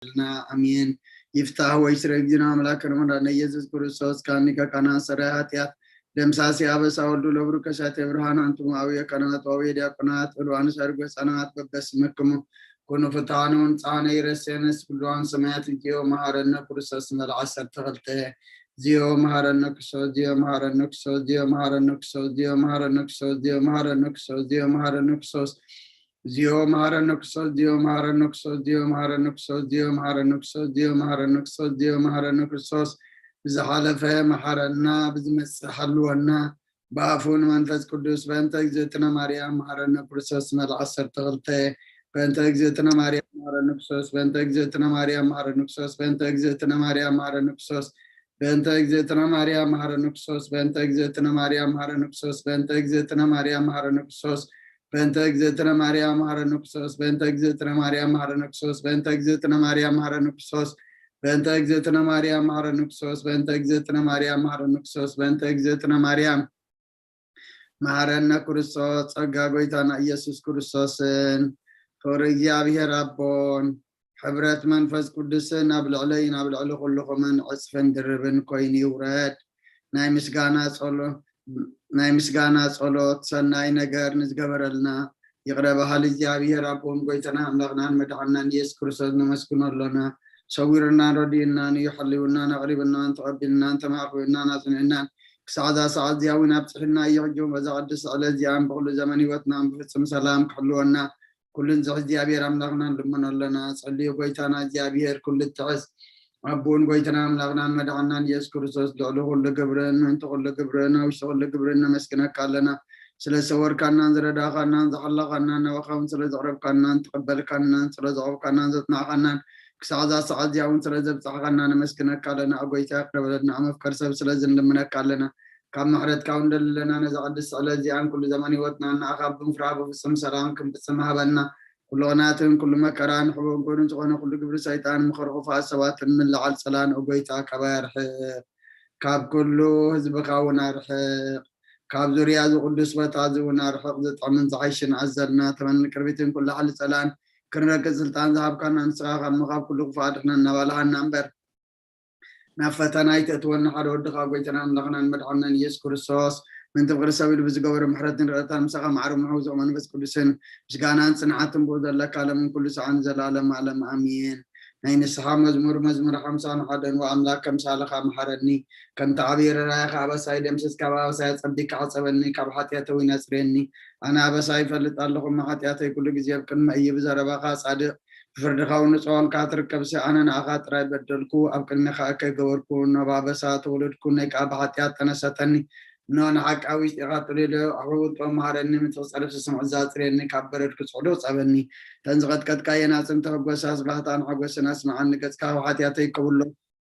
ይግበረልና። ኣሜን። ይፍታህ ወይ ስረ ጊዜና ኣምላክ ከነመራ ናይ ኢየሱስ ክርስቶስ ካኒ ከካና ሰራይ ኃጢአት ደምሳሲ አበሳ ወልዱ ለብሩ ከሳቴ ብርሃን አንትሙ አብየ ካህናት ወአብየ ዲያቆናት እሉ አንሳር ህፃናት በበስምክሙ ኩኑ ፍትሐነ ወንጽሐነ ይረሴነስ ኩሉዋን ሰማያት እግዚኦ መሐረነ ክርስቶስ መልዓ ሰርተ ክልተ። እግዚኦ መሐረነ ክርስቶስ፣ እግዚኦ መሐረነ ክርስቶስ፣ እግዚኦ መሐረነ ክርስቶስ፣ እግዚኦ መሐረነ ክርስቶስ፣ እግዚኦ መሐረነ ክርስቶስ፣ እግዚኦ መሐረነ ክርስቶስ፣ እግዚኦ መሐረነ ክርስቶስ፣ እግዚኦ መሐረነ ክርስቶስ፣ እግዚኦ መሐረነ ክርስቶስ፣ እግዚኦ መሐረነ ክርስቶስ፣ እግዚኦ መሐረነ ክርስቶስ፣ ብዝሓለፈ መሐረና፣ ብዝመጽእ ሓልወና፣ ብኣፉ ንመንፈስ ቅዱስ። በእንተ እግዝእትነ ማርያም መሐረነ ክርስቶስ መልዓ ዓሰርተ ክልተ። በእንተ እግዝእትነ ማርያም መሐረነ ክርስቶስ፣ በእንተ እግዝእትነ ማርያም መሐረነ ክርስቶስ፣ በእንተ እግዝእትነ ማርያም መሐረነ ክርስቶስ፣ በእንተ እግዝእትነ ማርያም መሐረነ ክርስቶስ፣ በእንተ እግዝእትነ ማርያም መሐረነ ክርስቶስ፣ በእንተ እግዝእትነ ማርያም መሐረነ ክርስቶስ፣ በእንተ እግዝእትነ ማርያም መሐረነ ክርስቶስ፣ በእንተ እግዝእትነ ማርያም መሐረነ ክርስቶስ፣ በእንተ እግዝእትነ ማርያም መሐረነ ክርስቶስ፣ በእንተ እግዝእትነ ማርያም መሐረነ ክርስቶስ፣ በእንተ እግዝእትነ ማርያም መሐረነ ክርስቶስ፣ በእንተ እግዝእትነ ማርያም መሐረነ ክርስቶስ። ጸጋ ጎይታና ኢየሱስ ክርስቶስን ፍቕሪ እግዚኣብሔር ኣቦን ሕብረት መንፈስ ቅዱስን ኣብ ልዕለይን ኣብ ልዕሊ ኩልኹምን ዕጽፍን ድርብን ኮይኑ ይውረድ። ናይ ምስጋና ጸሎ-፣ ናይ ምስጋና ጸሎት ሰናይ ነገር ንዝገበረልና ይቕረ በሃሊ እግዚኣብሔር ኣቦን ጎይታና ኣምላኽናን መድሓንናን ኢየሱስ ክርስቶስ ነመስግኖ ኣሎና። ሰዊርናን ረዲእናን እዩ፣ ሓልዩናን ኣቕሪብናን ተቐቢልናን ተማእኪብናን ኣጽኒዕናን ክሳዕ እዛ ሰዓት እዚኣ እውን ኣብጽሕና እዩ። ሕጂ እውን በዛ ቅድስቲ ዕለት እዚኣን ብኹሉ ዘመን ህይወትናን ብፍጹም ሰላም ክሕልወና ኩሉ ንዝሕዝ እግዚኣብሔር ኣምላኽና ንልምኖ ኣለና። ጸልዩ ጎይታና እግዚኣብሔር ኩሉ እትሕዝ ኣቦን ጎይታና ኣምላኽናን መድሓንናን ኢየሱስ ክርስቶስ ልዕሊ ኩሉ ግብርን ምእንቲ ኩሉ ግብርን ኣብ ውሽጢ ኩሉ ግብርን ነመስግነካ ኣለና። ስለ ዝሰወርካናን ዝረዳእካናን ዝሓለኻናን ናባኻ እውን ስለ ዘቕረብካናን ተቐበልካናን ስለ ዘቕረብካናን ዘጽናዕካናን ክሳዕ እዛ ሰዓት እዚኣ እውን ስለ ዘብጻሕካና ነመስግነካ ኣለና። ኣጎይታ ይቕረ በለልና። ኣብ መፍቀር ሰብ ስለ ዝንልምነካ ኣለና። ካብ ምሕረትካ እውን ደሊ ኣለና። ነዛ ቅድስቲ ዕለት እዚኣን ኩሉ ዘመን ህይወትና ንኣኻ ብምፍራህ ብፍጹም ሰላም ክንፍጽም ሃበና። ኩሉ ቅናትን ኩሉ መከራን ሕቦን ጎድን ዝኾነ ኩሉ ግብሪ ሰይጣን ምኽሪ ክፉኣት ሰባትን ምልዓል ጸላን፣ ኦ ጎይታ፣ ካባይ ኣርሕቕ። ካብ ኩሉ ህዝብኻ እውን ኣርሕቕ። ካብ ዙርያ እዚ ቅዱስ ቦታ እዚ እውን ኣርሕቕ። ዝጥዕምን ዝዓይሽን ኣዘልና ተመን ቅርቢትን ኩሉ ሓሊ ጸላን ክንረግጽ ስልጣን ዝሃብካና ንስኻ ካብ ምኻብ ኩሉ ክፉእ ኣድሕነና እናባልሃና እምበር ናብ ፈተና ኣይተእትወና ሓደ ወድኻ ጎይታና ኣምላኽናን መድሓንናን ኢየሱስ ክርስቶስ ምእንቲ ፍቕሪ ሰብ ኢሉ ብዝገበሮ ምሕረትን ርዕታን ምሳኻ ማዕረ ምሕው ዝቕ መንፈስ ቅዱስን ምስጋናን ጽንዓትን ብኡ ዘለካ ለምን ኩሉ ሰዓን ዘላለም ኣለም ኣሜን። ናይ ንስሓ መዝሙር መዝሙር ሓምሳን ሓደን ወኣምላክ ከምሳልኻ መሓረኒ ከምቲ ዓብዪ ርራይኻ ኣበሳይ ደምስስ ካብ ኣበሳይ ኣጸቢካ ሓጸበኒ ካብ ሓጢኣተ እውን ኣጽርየኒ። ኣነ ኣበሳይ ይፈልጥ ኣለኹ እሞ ሓጢኣተይ ኩሉ ግዜ ኣብ ቅድመ እዩ ብዘረባኻ ጻድቕ ብፍርድኻ እውን ንጽዋልካ ትርከብሲ ኣነ ንኣኻ ጥራይ በደልኩ ኣብ ቅድሜኻ እከይ ገበርኩ እኖ ብኣበሳ ተወለድኩ ነይ ከኣ ብሓጢኣት ተነሰተኒ እኖ ንሓቂ ኣብ ውሽጢኻ ጥሉለ ኣሕውጦ መሃረኒ ምትኽጸርፍሲ ስምዕዛ ጽርየኒ ካብ በረድኩ ጽዕዶ ጸበኒ ተን ዝቐጥቀጥካየን ኣጽም ተሕጎሳስ ባህታን ሓጎስን ኣስምዓኒ ገጽካ ካብ ሓጢኣተይ ከብሎ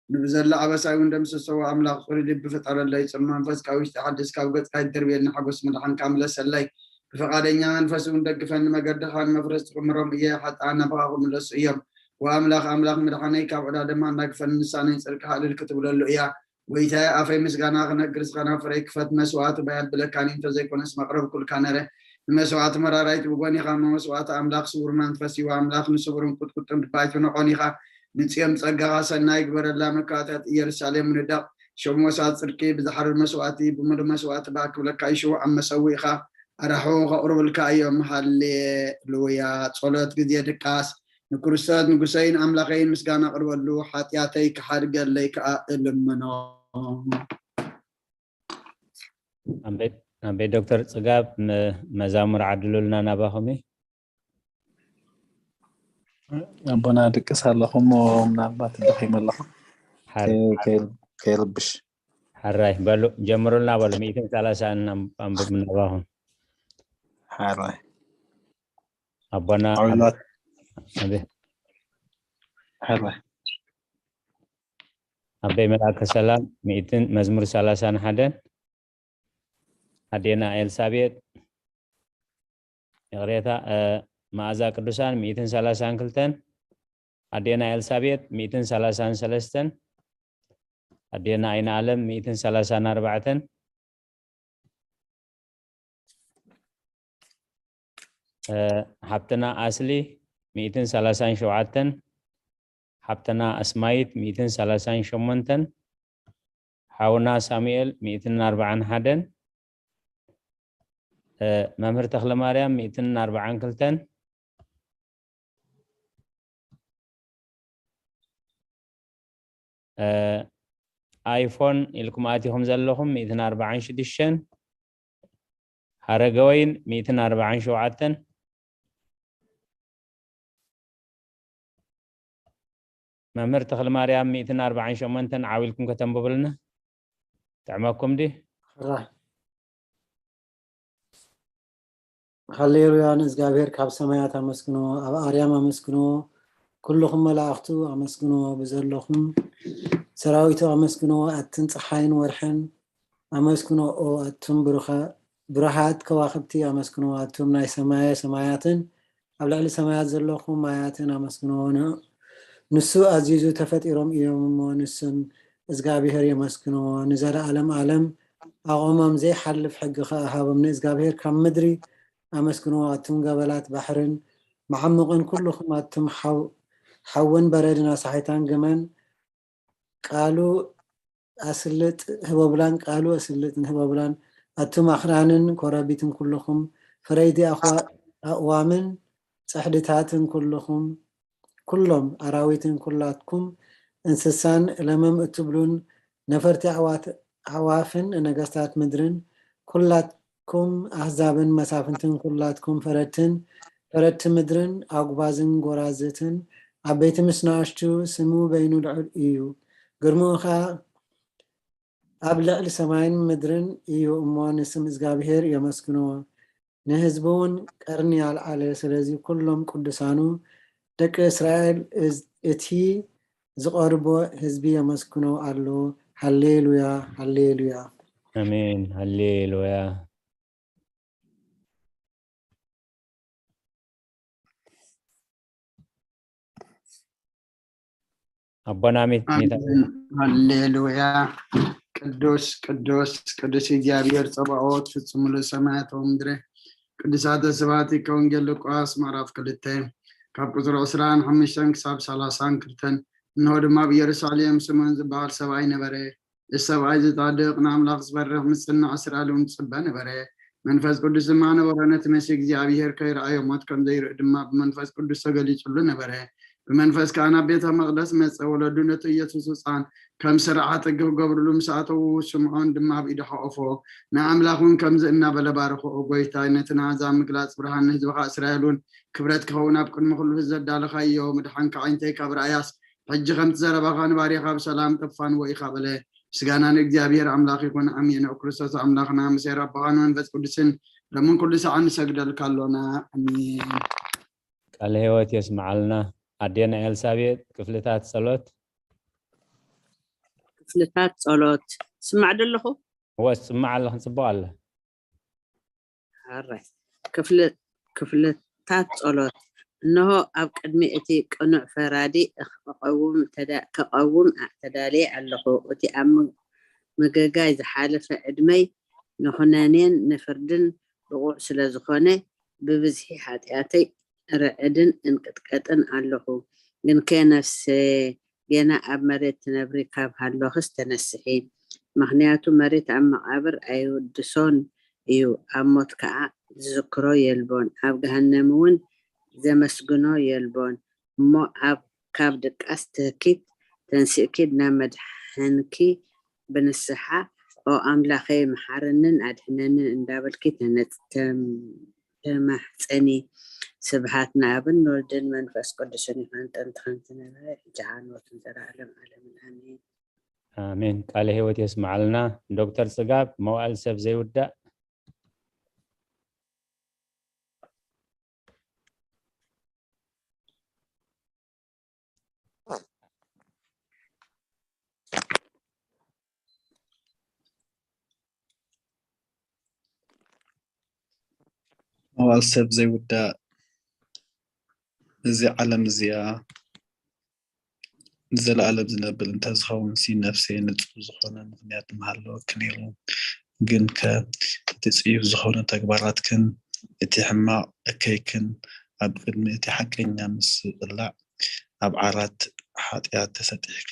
ንብዘላ ኣበሳይ እውን ደምስሶ ኣምላኽ ጽሩይ ልቢ ፍጠረለይ ጽም መንፈስ ካብ ውሽጢ ሓድስ ካብ ገጽካ ይደርብየኒ ሓጎስ ምድሓንካ ምለሰለይ ብፍቓደኛ መንፈስ እውን ደግፈኒ መገድኻ ንመፍረስ ትኽምሮም እየ ሓጥኣን ናባኻ ክምለሱ እዮም ወኣምላኽ ኣምላኽ ምድሓነይ ካብ ዕዳ ድማ ኣናግፈኒ ንሳነይ ጽድቅኻ እልል ክትብለሉ እያ ጎይታየ ኣፈይ ምስጋና ክነግር ዝኸና ፍረይ ክፈት መስዋዕቲ ባይ ኣብለካኒ እንተዘይኮነስ መቕረብ ኩልካ ነረ ንመስዋዕቲ መራራይት ብጎኒኻ እሞ መስዋዕቲ ኣምላኽ ስውር መንፈስ እዩ ኣምላኽ ንስውርን ቁጥቁጥን ድባይቱ ነቆኒኻ ንጽዮን ጸጋኻ ሰናይ ግበረላ መካታት ኢየሩሳሌም ንደቕ ሸሞሳ ጽድቂ ብዝሓርር መስዋዕቲ ብምሉእ መስዋዕቲ ባክ ክብለካ ይሽው ኣብ መሰዊእኻ ኣራሑ ከቕርብልካ እዮም ሃሌሉያ ጸሎት ግዜ ድቃስ ንክርስቶስ ንጉሰይን ኣምላኸይን ምስጋና ኣቕርበሉ ሓጢኣተይ ክሓድገለይ ከኣ እልምኖ ኣንበይ ዶክተር ፅጋብ መዛሙር ዓድሉልና ናባኹም እዩ ኣቦና ድቅስ ኣለኹ እሞ ምናልባት ደኺመ ኣለኹ ከይርብሽ ሓራይ በሉ ጀምሩልና በሉ ሚእትን ሰላሳን ኣንብብ ናባኹም ሓራይ ኣቦና ሓራይ ኣበይ መልኣከ ሰላም ሚእትን መዝሙር ሰላሳን ሓደን ኣዴና ኤልሳቤጥ ይቕሬታ መኣዛ ቅዱሳን ሚእትን ሰላሳን ክልተን ኣዴና ኤልሳቤጥ ሚእትን ሰላሳን ሰለስተን ኣዴና ኣይነ ኣለም ሚእትን ሰላሳን ኣርባዕተን ሓብትና ኣስሊ ሚእትን ሰላሳን ሸውዓተን ሓብተና ኣስማይት ሚእትን ሰላሳን ሸሞንተን፣ ሓውና ሳሙኤል ሚእትን ኣርባዓን ሓደን፣ መምህር ተኽለማርያም ሚእትን ኣርባዓን ክልተን፣ ኣይፎን ኢልኩም ኣቲኹም ዘለኹም ሚእትን ኣርባዓን ሽዱሽተን፣ ሓረገወይን ሚእትን ኣርባዓን ሸውዓተን፣ መምህር ተኽለማርያም ሚእትን ኣርባዓን ሸሞንተን ዓው ኢልኩም ከተንብቡልና። ጥዕመኩም ዲ? ሃሌሉያ ንእግዚኣብሔር ካብ ሰማያት ኣመስግንዎ፣ ኣብ ኣርያም ኣመስግንዎ፣ ኩልኹም መላእኽቱ ኣመስግንዎ፣ ብዘለኹም ሰራዊቱ ኣመስግንዎ፣ ኣትን ፀሓይን ወርሕን ኣመስግንዎ፣ ኣቱም ብሩሃት ከዋኽብቲ ኣመስግንዎ፣ ኣቱም ናይ ሰማየ ሰማያትን ኣብ ልዕሊ ሰማያት ዘለኹም ማያትን ኣመስግንዎ። ንሱ ኣዚዙ ተፈጢሮም እዮም እሞ ንስም እግዚኣብሔር የመስግንዎ። ንዘለኣለም ኣለም ኣቑሞም ዘይሓልፍ ሕጊ ኸኣ ሃቦም። ንእግዚኣብሔር ካብ ምድሪ ኣመስግንዎ። ኣቱም ገበላት ባሕርን መዓሙቕን ኩልኹም ኣቱም ሓውን በረድን ኣሳሒታን ግመን ቃሉ ኣስልጥ ህቦብላን ቃሉ ኣስልጥን ህቦብላን ኣቱም ኣኽራንን ኮረቢትን ኩልኹም ፈረይቲ ኣቕዋምን ጽሕድታትን ኩልኹም ኩሎም ኣራዊትን ኩላትኩም እንስሳን ለመም እትብሉን ነፈርቲ ኣዕዋፍን ነገስታት ምድርን ኩላትኩም ኣህዛብን መሳፍንትን ኩላትኩም ፈረድትን ፈረድቲ ምድርን ኣጉባዝን ጎራዝትን ዓበይቲ ምስ ንኣሽቱ ስሙ በይኑ ልዑል እዩ። ግርምኡ ኸኣ ኣብ ልዕሊ ሰማይን ምድርን እዩ እሞ ንስም እግዚኣብሔር የመስግንዎ። ንህዝቡ እውን ቀርኒ ኣልዓለ። ስለዚ ኩሎም ቅዱሳኑ ደቂ እስራኤል እቲ ዝቐርቦ ህዝቢ የመስግኖ ኣሎ። ሃሌሉያ ሃሌሉያ። ኣሜን ሃሌሉያ። ኣቦና ሚት ሚት ሃሌሉያ። ቅዱስ ቅዱስ ቅዱስ እግዚኣብሔር ጸባኦት ፍጹም ሙሉእ ሰማያት ወምድረ። ቅዱሳተ ስብሐት ከወንጌል ሉቃስ ምዕራፍ ክልተ ካብ ቁጽሪ ዕስራን ሓሙሽተን ክሳብ ሰላሳን ክልተን። እንሆ ድማ ኣብ ኢየሩሳሌም ስምዖን ዝበሃል ሰብኣይ ነበረ። እዚ ሰብኣይ እዚ ጻድቕ ንኣምላኽ ዝፈርሕ ምጽናዕ እስራኤል እውን ዝጽበ ነበረ። መንፈስ ቅዱስ ድማ ነበሮ። ነቲ መሲህ እግዚኣብሔር ከይረኣዮ ሞት ከም ዘይርኢ ድማ ብመንፈስ ቅዱስ ተገሊጹሉ ነበረ። ብመንፈስ ከኣ ናብ ቤተ መቕደስ መጸ። ወለዱ ነቲ ኢየሱስ ህጻን ከም ስርዓት ሕጊ ክገብርሉ ምስ ኣተዉ ስምዖን ድማ ኣብ ኢዱ ሓቖፎ። ንኣምላኽ እውን ከምዚ እናበለ ባረኽኦ፣ ጎይታይ ነቲ ንኣሕዛብ ምግላጽ ብርሃን ንህዝብኻ እስራኤል እውን ክብረት ክኸውን ኣብ ቅድሚ ኩሉ ዘዳለኻዮ ምድሓንካ ዓይነተይ ካብ ረኣያስ ሕጂ ከምቲ ዘረባኻ ንባርያኻ ብሰላም ከፋንዎ ኢኻ በለ። ምስጋና ንእግዚኣብሔር ኣምላኽ ይኹን ኣሜን። ኦ ክርስቶስ ኣምላኽና ምስ ኣቦኻን መንፈስ ቅዱስን ሎምን ኩሉ ሰዓት ንሰግደልካ ኣሎና ኣሜን። ቃለ ህይወት የስምዓልና። ኣዴና ኤልሳቤጥ ክፍልታት ጸሎት። ክፍልታት ጸሎት ስማዕ ደለኹ። እወ ስማዕ ኣለኽን ጽቡቕ ኣለ። ሕራይ ክፍልታት ጸሎት። እንሆ ኣብ ቅድሚ እቲ ቅኑዕ ፈራዲ ክቐውም ተዳልየ ኣለኹ። እቲ ኣብ ምግጋይ ዝሓለፈ ዕድመይ ንኹነኔን ንፍርድን ብቑዕ ስለ ዝኾነ ብብዝሒ ሓጢኣተይ ርዕድን እንቅጥቀጥን ኣለኹ። ግንከ ነፍሰ ጌና ኣብ መሬት ትነብሪ ካብ ሃሎኽስ ተነስሒ። ምኽንያቱ መሬት ኣብ መቓብር ኣይውድሶን እዩ፣ ኣብ ሞት ከኣ ዝዝክሮ የልቦን፣ ኣብ ገሃነም እውን ዘመስግኖ የልቦን። እሞ ኣብ ካብ ድቃስ ትህኪት ተንሲእኪ ናብ መድሓንኪ ብንስሓ ኦ ኣምላኸይ መሓረንን ኣድሕነንን እንዳበልኪ ተነጽ- ተማሕጸኒ። ስብሃት ንኣብን ንወልድን መንፈስ ቅዱስን ይኹን ጥንቲ ከም ዝነበረ ሕጂ ሓንወትን ዘላለም ዓለምን ኣሜን። ኣሜን። ቃለ ህይወት የስምዓልና። ዶክተር ጽጋብ መዋእል ሰብ ዘይውዳእ። መዋእል ሰብ ዘይውዳእ። እዚ ዓለም እዚኣ ንዘለኣለም ዝነብር እንተዝኸውን ሲ ነፍሰይ ንጹር ዝኾነ ምኽንያት ምሃለወኪ ነይሩ። ግንከ እቲ ጽዩፍ ዝኾነ ተግባራትክን እቲ ሕማቕ እከይክን ኣብ ቅድሚ እቲ ሓቀኛ ምስቕላዕ ኣብ ዓራት ሓጢኣት ተሰጢሕኪ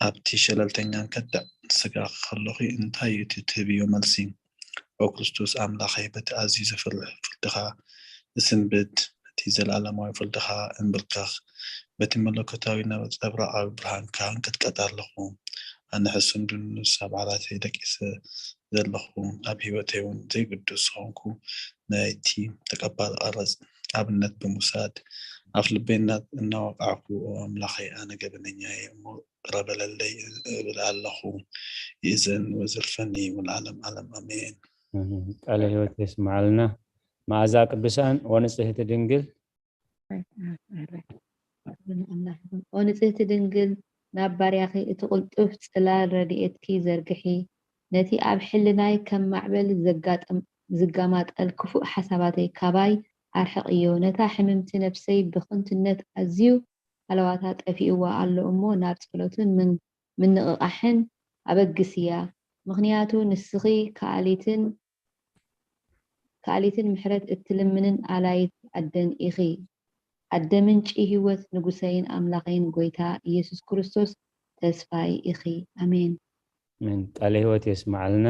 ኣብቲ ሸለልተኛን ከዳዕ ስጋኺ ከለኺ እንታይ እዩ እቲ ትህብዮ መልሲ? ኦ ክርስቶስ ኣምላኸይ፣ በቲ ኣዝዩ ዘፍርሕ ፍርድኻ እስንብድ፣ በቲ ዘለኣለማዊ ፍርድኻ እንብርከኽ፣ በቲ መለኮታዊ ነጸብራቓዊ ብርሃንካ እንቅጥቀጥ ኣለኹ። ኣነ ሕሱም ድኑስ ኣብ ዓራተይ ደቂሰ ዘለኹ፣ ኣብ ህይወተይ እውን ዘይግዱስ ዝኾንኩ ናይቲ ተቐባሊ ቀረጽ ኣብነት ብምውሳድ ኣፍ ልበይ እናወቃዕኩ፣ ኦ ኣምላኸይ፣ ኣነ ገበነኛ እየ እሞ ቅረ በለለይ እብል ኣለኹ። ይእዘን ወዘልፈኒ ወለዓለም ዓለም ኣሜን። ቃለ ህይወት የስምዓልና። መዓዛ ቅዱሳን ወንጽህቲ ድንግል። ኦ ንጽህቲ ድንግል፣ ናብ ባርያኺ እቲ ቅልጡፍ ጽላል ረድኤትኪ ዘርግሒ። ነቲ ኣብ ሕልናይ ከም ማዕበል ዝጋማጠል ክፉእ ሓሳባተይ ካባይ ኣርሕቕዮ። ነታ ሕምምቲ ነፍሰይ ብኽንቱነት ኣዝዩ ሃለዋታ ጠፊእዋ ኣሎ እሞ ናብ ጸሎትን ምንቕቓሕን ኣበግስያ። ምኽንያቱ ንስኺ ከኣሊትን ከኣሊትን ምሕረት እትልምንን ኣላይት ኣደን ኢኺ። ኣደ ምንጪ ህይወት ንጉሰይን ኣምላኸይን ጐይታ ኢየሱስ ክርስቶስ ተስፋይ ኢኺ። ኣሜን። ኣሜን። ቃለ ህይወት የስምዓልና።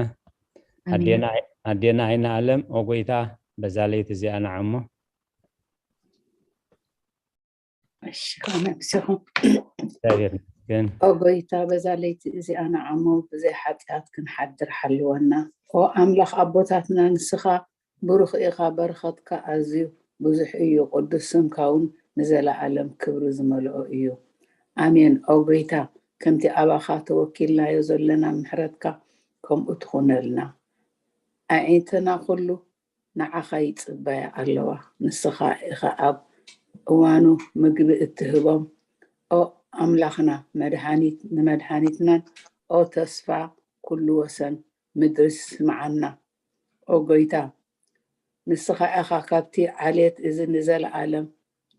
ኣዴና ዓይኒ ኣለም፣ ኦ ጐይታ በዛ ለይቲ እዚኣ ንዓሞ። እሺ፣ ከመይ ኣምሲኹም? እግዚኣብሔር ይመስገን። ኦ ጐይታ በዛ ለይቲ እዚኣ ንዓሞ ብዘይ ሓጢኣት ክንሓድር ሓልወና። ኦ ኣምላኽ ኣቦታትና ንስኻ ብሩኽ ኢኻ፣ በረኸትካ ኣዝዩ ብዙሕ እዩ፣ ቅዱስ ስምካ እውን ንዘለኣለም ክብሪ ዝመልኦ እዩ። ኣሜን። ኦ ጐይታ ከምቲ ኣባኻ ተወኪልናዮ ዘለና ምሕረትካ ከምኡ ትኹነልና። ኣዒንትና ኩሉ ንዓኻ ይጽበያ ኣለዋ። ንስኻ ኢኻ ኣብ እዋኑ ምግቢ እትህቦም። ኦ ኣምላኽና፣ መድሃኒት ንመድሃኒትናን ኦ ተስፋ ኩሉ ወሰን ምድሪ ስምዓና። ኦ ጎይታ፣ ንስኻ ኢኻ ካብቲ ዓሌት እዚ ንዘለኣለም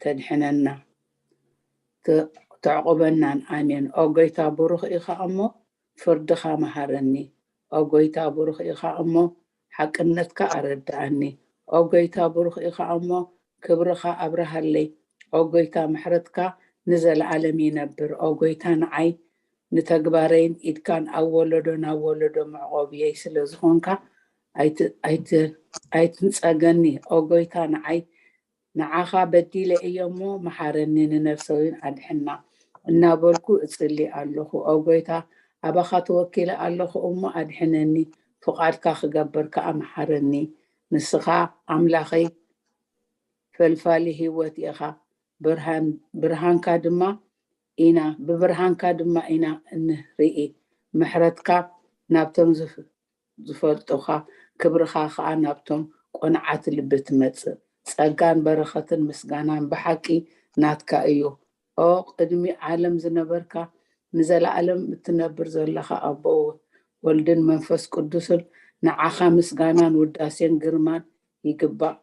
ተድሕነና፣ ተዕቑበናን። ኣሜን። ኦ ጎይታ፣ ብሩኽ ኢኻ እሞ ፍርድኻ መሃረኒ። ኦ ጎይታ፣ ብሩኽ ኢኻ እሞ ሓቅነትካ ኣረድኣኒ። ኦ ጎይታ፣ ብሩኽ ኢኻ እሞ ክብርኻ ኣብርሃለይ። ኦ ጎይታ፣ ምሕረትካ ንዘለኣለም ይነብር። ኦ ጎይታ፣ ንዓይ ንተግባረይን ኢድካን ኣብ ወለዶ ናብ ወለዶ መዕቆብየይ ስለ ዝኾንካ ኣይትንጸገኒ። ኦ ጎይታ፣ ንዓይ ንዓኻ በዲለ እየ እሞ መሓረኒ፣ ንነፍሰይ እውን ኣድሕና እናበልኩ እጽሊ ኣለኹ። ኦ ጎይታ፣ ኣባኻ ተወኪለ ኣለኹ እሞ ኣድሕነኒ፣ ፍቓድካ ክገብር ከኣ መሓረኒ። ንስኻ ኣምላኸይ ፈልፋሊ ህይወት ኢኻ፣ ብርሃንካ ድማ ኢና ብብርሃንካ ድማ ኢና እንርኢ። ምሕረትካ ናብቶም ዝፈልጡኻ፣ ክብርኻ ኸኣ ናብቶም ቅኑዓት ልቢ ትመጽእ። ጸጋን በረኸትን ምስጋናን ብሓቂ ናትካ እዩ። ኦ ቅድሚ ዓለም ዝነበርካ፣ ንዘለኣለም እትነብር ዘለኻ ኣቦ፣ ወልድን መንፈስ ቅዱስን፣ ንዓኻ ምስጋናን ውዳሴን ግርማን ይግባእ፣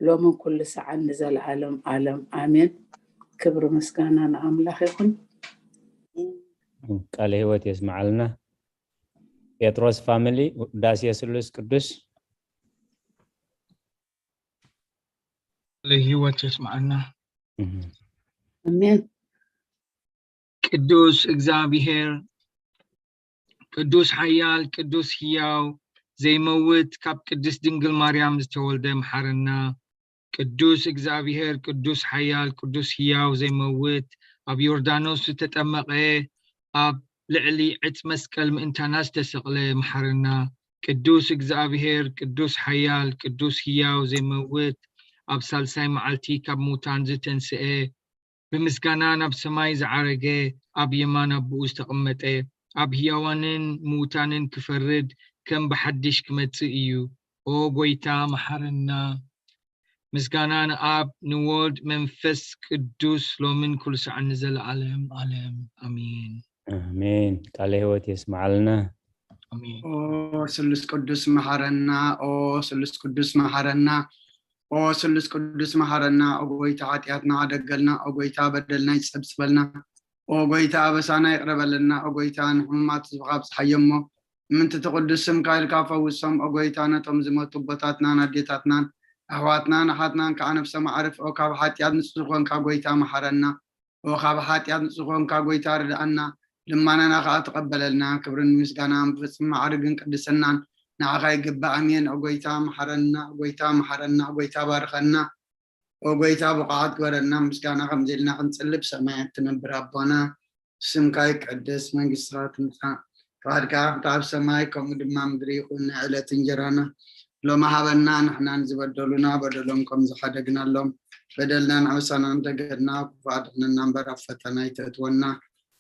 ሎምን ኩሉ ሰዓን ንዘለኣለም ኣለም ኣሜን። ክብሪ ምስጋና ንኣምላኽ ይኹን። ቃለ ህይወት የስምዓልና። ጴጥሮስ ፋሚሊ ውዳሴ ስሉስ ቅዱስ። ቃለ ህይወት የስምዓልና። ኣሜን። ቅዱስ እግዚኣብሔር፣ ቅዱስ ሓያል፣ ቅዱስ ህያው፣ ዘይመውት፣ ካብ ቅድስት ድንግል ማርያም ዝተወልደ መሓረና። ቅዱስ እግዚኣብሔር፣ ቅዱስ ሓያል፣ ቅዱስ ህያው፣ ዘይመውት፣ ኣብ ዮርዳኖስ ዝተጠመቐ፣ ኣብ ልዕሊ ዕፅ መስቀል ምእንታና ዝተሰቕለ መሓረና። ቅዱስ እግዚኣብሔር፣ ቅዱስ ሓያል፣ ቅዱስ ህያው፣ ዘይመውት፣ ኣብ ሳልሳይ መዓልቲ ካብ ሙታን ዝተንስኤ፣ ብምስጋና ናብ ሰማይ ዝዓረገ፣ ኣብ የማን ኣቦኡ ዝተቐመጠ፣ ኣብ ህያዋንን ምዉታንን ክፈርድ ከም ብሓድሽ ክመጽእ እዩ። ኦ ጐይታ፣ መሓረና። ምስጋና ንኣብ፣ ንወልድ፣ መንፈስ ቅዱስ፣ ሎምን ኩሉ ሰዓን ንዘለኣለም ኣለም። ኣሜን። ኣሜን። ቃለ ህይወት የስምዓልና። ኣሜን። ኦ ስሉስ ቅዱስ መሓረና፣ ኦ ስሉስ ቅዱስ መሓረና፣ ኦ ስሉስ ቅዱስ መሓረና። ኦ ጎይታ ሓጢኣትና ዓደገልና፣ ኦ ጎይታ በደልና ይጸብጽበልና፣ ኦ ጎይታ ኣበሳና ይቕረ በለልና፣ ኦ ጎይታ ንሕሙማት ህዝብኻ ኣብጽሓዮ እሞ ምእንቲ እቲ ቅዱስ ስምካ ኢልካ ፈውሶም። ኦ ጎይታ ነቶም ዝሞቱ ኣቦታትናን ኣዴታትናን ኣሕዋትናን ኣሓትናን ከዓ ነብሶም ኣዕርፍ። ኦ ካብ ሓጢኣት ንጹህ ዝኾንካ ጎይታ መሓረና። ኦ ካብ ሓጢኣት ንጹህ ኮንካ ጎይታ ርድኣና፣ ልማናና ከኣ ተቐበለልና። ክብርን ምስጋናን ብፍጹም ማዕርግን ቅድስናን ንዓኻ ይግባእ። ኣሜን። ኦ ጎይታ መሓረና፣ ኦ ጎይታ መሓረና፣ ኦ ጎይታ ባርኸና። ኦ ጎይታ ብቑዓት ግበረና። ምስጋና ከምዚ ኢልና ክንጽሊ ብሰማያት ትነብር ኣቦና፣ ስምካ ይቀደስ፣ መንግስትኻ ትምጻእ፣ ፍቓድካ ከምቲ ኣብ ሰማይ ከምኡ ድማ ምድሪ ይኹን። ናይ ዕለት እንጀራና ሎሚ ሃበና፣ ንሕናን ዝበደሉና በደሎም ከም ዝሓደግናሎም በደልናን ዓመሳናን ተገድና፣ ክፉእ ኣድሕነና እምበር ኣብ ፈተና ኣይተእትወና።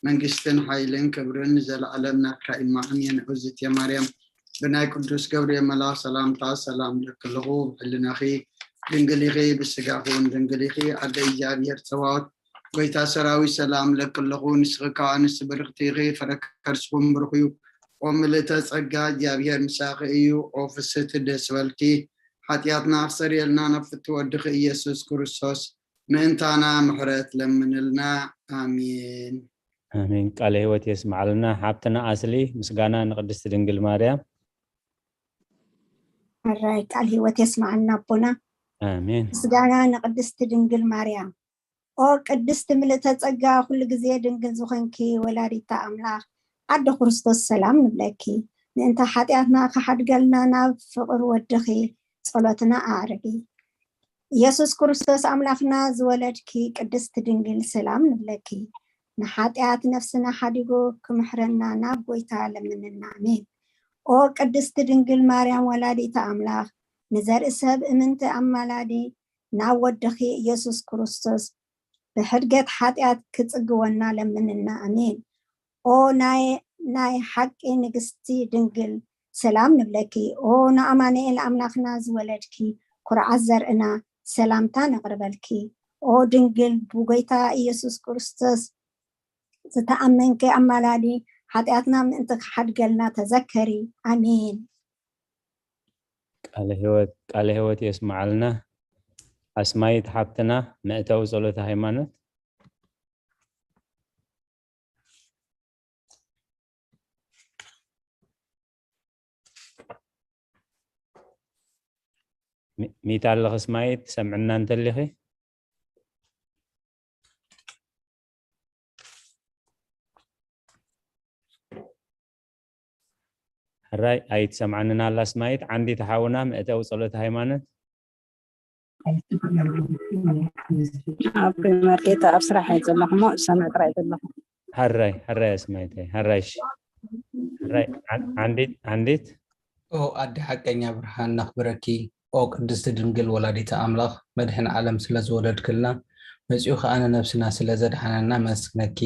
መንግስትን ሓይልን ክብርን ንዘለኣለም ናትካ እዩ። ኣሜን። እግዝእትየ ማርያም ብናይ ቅዱስ ገብርኤል መልኣኽ ሰላምታ ሰላም እለኪ ኣለኹ፣ ብሕልናኺ ድንግል ኢኺ፣ ብስጋኺ እውን ድንግል ኢኺ። ኣደ እግዚኣብሔር ጸባኦት፣ ጎይታ ሰራዊት ሰላም እለኪ ኣለኹ። ንስኺ ካብ ኣንስቲ ብርኽቲ ኢኺ፣ ፍረ ከርስኹም ብሩኽ እዩ። ኦ ምልእተ ጸጋ፣ እግዚኣብሔር ምሳኺ እዩ። ኦ ፍስህቲ ደስ በልኪ፣ ሓጢኣትና ክሰርየልና ናብ ፍትው ወድኺ ኢየሱስ ክርስቶስ ምእንታና ምሕረት ለምንልና። ኣሜን። ኣሜን። ቃለ ህይወት የስምዓልና ሓብትና ኣስሊ። ምስጋና ንቅድስቲ ድንግል ማርያም። ሕራይ ቃል ህይወት የስምዓልና ኣቦና። ኣሜን። ምስጋና ንቅድስቲ ድንግል ማርያም። ኦ ቅድስቲ ምልእተ ጸጋ፣ ኩሉ ግዜ ድንግል ዝኾንኪ ወላዲታ ኣምላኽ፣ ኣደ ክርስቶስ ሰላም ንብለኪ። ምእንተ ሓጢኣትና ክሓድገልና ናብ ፍቕር ወድኺ ጸሎትና ኣዕርጊ። ኢየሱስ ክርስቶስ ኣምላኽና ዝወለድኪ ቅድስቲ ድንግል ሰላም ንብለኪ። ንሓጢኣት ነፍስና ሓዲጉ ክምሕረና ናብ ጎይታ ለምንና። ኣሜን። ኦ ቅድስቲ ድንግል ማርያም ወላዲተ ኣምላኽ፣ ንዘርኢ ሰብ እምንቲ ኣማላዲ ናብ ወድኺ ኢየሱስ ክርስቶስ ብሕድገት ሓጢኣት ክጽግወና ለምንና። ኣሜን። ኦ ናይ ናይ ሓቂ ንግስቲ ድንግል ሰላም ንብለኪ። ኦ ንኣማኑኤል ኣምላኽና ዝወለድኪ ኩርዓት ዘርእና ሰላምታ ነቕርበልኪ። ኦ ድንግል ብጎይታ ኢየሱስ ክርስቶስ ዝተኣመንኪ ኣማላዲ ሓጢኣትና ምእንቲ ክሓድገልና ተዘከሪ። ኣሜን። ቃለ ህይወት ቃለ ህይወት የስምዓልና። ኣስማይት ሓብትና መእተዊ ጸሎተ ሃይማኖት። ሚ- ሚታ ኣለኺ ኣስማይት፣ ትሰምዕና እንተሊኺ? ሕራይ ኣይትሰምዓንን ኣላ ኣስማይት። ዓንዲት ሓውና መእተዊ ጸሎተ ሃይማኖት። ኣብ ፕሪመርኬት ኣብ ስራሕ እየ ዘለኹ እሞ ዝሰምዕ ጥራይ ዘለኹ። ሕራይ ሕራይ ኣስማይተይ፣ ሕራይ እሺ። ሕራይ ዓን- ዓንዲት ዓንዲት። ኦ ኣደ ሓቀኛ ብርሃን ነኽብረኪ። ኦ ቅድስቲ ድንግል ወላዲተ ኣምላኽ፣ መድሕን ዓለም ስለ ዝወለድክልና፣ መጺኡ ኸኣ ንነብስና ስለ ዘድሓነና ነመስግነኪ።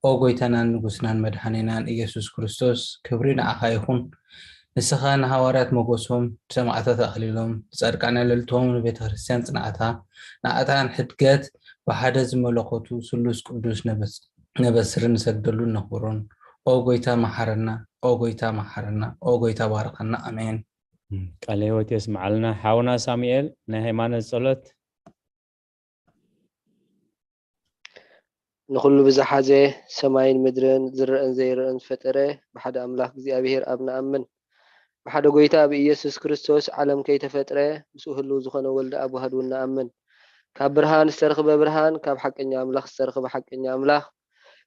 ኦ ጎይታናን ንጉስናን መድሓኒናን ኢየሱስ ክርስቶስ፣ ክብሪ ንዓኻ ይኹን። ንስኻ ንሃዋርያት ሞገሶም፣ ንሰማዕታት ኣኽሊሎም፣ ንጻድቃን ኣለልቶም፣ ንቤተ ክርስቲያን ጽንዓታ፣ ንኣጣን ሕድገት ብሓደ ዝመለኮቱ ስሉስ ቅዱስ ነበስ- ነበስርን ንሰግደሉን ነኽብሮን። ኦ ጎይታ መሓረና፣ ኦ ጎይታ መሓረና፣ ኦ ጎይታ ባርኸና። ኣሜን። ቃለ ህይወት የስምዓልና። ሓውና ሳሙኤል ናይ ሃይማኖት ጸሎት። ንኹሉ ብዝሓዘ ሰማይን ምድርን ዝረአን ዘይረአን ዝፈጠረ ብሓደ ኣምላኽ እግዚኣብሔር ኣብ ንኣምን። ብሓደ ጎይታ ብኢየሱስ ክርስቶስ ዓለም ከይተፈጥረ ምስኡ ህልው ዝኾነ ወልዲ ኣብ ዋህድ እውን ንኣምን። ካብ ብርሃን ዝተረኽበ ብርሃን፣ ካብ ሓቀኛ ኣምላኽ ዝተረኽበ ሓቀኛ ኣምላኽ፣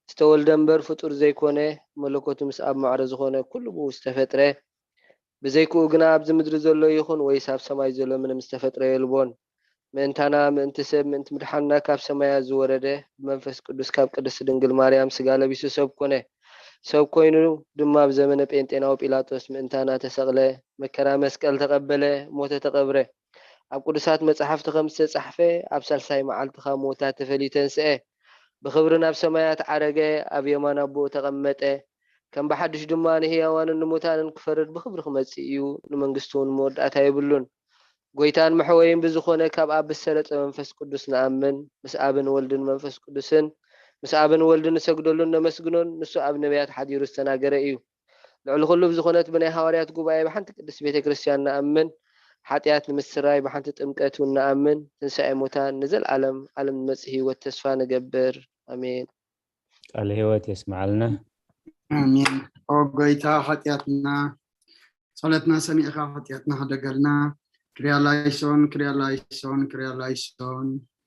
ዝተወልደ እምበር ፍጡር ዘይኮነ፣ መለኮቱ ምስ ኣብ ማዕረ ዝኾነ ኩሉ ብኡ ዝተፈጥረ፣ ብዘይክኡ ግና ኣብዚ ምድሪ ዘሎ ይኹን ወይስ ኣብ ሰማይ ዘሎ ምንም ዝተፈጥረ የልቦን። ምእንታና፣ ምእንቲ ሰብ፣ ምእንቲ ምድሓንና ካብ ሰማያት ዝወረደ፣ ብመንፈስ ቅዱስ ካብ ቅድስቲ ድንግል ማርያም ስጋ ለቢሱ ሰብ ኮነ። ሰብ ኮይኑ ድማ ኣብ ዘመነ ጴንጤናዊ ጲላጦስ ምእንታና ተሰቕለ፣ መከራ መስቀል ተቐበለ፣ ሞተ፣ ተቐብረ። ኣብ ቅዱሳት መጻሕፍቲ ከም ዝተጻሕፈ፣ ኣብ ሳልሳይ መዓልቲ ካብ ምዉታት ተፈልዩ ተንስአ። ብኽብሪ ናብ ሰማያት ዓረገ፣ ኣብ የማን ኣቦኡ ተቐመጠ። ከም ብሓድሽ ድማ ንህያዋንን ንሙታንን ክፈርድ ብኽብሪ ክመጽእ እዩ፣ ንመንግስቱ እውን መወዳእታ የብሉን። ጎይታን መሕወይን ብዝኾነ ካብ ኣብ ብዝሰለጠ መንፈስ ቅዱስ ንኣምን፣ ምስ ኣብን ወልድን መንፈስ ቅዱስን፣ ምስ ኣብን ወልድን ንሰግደሉን ነመስግኖን፣ ንሱ ኣብ ነቢያት ሓዲሩ ዝተናገረ እዩ። ልዕሊ ኩሉ ብዝኾነት ብናይ ሃዋርያት ጉባኤ ብሓንቲ ቅድስት ቤተ ክርስቲያን ንኣምን፣ ሓጢኣት ንምስራይ ብሓንቲ ጥምቀት እውን ንኣምን፣ ትንሳኤ ሙታን፣ ንዘለኣለም ዓለም ንመጽእ ህይወት ተስፋ ንገብር። ኣሜን። ቃለ ህይወት የስምዓልና። ኣሜን። ኦ ጎይታ፣ ሓጢኣትና፣ ጸሎትና ሰሚዕካ ሓጢኣትና ሓደገልና። ክሪያ ላይሶን፣ ክሪያ ላይሶን፣ ክሪያ ላይሶን።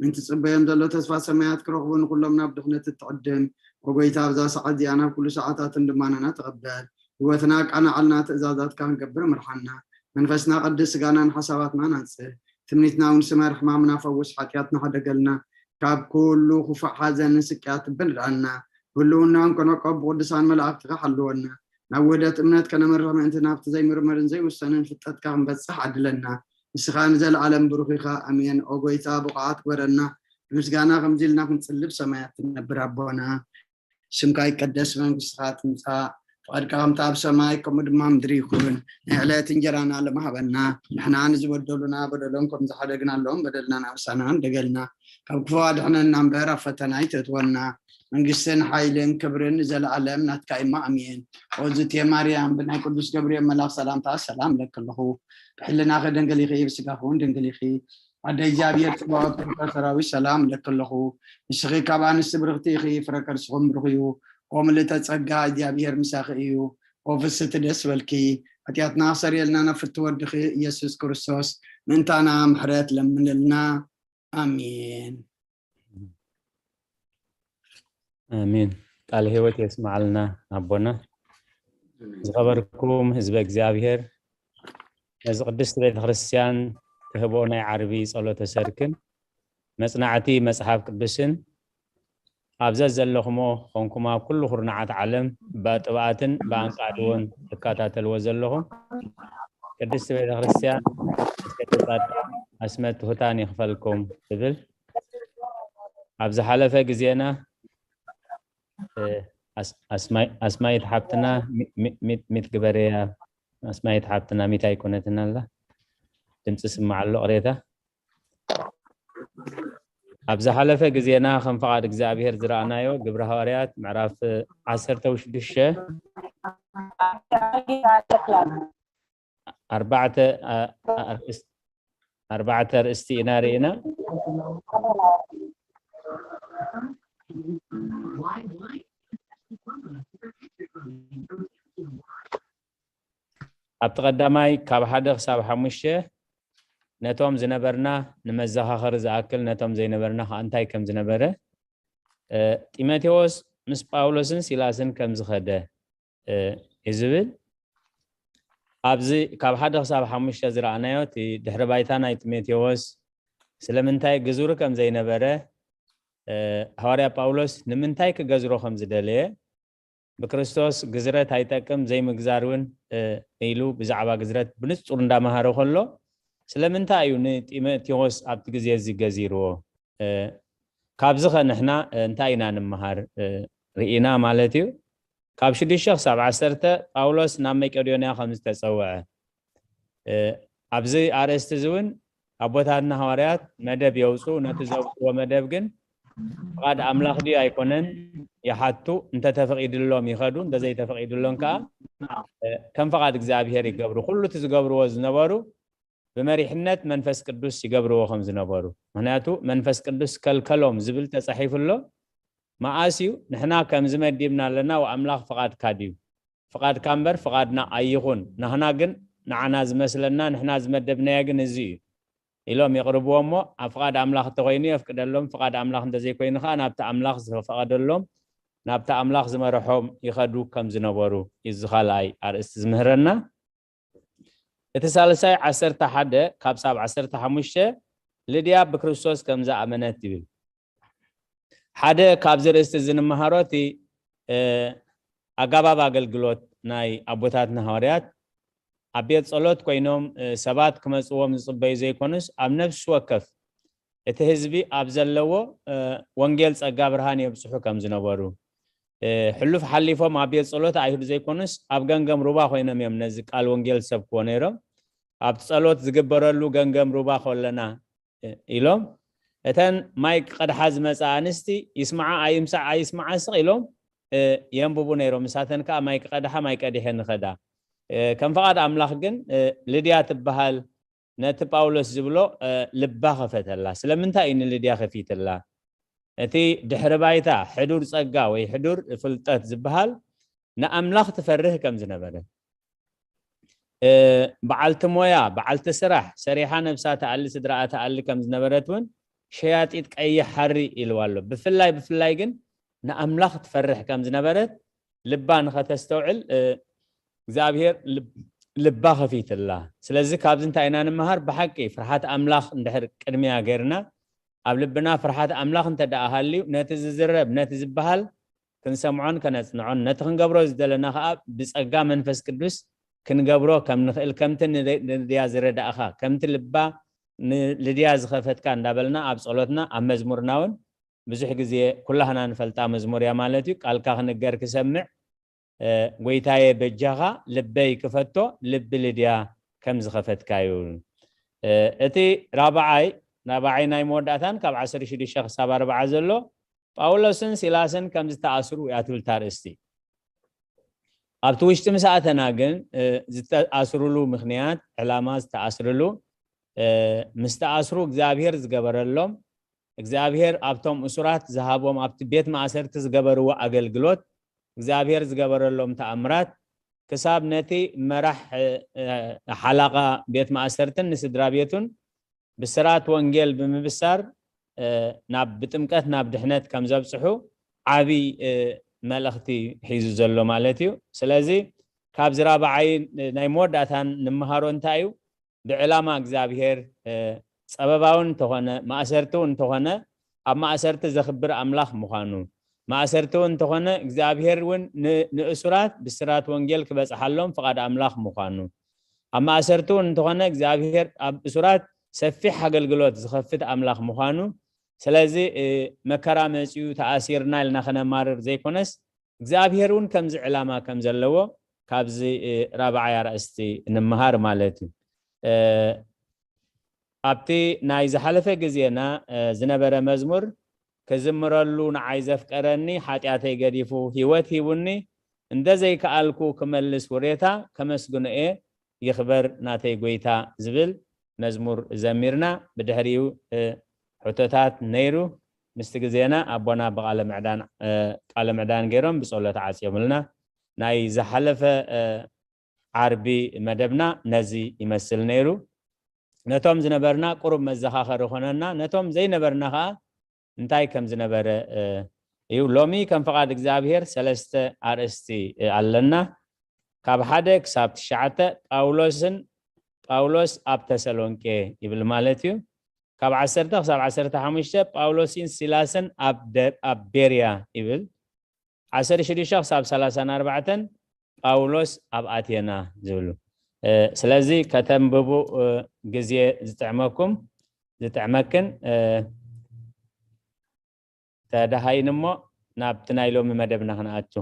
ምእንቲ ጽበዮም ዘሎ ተስፋ ሰማያት ክረኽቡ ንኹሎም ናብ ድኽነት እትዕድም። ኦ ጎይታ፣ ኣብዛ ሰዓት እዚኣ ናብ ኩሉ ሰዓታትን ልማናና ተቐበል። ህይወትና ኣቃናዓልና፣ ትእዛዛትካ ክንገብር ምርሓና። መንፈስና ቀድስ፣ ስጋናን ሓሳባትናን ኣንጽህ። ትምኒትና እውን ስመር፣ ሕማምና ፈውስ፣ ሓጢኣትና ሕደገልና። ካብ ኩሉ ክፉእ ሓዘንን ስቅያትን ብድኣና። ህልውናን ከነቆብ ብቅዱሳን መላእክትኻ ሓልወና። ናብ ውህደት እምነት ከነምርሕ ምእንቲ ናብቲ ዘይምርመርን ዘይውሰንን ፍልጠትካ ክንበጽሕ ዓድለና። ንስኻ ንዘለኣለም ብሩኽ ኢኻ። ኣሜን። ኦ ጎይታ፣ ብቑዓት ግበረና፣ ብምስጋና ከምዚ ኢልና ክንጽልብ ሰማያት ትነብር ኣቦና። ስምካ ይቀደስ፣ መንግስትኻ ትምጻእ፣ ፍቓድካ ከምቲ ኣብ ሰማይ ከምኡ ድማ ምድሪ ይኹን። ናይ ዕለት እንጀራና ሎም ሃበና። ንሕና ንዝበደሉና በደሎም ከም ዝሓደግናሎም በደልና ናብሳና እንደገልና፣ ካብ ክፉ ኣድሕነና እምበር ኣብ ፈተና ኣይተእትወና። መንግስትን ሓይልን ክብርን ንዘለኣለም ናትካ እሞ ኣሜን። ኦዝቴ ማርያም፣ ብናይ ቅዱስ ገብርኤል መልኣኽ ሰላምታ ሰላም እለኪ ኣለኹ። ብሕልናኺ ድንግል ኢኺ፣ ብስጋኺ እውን ድንግል ኢኺ። ኣደ እግዚኣብሔር ጽባኦት፣ ክብርተ ሰራዊት ሰላም እለኪ ኣለኹ። ንስኺ ካብ ኣንስቲ ብርኽቲ ኢኺ፣ ፍረ ከርስኹም ብሩኽ እዩ። ኦ ምልእተ ጸጋ፣ እግዚኣብሔር ምሳኺ እዩ። ኦ ፍስቲ ደስ በልኪ፣ ሓጢኣትና ክሰርየልና ነፍቲ ወድኺ ኢየሱስ ክርስቶስ ምእንታና ምሕረት ለምንልና። ኣሜን። ኣሜን። ቃል ህይወት የስማዓልና ኣቦና። ዝኸበርኩም ህዝበ እግዚኣብሔር፣ ነዚ ቅድስቲ ቤተክርስትያን ትህቦ ናይ ዓርቢ ጸሎተ ሰርክን መጽናዕቲ መጽሓፍ ቅዱስን ኣብ ዘዘለኹሞ ኾንኩም ኣብ ኩሉ ኩርናዓት ዓለም ብጥብኣትን ብኣንቃድዎን ትከታተልዎ ዘለኹም ቅድስቲ ቤተክርስትያን ኣስመ ትሑታን ይኽፈልኩም ትብል። ኣብ ዝሓለፈ ግዜና ኣስማይት ሓብትና ሚት ግበረያ። ኣስማይት ሓብትና ሚት ኣይኮነትን ኣላ፣ ድምፂ ስማዕ ኣሎ ቅሬታ። ኣብ ዝሓለፈ ግዜና ከም ፍቓድ እግዚኣብሔር ዝረኣናዮ ግብረ ሃዋርያት ምዕራፍ ዓሰርተ ሽዱሽተ ኣርባዕተ ኣርእስቲ ኢና ርኢና። ኣብቲ ቀዳማይ ካብ ሓደ ክሳብ ሓሙሽተ ነቶም ዝነበርና ንመዘኻኸሪ ዝኣክል፣ ነቶም ዘይነበርና ከዓ እንታይ ከም ዝነበረ፣ ጢሞቴዎስ ምስ ጳውሎስን ሲላስን ከም ዝኸደ እዩ ዝብል። ኣብዚ ካብ ሓደ ክሳብ ሓሙሽተ ዝረኣናዮ እቲ ድሕሪ ባይታ ናይ ጢሞቴዎስ ስለምንታይ ግዙሩ ከም ዘይነበረ፣ ሃዋርያ ጳውሎስ ንምንታይ ክገዝሮ ከም ዝደለየ፣ ብክርስቶስ ግዝረት ኣይጠቅም ዘይምግዛር እውን ኢሉ ብዛዕባ ግዝረት ብንጹር እንዳመሃረ ከሎ፣ ስለምንታይ እዩ ንጢሞቴዎስ ኣብቲ ግዜ እዚ ገዚርዎ? ካብዚ ኸ ንሕና እንታይ ኢና ንምሃር? ርኢና ማለት እዩ። ካብ ሽዱሽተ ክሳብ ዓሰርተ ጳውሎስ ናብ መቄዶንያ ከም ዝተጸውዐ፣ ኣብዚ ኣርእስቲ እዚ እውን ኣቦታትና ሃዋርያት መደብ የውፁ። ነቲ ዘውፅዎ መደብ ግን ፍቓድ ኣምላኽ ድዩ ኣይኮነን ይሓቱ። እንተተፈቒድሎም ይኸዱ፣ እንተዘይተፈቒድሎም ከዓ ከም ፍቓድ እግዚኣብሔር ይገብሩ። ኩሉ እቲ ዝገብርዎ ዝነበሩ ብመሪሕነት መንፈስ ቅዱስ ይገብርዎ ከም ዝነበሩ፣ ምክንያቱ መንፈስ ቅዱስ ከልከሎም ዝብል ተፃሒፉ ኣሎ። መኣስ እዩ? ንሕና ከምዚ መዲብና ኣለና፣ ኣምላኽ ፍቓድካ ድዩ? ፍቓድካ እምበር ፍቓድና ኣይኹን፣ ናህና ግን ንዓና ዝመስለና፣ ንሕና ዝመደብናዮ ግን እዚ እዩ ኢሎም የቕርብዎ። እሞ ኣብ ፍቓድ ኣምላኽ እንተኮይኑ የፍቅደሎም፣ ፍቓድ ኣምላኽ እንተዘይኮይኑ ከዓ ናብቲ ኣምላኽ ዝፈቐደሎም፣ ናብቲ ኣምላኽ ዝመረሖም ይኸዱ ከም ዝነበሩ እዩ እዚ ካልኣይ ኣርእስቲ ዝምህረና። እቲ ሳልሳይ ዓሰርተ ሓደ ካብ ሳብ ዓሰርተ ሓሙሽተ ልድያ ብክርስቶስ ከም ዝኣመነት ይብል። ሓደ ካብዚ ርእስቲ እዚ ንምሃሮ እቲ ኣጋባብ ኣገልግሎት ናይ ኣቦታትና ሃዋርያት ኣብ ቤት ጸሎት ኮይኖም ሰባት ክመጽዎም ዝጽበዩ ዘይኮኑስ ኣብ ነፍሲ ወከፍ እቲ ህዝቢ ኣብ ዘለዎ ወንጌል ጸጋ ብርሃን የብጽሑ ከም ዝነበሩ፣ ሕሉፍ ሓሊፎም ኣብ ቤት ጸሎት ኣይሁድ ዘይኮኑስ ኣብ ገምገም ሩባ ኮይኖም እዮም ነዚ ቃል ወንጌል ዝሰብክዎ ነይሮም። ኣብቲ ጸሎት ዝግበረሉ ገምገም ሩባ ከለና ኢሎም እተን ማይ ክቐድሓ ዝመጻ ኣንስቲ ይስማዓ ኣይምሳዕ ኣይስማዓ ስቕ ኢሎም የንብቡ ነይሮም። ንሳተን ከዓ ማይ ክቐድሓ ማይ ቀዲሐ ንኸዳ። ከም ፍቓድ ኣምላኽ ግን ልድያ ትበሃል ነቲ ጳውሎስ ዝብሎ ልባ ከፈተላ። ስለምንታይ እዩ ንልድያ ከፊትላ? እቲ ድሕሪ ባይታ ሕዱር ጸጋ ወይ ሕዱር ፍልጠት ዝበሃል ንኣምላኽ ትፈርህ ከም ዝነበረ፣ በዓልቲ ሞያ፣ በዓልቲ ስራሕ፣ ሰሪሓ ነብሳ ትኣሊ፣ ስድራኣ ትኣሊ ከም ዝነበረት እውን ሸያጢት ቀይሕ ሓሪ ኢልዋ ኣሎ። ብፍላይ ብፍላይ ግን ንኣምላኽ ትፈርሕ ከም ዝነበረት ልባ ንኸተስተውዕል እግዚኣብሔር ልባ ከፊትላ። ስለዚ ካብዚ እንታይ ኢና ንምሃር? ብሓቂ ፍርሓት ኣምላኽ እንድሕር ቅድሚያ ገይርና፣ ኣብ ልብና ፍርሓት ኣምላኽ እንተ ደኣ ሃልዩ፣ ነቲ ዝዝረብ ነቲ ዝበሃል ክንሰምዖን ከነጽንዖን፣ ነቲ ክንገብሮ ዝደለና ከኣ ብጸጋ መንፈስ ቅዱስ ክንገብሮ ከም ንኽእል፣ ከምቲ ንልድያ ዝረዳእኻ፣ ከምቲ ልባ ንልድያ ዝኸፈትካ እንዳበልና ኣብ ጸሎትና ኣብ መዝሙርና እውን ብዙሕ ግዜ ኩላህና ንፈልጣ መዝሙር እያ ማለት እዩ። ቃልካ ክንገር ክሰምዕ፣ ጎይታየ በጃኻ ልበይ ክፈቶ፣ ልቢ ልድያ ከም ዝኸፈትካ እዩ። እቲ ራብዓይ ራብዓይ ናይ መወዳእታን ካብ ዓሰርተ ሽዱሽተ ክሳብ ኣርብዓ ዘሎ ጳውሎስን ሲላስን ከም ዝተኣስሩ እያ ትብል እታ ኣርእስቲ። ኣብቲ ውሽጢ ምስ ኣተና ግን ዝተኣስሩሉ ምኽንያት፣ ዕላማ ዝተኣስርሉ፣ ምስ ተኣስሩ እግዚኣብሔር ዝገበረሎም፣ እግዚኣብሔር ኣብቶም እሱራት ዝሃቦም፣ ኣብቲ ቤት ማእሰርቲ ዝገበርዎ ኣገልግሎት፣ እግዚኣብሔር ዝገበረሎም ተኣምራት፣ ክሳብ ነቲ መራሕ ሓላቓ ቤት ማእሰርትን ንስድራ ቤቱን ብስራት ወንጌል ብምብሳር ናብ ብጥምቀት ናብ ድሕነት ከም ዘብጽሑ ዓቢ መልእኽቲ ሒዙ ዘሎ ማለት እዩ። ስለዚ ካብዚ ራብዓይ ናይ መወዳእታን ንምሃሮ እንታይ እዩ? ብዕላማ እግዚኣብሔር ጸበባውን እንተኾነ ማእሰርቲ እውን እንተኾነ ኣብ ማእሰርቲ ዘኽብር ኣምላኽ ምዃኑ፣ ማእሰርቲ እውን እንተኾነ እግዚኣብሔር እውን ንእሱራት ብስራት ወንጌል ክበጽሓሎም ፍቓድ ኣምላኽ ምዃኑ፣ ኣብ ማእሰርቲ እውን እንተኾነ እግዚኣብሔር ኣብ እሱራት ሰፊሕ ኣገልግሎት ዝኸፍት ኣምላኽ ምዃኑ፣ ስለዚ መከራ መጺኡ ተኣሲርና ኢልና ከነማርር ዘይኮነስ እግዚኣብሔር እውን ከምዚ ዕላማ ከም ዘለዎ ካብዚ ራብዓይ ኣርእስቲ ንምሃር ማለት እዩ። ኣብቲ ናይ ዝሓለፈ ግዜና ዝነበረ መዝሙር ክዝምረሉ ንዓይ ዘፍቀረኒ ሓጢኣተይ ገዲፉ ህይወት ሂቡኒ እንደ ዘይከኣልኩ ክመልስ ውሬታ ከመስግኖ እየ ይኽበር ናተይ ጎይታ ዝብል መዝሙር ዘሚርና ብድሕሪኡ ሕቶታት ነይሩ ምስቲ ግዜና ኣቦና ብቃለ ምዕዳን ቃለ ምዕዳን ገይሮም ብጸሎት ዓጽዮምልና ናይ ዝሓለፈ ዓርቢ መደብና ነዚ ይመስል ነይሩ። ነቶም ዝነበርና ቁሩብ መዘኻኸሪ ኾነና፣ ነቶም ዘይነበርና ኸዓ እንታይ ከም ዝነበረ እዩ። ሎሚ ከም ፍቓድ እግዚኣብሔር ሰለስተ ኣርእስቲ ኣለና። ካብ ሓደ ክሳብ ትሽዓተ ጳውሎስን ጳውሎስ ኣብ ተሰሎንቄ ይብል ማለት እዩ። ካብ ዓሰርተ ክሳብ ዓሰርተ ሓሙሽተ ጳውሎስን ሲላስን ኣብ ቤርያ ይብል። ዓሰርተ ሽዱሽተ ክሳብ ሰላሳን ኣርባዕተን ጳውሎስ ኣብ ኣቴና ዝብሉ። ስለዚ ከተንብቡ ግዜ ዝጥዕመኩም ዝጥዕመክን ተደሃይን እሞ ናብቲ ናይ ሎሚ መደብና ክንኣቱ።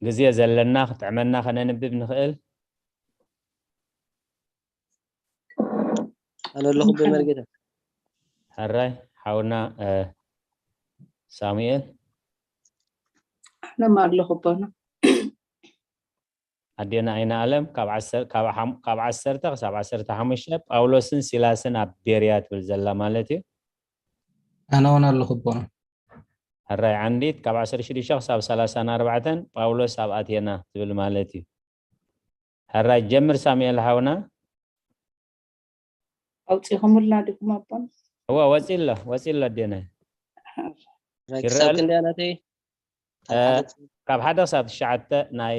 ግዜ ዘለና ክጥዕመና ከነንብብ ንኽእል። ኣነ ኣለኹ ብመርጌታ። ሕራይ ሓውና ሳሙኤል። ኣነማ ኣለኹ ኣቦና። ኣዴና ኣይና ኣለም ካብ ዓሰርተ ክሳብ ዓሰርተ ሓሙሽተ ጳውሎስን ሲላስን ኣብ ቤርያ ትብል ዘላ ማለት እዩ። ኣነ እውን ኣለኹ ኣቦና። ሕራይ ዓንዲት ካብ ዓሰርተ ሽዱሽተ ክሳብ ሰላሳን ኣርባዕተን ጳውሎስ ኣብ ኣቴና ትብል ማለት እዩ። ሕራይ ጀምር ሳሙኤል ሓውና። ኣውፂኹምልና ዲኹም ኣቦና? እወ ወፂ ኣሎ ወፂ ኣሎ ኣዴና። ሕራይ ክሳብ ክንደያ ናተይ? ካብ ሓደ ክሳብ ትሽዓተ ናይ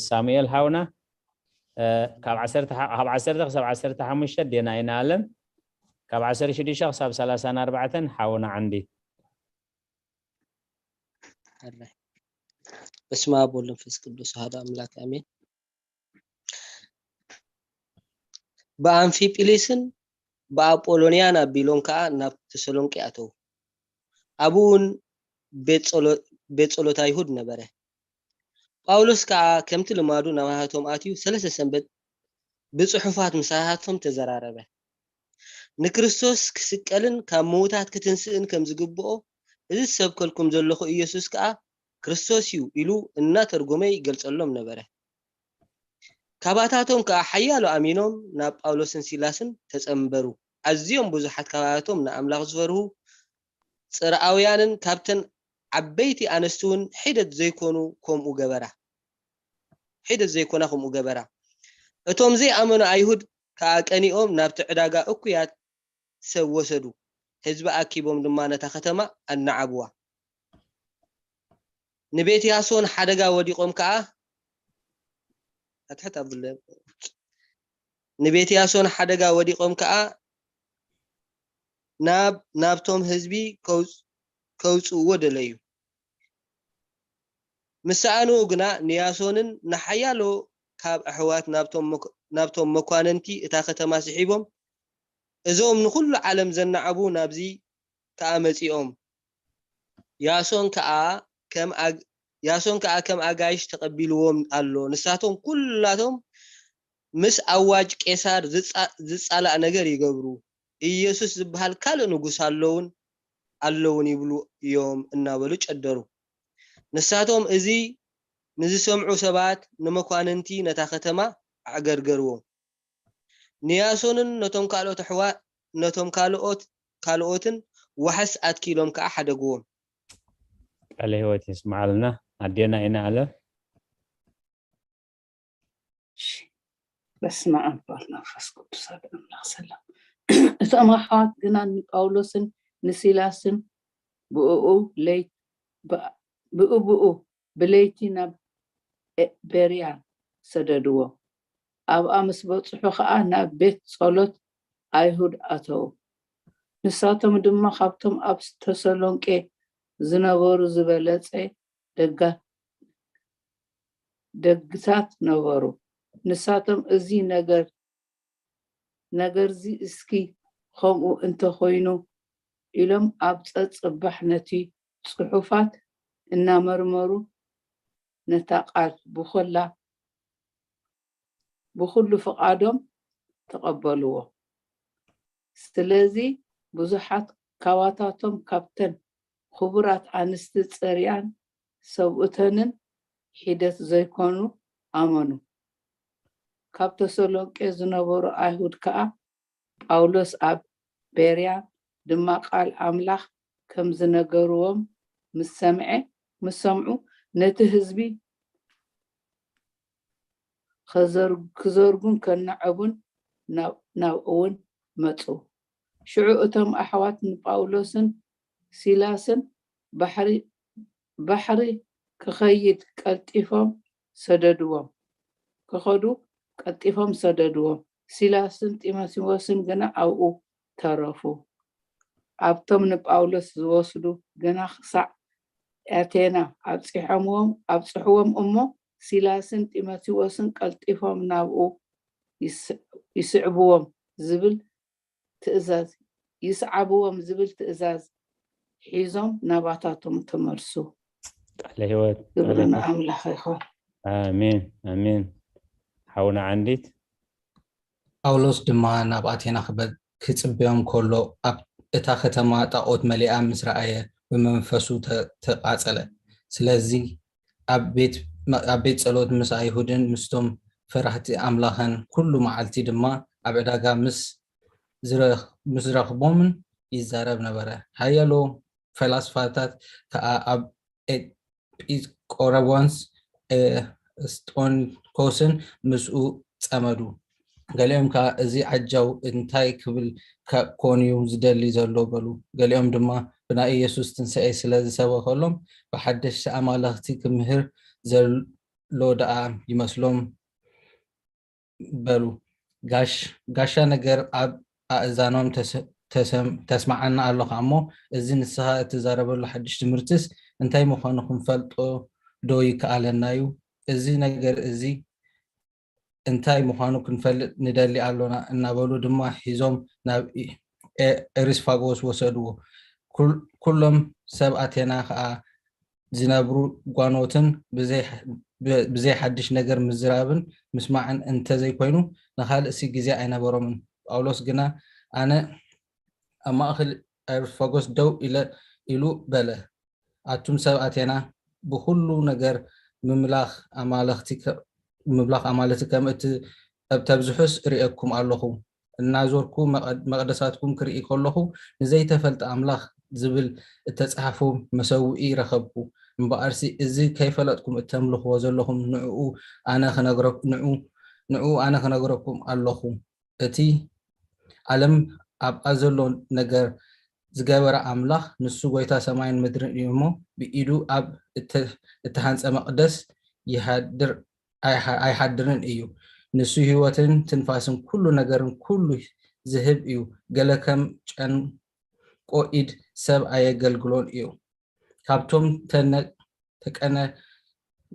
ሳሙኤል ሓውና ካብ ዓሰርተ ክሳብ ዓሰርተ ሓሙሽተ ኣዴና ኣይና ኣለም ካብ ዓሰርተ ሽዱሽተ ክሳብ ሰላሳን ኣርባዕተን ሓውና ዓንዲት። በስመ ኣብ ወወልድ ወመንፈስ ቅዱስ ኣሐዱ ኣምላክ ኣሜን። ብኣንፊጲሊስን ብኣጶሎንያን ኣቢሎም ከኣ ናብ ተሰሎንቄ ኣተዉ። ኣብኡ እውን ቤት ጸሎት ኣይሁድ ነበረ። ጳውሎስ ከኣ ከምቲ ልማዱ ናባሃቶም ኣትዩ ሰለስተ ሰንበት ብጽሑፋት ምሳሃቶም ተዘራረበ። ንክርስቶስ ክስቀልን ካብ ምዉታት ክትንስእን ከም ዝግብኦ፣ እዚ ዝሰብከልኩም ዘለኹ ኢየሱስ ከኣ ክርስቶስ እዩ ኢሉ እናተርጎመ ይገልጸሎም ነበረ። ካባታቶም ከኣ ሓያሎ ኣሚኖም ናብ ጳውሎስን ሲላስን ተጸንበሩ። ኣዝዮም ብዙሓት ካባታቶም ንኣምላኽ ዝፈርሁ ጽርኣውያንን ካብተን ዓበይቲ ኣንስቲ እውን ሒደት ዘይኮኑ ከምኡ ገበራ። ሒደት ዘይኮና ከምኡ ገበራ። እቶም ዘይኣመኑ ኣይሁድ ከኣ ቀኒኦም ናብቲ ዕዳጋ እኩያት ሰብ ወሰዱ። ህዝቢ ኣኪቦም ድማ ነታ ከተማ ኣናዓብዋ። ንቤት ያሶን ሓደጋ ወዲቖም ከኣ ኣትሕት ኣብለ ንቤት ያሶን ሓደጋ ወዲቖም ከኣ ናብ ናብቶም ህዝቢ ከውጽእዎ ደለዩ። ምስ ሰኣንዎ ግና ንያሶንን ንሓያሎ ካብ ኣሕዋት ናብቶም መኳንንቲ እታ ከተማ ስሒቦም፣ እዞም ንኹሉ ዓለም ዘናዕቡ ናብዚ ከኣ መጺኦም፣ ያሶን ከኣ ከም ኣግ- ያሶን ከኣ ከም ኣጋይሽ ተቐቢልዎም ኣሎ። ንሳቶም ኩላቶም ምስ ኣዋጅ ቄሳር ዝጻ- ዝጻላእ ነገር ይገብሩ። ኢየሱስ ዝበሃል ካልእ ንጉስ ኣለውን ኣለውን ይብሉ እዮም እናበሉ ጨደሩ። ንሳቶም እዚ ንዝሰምዑ ሰባት ንመኳንንቲ ነታ ከተማ ኣዕገርገርዎም። ንያሶንን ነቶም ካልኦት ኣሕዋ ነቶም ካልኦት ካልኦትን ዋሕስ ኣትኪሎም ከኣ ሓደግዎም። ቃለ ህይወት የስምዓልና ኣዴና ኢና ኣለ በስመ ኣብ ወወልድ ወመንፈስ ቅዱስ ኣሐዱ ኣምላኽ ሰላም። እቶም ኣሕዋት ግና ንጳውሎስን ንሲላስን ብእኡ ለይ ብእብኡ ብለይቲ ናብ ቤርያ ሰደድዎ። ኣብኣ ምስ በጽሑ ኸኣ ናብ ቤት ጸሎት ኣይሁድ ኣተዉ። ንሳቶም ድማ ካብቶም ኣብ ተሰሎንቄ ዝነበሩ ዝበለጸ ደጋ ደግታት ነበሩ። ንሳቶም እዚ ነገር ነገርዚ እስኪ ከምኡ እንተኾይኑ ኢሎም ኣብ ጸጽባሕ ነቲ ጽሑፋት እናመርመሩ ነታ ቃል ብኾላ ብኹሉ ፍቓዶም ተቐበልዎ። ስለዚ ብዙሓት ካባታቶም ካብተን ክቡራት ኣንስቲ ጽርያን ሰብኡተንን ሒደት ዘይኮኑ ኣመኑ። ካብ ተሰሎንቄ ዝነበሩ ኣይሁድ ከኣ ጳውሎስ ኣብ ቤርያ ድማ ቃል ኣምላኽ ከም ዝነገርዎም ምስ ሰምዐ ምስ ሰምዑ ነቲ ህዝቢ ክዘርጉን ከነዐቡን ናብ እውን መጹ። ሽዑ እቶም ኣሕዋት ንጳውሎስን ሲላስን ባሕሪ ባሕሪ ክኸይድ ቀልጢፎም ሰደድዎም ክኸዱ ቀልጢፎም ሰደድዎም። ሲላስን ጢሞቴዎስን ግና ኣብኡ ተረፉ። ኣብቶም ንጳውሎስ ዝወስዱ ግና ክሳዕ ኣቴና ኣብጺሖምዎም ኣብጽሕዎም እሞ ሲላስን ጢሞቴዎስን ቀልጢፎም ናብኡ ይስዕብዎም ዝብል ትእዛዝ ይስዓብዎም ዝብል ትእዛዝ ሒዞም ናባታቶም ተመልሱ። ቃለ ህይወት ክብሪ ንኣምላኽ ይኹን። ኣሜን ኣሜን። ሓውና ዓንዲት ጳውሎስ ድማ ናብ ኣቴና ክበ- ክጽበዮም ከሎ ኣብ እታ ከተማ ጣኦት መሊኣ ምስ ረኣየ ብመንፈሱ ተ- ተቓጸለ። ስለዚ ኣብ ቤት ኣብ ቤት ጸሎት ምስ ኣይሁድን ምስቶም ፈራህቲ ኣምላኽን ኩሉ መዓልቲ ድማ ኣብ ዕዳጋ ምስ ዝረ- ምስ ዝረኽቦምን ይዛረብ ነበረ። ሓያሎ ፈላስፋታት ከኣ ኣብ ኤጲስቆሮቦንስ እስጦንኮስን ምስኡ ጸመዱ። ገሊኦም ከኣ እዚ ዓጃው እንታይ ክብል ኮንዩ ዝደሊ ዘሎ በሉ። ገሊኦም ድማ ብናይ ኢየሱስ ትንሳኤ ስለ ዝሰበኸሎም ብሓደሽቲ ኣማልኽቲ ክምህር ዘሎ ደኣ ይመስሎም በሉ። ጋሻ ነገር ኣብ ኣእዛኖም ተስማዓና ኣሎኻ እሞ እዚ ንስኻ እትዛረበሉ ሓድሽ ትምህርትስ እንታይ ምዃኑ ክንፈልጦ ዶ ይከኣለና እዩ? እዚ ነገር እዚ እንታይ ምዃኑ ክንፈልጥ ንደሊ ኣሎና እናበሉ ድማ ሒዞም ናብ ኤሪስፋጎስ ወሰድዎ። ኩሎም ሰብ ኣቴና ኸኣ ዝነብሩ ጓኖትን ብዘይ ሓድሽ ነገር ምዝራብን ምስማዕን እንተዘይኮይኑ ንኻልእሲ ግዜ ኣይነበሮምን። ጳውሎስ ግና ኣነ ኣብ ማእኸል ኤሪስፋጎስ ደው ኢለ ኢሉ በለ። ኣቱም ሰብ ኣቴና ብኹሉ ነገር ምምላኽ ኣማልኽቲ ከም እተብዝሑስ እርእየኩም ኣለኹ። እናዞርኩ መቕደሳትኩም ክርኢ ከለኹ ንዘይተፈልጠ ኣምላኽ ዝብል እተጻሕፉ መሰውኢ ረኸብኩ። እምበኣርሲ እዚ ከይፈለጥኩም እተምልኽዎ ዘለኹም ንዕኡ ኣነ ክነግረኩ- ንዑ- ንዕኡ ኣነ ክነግረኩም ኣለኹ። እቲ ዓለም ኣብኣ ዘሎ ነገር ዝገበረ ኣምላኽ ንሱ ጐይታ ሰማይን ምድርን እዩ እሞ ብኢዱ ኣብ እተ- እተሃንጸ መቕደስ ይሃድር ኣይሓ- ኣይሓድርን እዩ። ንሱ ህይወትን ትንፋስን ኩሉ ነገርን ኩሉ ዝህብ እዩ። ገለ ከም ጨንቆ ኢድ ሰብ ኣየገልግሎን እዩ። ካብቶም ተነ- ተቀነ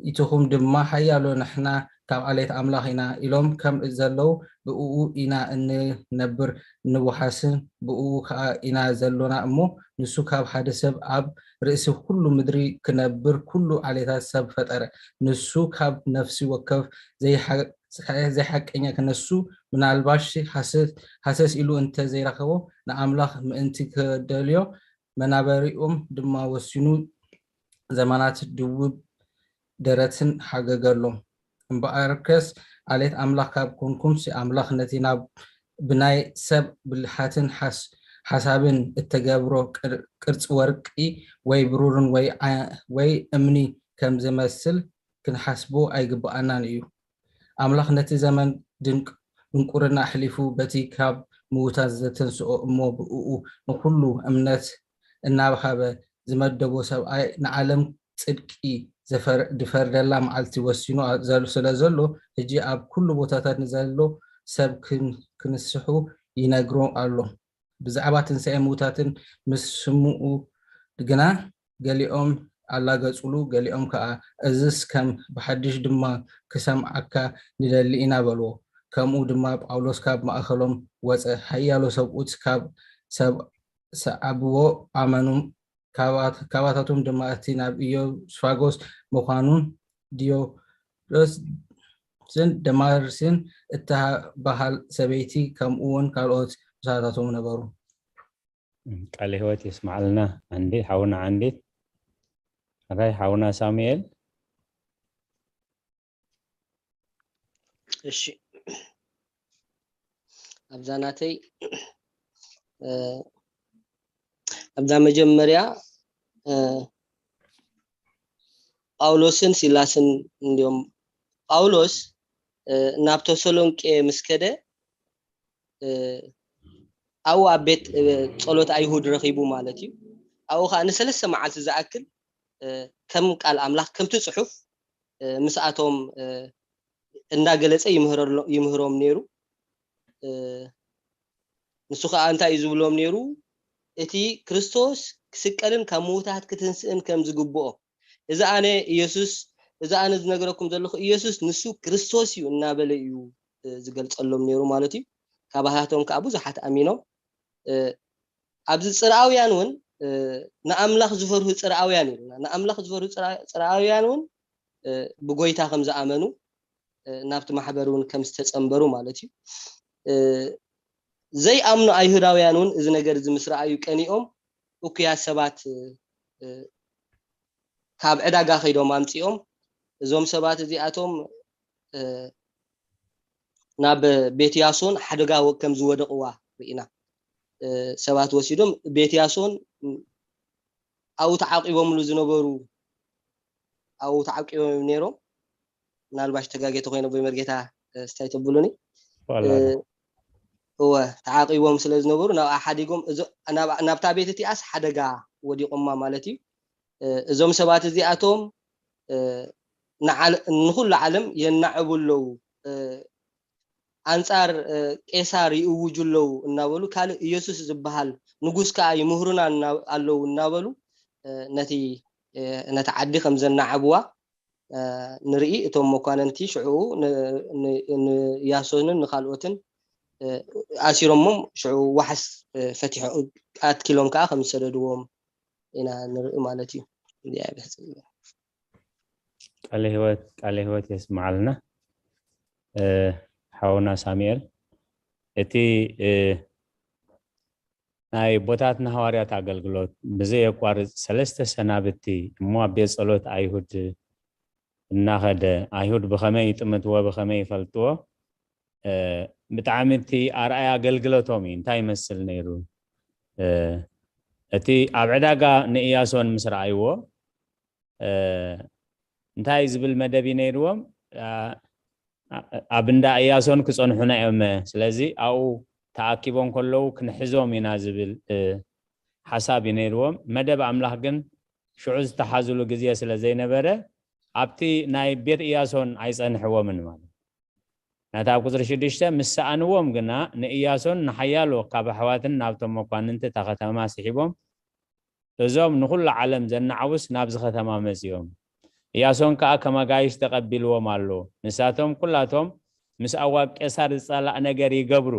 ኢትኹም ድማ ሓያሎ ንሕና ካብ ዓሌት ኣምላኽ ኢና ኢሎም ከም ዘለዉ ብእኡ ኢና እንነብር ንወሓስን ብእኡ ከኣ ኢና ዘሎና እሞ ንሱ ካብ ሓደ ሰብ ኣብ ርእሲ ኩሉ ምድሪ ክነብር ኩሉ ዓሌታት ሰብ ፈጠረ። ንሱ ካብ ነፍሲ ወከፍ ዘይሓ- ዘይሓቀኛ ክነሱ ምናልባሽ ሃሰስ- ሃሰስ ኢሉ እንተ ዘይረኸቦ ንኣምላኽ ምእንቲ ክደልዮ መናበሪኦም ድማ ወሲኑ ዘመናት ድውብ ደረትን ሓገገሎም። እምበኣርከስ ዓሌት ኣምላኽ ካብ ኮንኩምሲ ኣምላኽ ነቲ ናብ ብናይ ሰብ ብልሓትን ሓስ- ሓሳብን እተገብሮ ቅር- ቅርጺ ወርቂ ወይ ብሩርን ወይ ዓ- ወይ እምኒ ከም ዝመስል ክንሓስቦ ኣይግብኣናን እዩ። ኣምላኽ ነቲ ዘመን ድንቅ- ድንቁርና ኣሕሊፉ በቲ ካብ ምዉታት ዘተንስኦ እሞ ብእኡ ንኹሉ እምነት እናሃበ ዝመደቦ ሰብኣይ ንዓለም ጽድቂ ዘፈር- ዝፈርደላ መዓልቲ ወሲኑ ዘል- ስለ ዘሎ ሕጂ ኣብ ኩሉ ቦታታት ንዘሎ ሰብ ክን- ክንስሑ ይነግሮ ኣሎ። ብዛዕባ ትንሳኤ ምዉታትን ምስ ስምኡ ግና ገሊኦም ኣላገጹሉ፣ ገሊኦም ከኣ እዝስ ከም ብሓድሽ ድማ ክሰምዓካ ንደሊ ኢና በልዎ። ከምኡ ድማ ጳውሎስ ካብ ማእከሎም ወጸ፣ ሓያሎ ሰብኡት ካብ ሰብ ሰዓብዎ ኣመኑ። ካባት- ካባታቶም ድማ እቲ ናብ ኢዮስፋጎስ ምዃኑን ዲዮዶስን ደማርስን እትበሃል ሰበይቲ ከምኡውን ካልኦት ምሳታቶም ነበሩ። ቃለ ህይወት የስማዓልና። ዓንዲ ሓውና ዓንዲ ኣራይ ሓውና ሳሙኤል እሺ ኣብዛ ናተይ እ፣ ኣብዛ መጀመርያ እ፣ ጳውሎስን ሲላስን እንዲዮም። ጳውሎስ እ፣ ናብ ተሰሎንቄ ምስ ከደ እ፣ ኣብኡ ኣብ ቤት እ፣ ጸሎት ኣይሁድ ረኺቡ ማለት እዩ። ኣብኡ ከዓ ንሰለስተ መዓልቲ ዝኣክል እ፣ ከም ቃል ኣምላኽ ከምቲ ጽሑፍ እ፣ ምስኣቶም እ፣ እንዳገለጸ ይምህረሎ- ይምህሮም ነይሩ። እ፣ ንሱ ከዓ እንታይ እዩ ዝብሎም ነይሩ? እቲ ክርስቶስ ክስቀልን ካብ ምዉታት ክትንስእን ከም ዝግብኦ፣ እዚ ኣነ ኢየሱስ፣ እዚ ኣነ ዝነግረኩም ዘለኹ ኢየሱስ ንሱ ክርስቶስ እዩ እናበለ እዩ እ፣ ዝገልጸሎም ነይሩ ማለት እዩ። ካባታቶም ከዓ ብዙሓት ኣሚኖም እ፣ ኣብዚ ጽርኣውያን እውን እ፣ ንኣምላኽ ዝፈርሁ ጽርኣውያን ኢልና ንኣምላኽ ዝፈርሁ ጽርኣ- ጽርኣውያን እውን እ፣ ብጎይታ ከም ዝኣመኑ እ፣ ናብቲ ማሕበር እውን ከም ዝተጸንበሩ ማለት እዩ። እ፣ ዘይኣምኑ ኣይሁዳውያን እውን እዚ ነገር እዚ ምስ ረኣዩ ቀኒኦም እኩያት ሰባት እ፣ እ፣ ካብ ዕዳጋ ከይዶም ኣምጺኦም እዞም ሰባት እዚኣቶም እ፣ ናብ ቤት ያሶን ሓደጋ ወ- ከም ዝወደቕዋ ርኢና። እ፣ ሰባት ወሲዶም ቤት ያሶን እ፣ ኣብኡ ተዓቂቦምሉ ዝነበሩ ኣብኡ ተዓቂቦም እዮም ነይሮም። ምናልባሽ ተጋጌ ተኮይነ ቦይ መርጌታ እ፣ ስታይ ተብሉኒ። እ፣ እወ ተዓቂቦም ስለ ዝነበሩ ናብኣ ሓዲጎም እዞ- ናብ- ናብታ ቤት እቲኣስ ሓደጋ ወዲቆማ ማለት እዩ። እ፣ እዞም ሰባት እዚኣቶም እ፣ ንዓለ- ንኹሉ ዓለም የናዕቡ ኣለዉ። እ፣ ኣንጻር እ፣ ቄሳር ይእውጁ ኣለዉ እናበሉ ካልእ ኢየሱስ ዝበሃል ንጉስ ከኣ ይምህሩና እና- ኣለዉ እናበሉ እ፣ ነቲ እ፣ ነቲ ዓዲ ከም ዘናዕብዋ እ፣ ንርኢ። እቶም መኳንንቲ ሽዑ ን- ን- ንያሶንን ንካልኦትን እ፣ ኣሲሮሞም ሽዑ ዋሕስ እ፣ ፈቲሖ ኣትኪሎም ከኣ ከም ዝሰደድዎም ኢና ንርኢ ማለት እዩ። እዚኣ እያ ብሕጽር ዝበለ። ቃለ ህይወት ቃለ ህይወት የስምዓልና እ፣ ሓውና ሳሙኤል። እቲ እ፣ ናይ ቦታትና ሃዋርያት ኣገልግሎት ብዘየቋርጽ ሰለስተ ሰናብቲ እሞ ኣብ ቤት ጸሎት ኣይሁድ እናኸደ ኣይሁድ ብኸመይ ይጥምትዎ ብኸመይ ይፈልጥዎ እ፣ ብጣዕሚ እቲ ኣርኣያ ኣገልግሎቶም እዩ እንታይ ይመስል ነይሩ እ፣ እቲ ኣብ ዕዳጋ ንእያሶን ምስ ረኣይዎ እንታይ ዝብል መደብ እዩ ነይርዎም? ኣብ እንዳ እያሶን ክፀንሑና እዮም፣ ስለዚ ኣብኡ ተኣኪቦም ከለዉ ክንሕዞም ኢና ዝብል ሓሳብ እዩ ነይርዎም። መደብ ኣምላኽ ግን ሽዑ ዝተሓዝሉ ግዜ ስለ ዘይነበረ ኣብቲ ናይ ቤት እያሶን ኣይፀንሕዎምን ማለት። ናታ ኣብ ቁፅሪ ሽዱሽተ ምስ ሰኣንዎም ግና ንእያሶን ንሓያሎ ካብ ኣሕዋትን ናብቶም መኳንንቲ እታ ከተማ ስሒቦም እዞም ንኹሉ ዓለም ዘናዓውስ ናብዚ ከተማ መጺኦም። እያሶን ከኣ ከም ኣጋይሽ ተቐቢልዎም ኣሎ። ንሳቶም ኩላቶም ምስ ኣዋጅ ቄሳር ዝጸላእ ነገር ይገብሩ።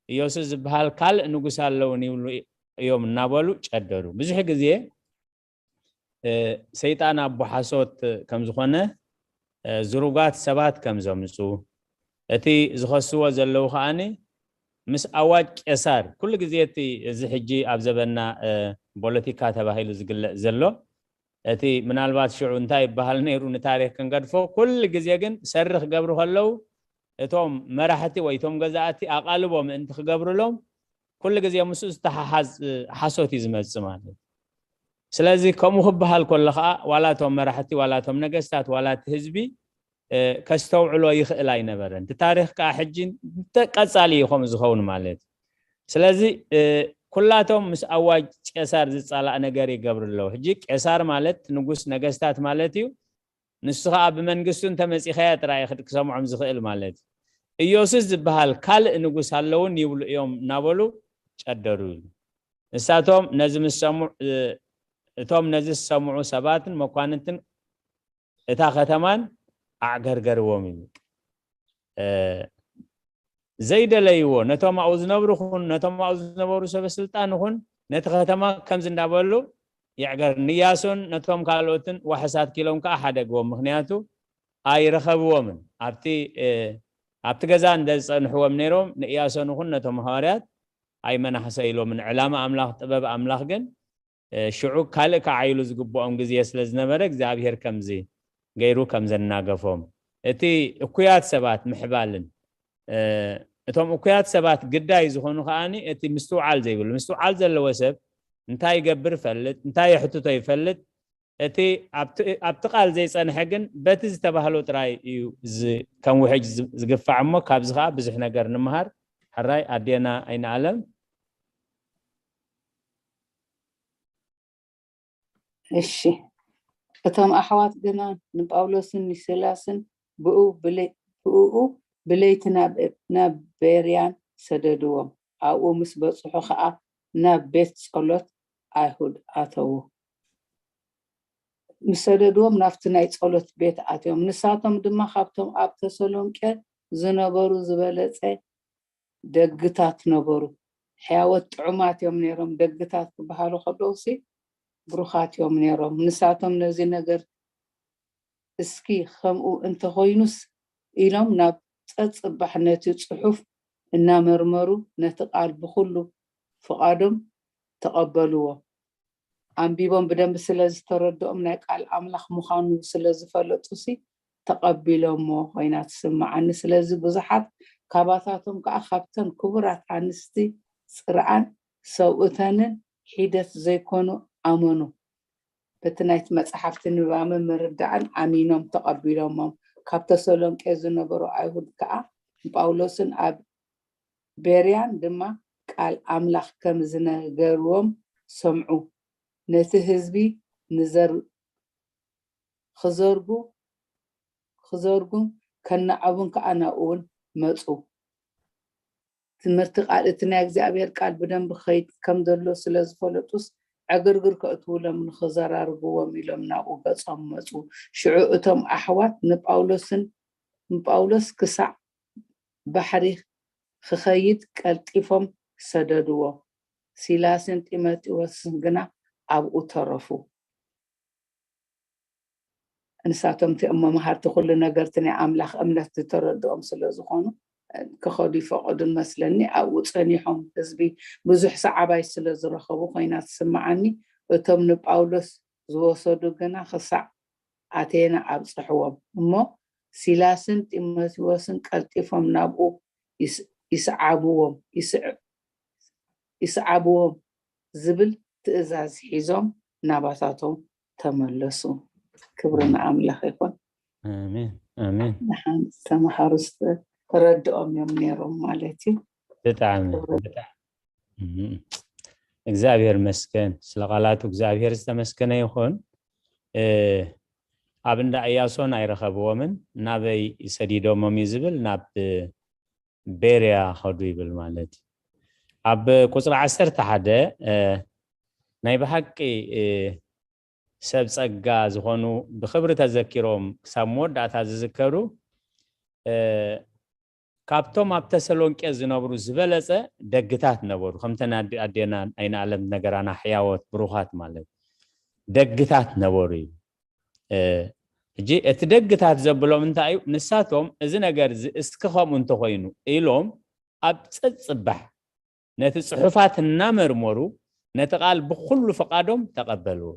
ኢየሱስ ዝበሃል ካልእ ንጉስ ኣለውን ይብሉ እዮም እናበሉ ጨደሩ። ብዙሕ ግዜ ሰይጣን ኣቦ ሓሶት ከም ዝኾነ ዝሩጋት ሰባት ከም ዘምፁ እቲ ዝኸስዎ ዘለዉ ከዓኒ ምስ ኣዋጅ ቄሳር ኩሉ ግዜ እቲ እዚ ሕጂ ኣብ ዘበና ፖለቲካ ተባሂሉ ዝግለፅ ዘሎ እቲ ምናልባት ሽዑ እንታይ ይበሃል ነይሩ ንታሪክ ክንገድፎ ኩሉ ግዜ ግን ሰሪ ክገብሩ ከለዉ እቶም መራሕቲ ወይ እቶም ገዛእቲ ኣቓልቦ ምእንቲ ክገብርሎም ኩሉ ግዜ ምስኡ ዝተሓሓዝ ሓሶት እዩ ዝመፅእ ማለት እዩ። ስለዚ ከምኡ ክበሃል ከሎ ከዓ ዋላ እቶም መራሕቲ ዋላ እቶም ነገስታት ዋላ እቲ ህዝቢ ከስተውዕሎ ይኽእል ኣይነበረን። እቲ ታሪክ ከዓ ሕጂ ቀፃሊ እዩ ከምኡ ዝኸውን ማለት እዩ። ስለዚ ኩላቶም ምስ ኣዋጅ ቄሳር ዝፃላእ ነገር ይገብሩ ኣለዉ። ሕጂ ቄሳር ማለት ንጉስ ነገስታት ማለት እዩ። ንሱ ከዓ ብመንግስቱ እንተመፂኻዮ ጥራይ ክሰምዖም ዝኽእል ማለት እዩ። ኢየሱስ ዝበሃል ካልእ ንጉስ ኣለውን ይብሉ እዮም እናበሉ ጨደሩ ኢሉ። ንሳቶም ነዚ ምስ ሰምዑ እቶም ነዚ ዝሰምዑ ሰባትን መኳንንትን እታ ከተማን ኣዕገርገርዎም ኢሉ። ዘይደለይዎ ነቶም ኣብኡ ዝነብሩ ኹን ነቶም ኣብኡ ዝነበሩ ሰበ ስልጣን ኹን ነቲ ከተማ ከምዚ እንዳበሉ የዕገር ንያሶን ነቶም ካልኦትን ዋሕሳት ኪሎም ከዓ ሓደግዎም። ምክንያቱ ኣይረኸብዎምን። ኣብቲ ኣብቲ ገዛ እንደ ዝፀንሕዎም ነይሮም ንእያሶን ኹን ነቶም ሃዋርያት ኣይመናሕሰ ኢሎምን። ዕላማ ኣምላኽ ጥበብ ኣምላኽ ግን ሽዑ ካልእ ክዓይሉ ዝግብኦም ግዜ ስለ ዝነበረ እግዚኣብሔር ከምዚ ገይሩ ከም ዘናገፎም እቲ እኩያት ሰባት ምሕባልን እቶም እኩያት ሰባት ግዳይ ዝኾኑ ከዓኒ እቲ ምስትውዓል ዘይብሉ ምስትውዓል ዘለዎ ሰብ እንታይ ይገብር ይፈልጥ እንታይ የሕትቶ ይፈልጥ እቲ ኣብቲ ቃል ዘይፀንሐ ግን በቲ ዝተባህሎ ጥራይ እዩ ከም ውሕጅ ዝግፋዕ እሞ ካብዚ ከዓ ብዙሕ ነገር ንምሃር ሕራይ ኣዴና ኣይንኣለም እሺ እቶም ኣሕዋት ግና ንጳውሎስን ንሲላስን ብኡ ብእኡ ብለይቲ ናብ ቤርያን ሰደድዎም ኣብኡ ምስ በጽሑ ኸዓ ናብ ቤት ጸሎት ኣይሁድ ኣተዉ ምስ ሰደድዎም ናብቲ ናይ ጸሎት ቤት ኣትዮም ንሳቶም ድማ ካብቶም ኣብ ተሰሎንቄ ዝነበሩ ዝበለጸ ደግታት ነበሩ። ሕያወት ጥዑማት እዮም ነይሮም። ደግታት ክበሃሉ ከለውሲ ብሩኻት እዮም ነይሮም። ንሳቶም ነዚ ነገር እስኪ ከምኡ እንተኾይኑስ ኢሎም ናብ ጸጽባሕ ነቲ ጽሑፍ እናመርመሩ ነቲ ቃል ብኹሉ ፍቓዶም ተቐበልዎ። ኣንቢቦም ብደንቢ ስለ ዝተረድኦም ናይ ቃል ኣምላኽ ምዃኑ ስለ ዝፈለጡ ሲ ተቐቢሎሞ ኮይና ትስምዓኒ። ስለዚ ብዙሓት ካባታቶም ከዓ ካብተን ክቡራት ኣንስቲ ጽርዓን ሰብኡተንን ሒደት ዘይኮኑ ኣመኑ። በቲ ናይቲ መጽሓፍቲ ንባምን ምርዳእን ኣሚኖም ተቐቢሎሞም። ካብ ተሰሎንቄ ዝነበሩ ኣይሁድ ከዓ ንጳውሎስን ኣብ ቤርያን ድማ ቃል ኣምላኽ ከም ዝነገርዎም ሰምዑ። ነቲ ህዝቢ ንዘር ክዘርጉ ክዘርጉ ከነዓቡን ከዓ ናብኡ እውን መፁ። ትምህርቲ ቃል እቲ ናይ እግዚኣብሔር ቃል ብደንቢ ክኸይድ ከም ዘሎ ስለ ዝፈለጡስ ዕግርግር ከእትውሎም ንኽዘራርብዎም ኢሎም ናብኡ ገጾም መፁ። ሽዑ እቶም ኣሕዋት ንጳውሎስን ንጳውሎስ ክሳዕ ባሕሪ ክኸይድ ቀልጢፎም ሰደድዎ። ሲላስን ጢሞቴዎስን ግና ኣብኡ ተረፉ። ንሳቶም እቲኦም መምሃርቲ ኩሉ ነገርቲ ናይ ኣምላኽ እምነት ዝተረድኦም ስለ ዝኾኑ ክኸዱ ይፈቐዱ መስለኒ። ኣብኡ ጸኒሖም ህዝቢ ብዙሕ ሰዓባይ ስለ ዝረኸቡ ኮይና ትስምዓኒ። እቶም ንጳውሎስ ዝወሰዱ ግና ክሳዕ ኣቴና ኣብጽሕዎም እሞ ሲላስን ጢሞቴዎስን ቀልጢፎም ናብኡ ይስዓብዎም ይስዓብዎም ዝብል ትእዛዝ ሒዞም ናባታቶም ተመለሱ። ክብሪ ንኣምላኽ ይኹን። ኣሜን ኣሜን። ንሓን ተምሃሩስ ተረድኦም እዮም ነይሮም ማለት እዩ። ብጣዕሚ ብጣዕሚ እግዚኣብሔር መስገን ስለ ቃላቱ እግዚኣብሔር ዝተመስገነ ይኹን። ኣብ እንዳ እያሶን ኣይረኸብዎምን ናበይ ሰዲዶሞም እዩ ዝብል ናብ ቤርያ ኸዱ ይብል ማለት እዩ። ኣብ ቁፅሪ ዓሰርተ ሓደ ናይ ብሓቂ ሰብ ጸጋ ዝኾኑ ብኽብሪ ተዘኪሮም ክሳብ መወዳእታ ዝዝከሩ ካብቶም ኣብ ተሰሎንቄ ዝነብሩ ዝበለጸ ደግታት ነበሩ። ከምተን ኣዴና ኣይንኣለም ነገራና ሕያወት ብሩኻት ማለት ደግታት ነበሩ እዩ። ሕጂ እቲ ደግታት ዘብሎም እንታይ እዩ? ንሳቶም እዚ ነገር እዚ እስኪ ከምኡ እንተኾይኑ ኢሎም ኣብ ጸጽባሕ ነቲ ጽሑፋት እናመርመሩ ነቲ ቃል ብኹሉ ፈቓዶም ተቐበልዎ።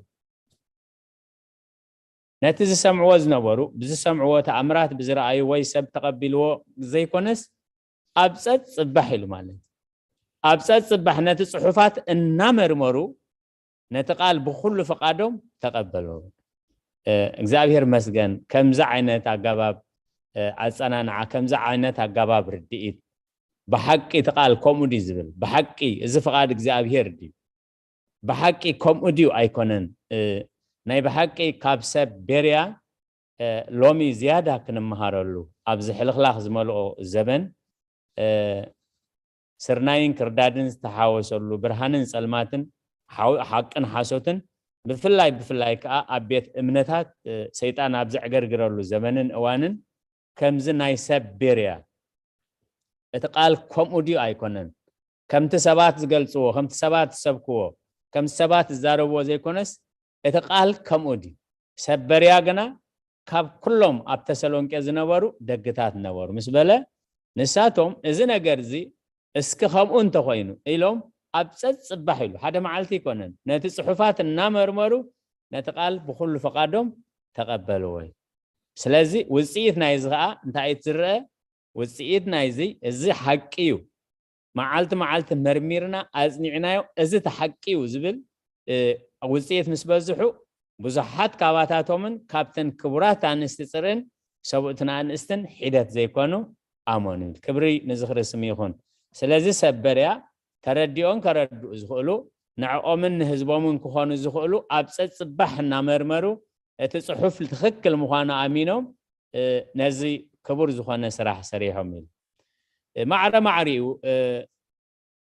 ነቲ ዝሰምዕዎ ዝነበሩ ብዝሰምዕዎ ተኣምራት ብዝረኣዩ ወይ ሰብ ተቐቢልዎ ዘይኮነስ ኣብ ጸጽባሕ ኢሉ ማለት ኣብ ጸጽባሕ ነቲ ጽሑፋት እናመርመሩ ነቲ ቃል ብኹሉ ፈቓዶም ተቐበልዎ። እግዚኣብሔር መስገን ከምዚ ዓይነት ኣገባብ ኣጸናንዓ ከምዚ ዓይነት ኣገባብ ርድኢት ብሓቂ እቲ ቃል ከምኡ ድዩ ዝብል ብሓቂ እዚ ፍቓድ እግዚኣብሔር ድዩ ብሓቂ ከምኡ ድዩ ኣይኮነን? ናይ ብሓቂ ካብ ሰብ ቤርያ ሎሚ ዝያዳ ክንመሃረሉ ኣብዚ ሕልኽላኽ ዝመልኦ ዘበን ስርናይን ክርዳድን ዝተሓወሰሉ ብርሃንን ጸልማትን ሓቅን ሓሶትን ብፍላይ ብፍላይ ከዓ ኣብ ቤት እምነታት ሰይጣን ኣብ ዘዕገርግረሉ ዘመንን እዋንን ከምዚ ናይ ሰብ ቤርያ እቲ ቃል ከምኡ ድዩ ኣይኮነን? ከምቲ ሰባት ዝገልፅዎ ከምቲ ሰባት ዝሰብክዎ ከምቲ ሰባት ዝዛረብዎ ዘይኮነስ እቲ ቃል ከምኡ ድዩ? ሰብ ቤርያ ግና ካብ ኩሎም ኣብ ተሰሎንቄ ዝነበሩ ደግታት ነበሩ ምስ በለ ንሳቶም እዚ ነገር እዚ እስኪ ከምኡ እንተኮይኑ ኢሎም ኣብ ፀፅባሕ ኢሉ ሓደ መዓልቲ ኣይኮነን ነቲ ፅሑፋት እናመርመሩ ነቲ ቃል ብኩሉ ፈቃዶም ተቀበልዎ እዩ። ስለዚ ውፅኢት ናይዚ ከዓ እንታይ እዩ ዝረአ? ውፅኢት ናይዚ እዚ ሓቂ እዩ። መዓልቲ መዓልቲ መርሚርና ኣፅኒዕናዮ እዚ ተሓቂ እዩ ዝብል ውፅኢት ምስ በዝሑ ብዙሓት ካባታቶምን ካብተን ክቡራት ኣንስቲ ፅርን ሰብኡትን ኣንስትን ሒደት ዘይኮኑ ኣመኑ። ክብሪ ንዝኽሪ ስም ይኹን። ስለዚ ሰብ በርያ ተረዲኦን ከረድኡ ዝኽእሉ ንዕኦምን ንህዝቦምን ክኾኑ ዝኽእሉ ኣብ ፀፅባሕ እናመርመሩ እቲ ፅሑፍ ትኽክል ምዃኑ ኣሚኖም ነዚ ክቡር ዝኾነ ስራሕ ሰሪሖም ኢሉ። ማዕረ ማዕሪኡ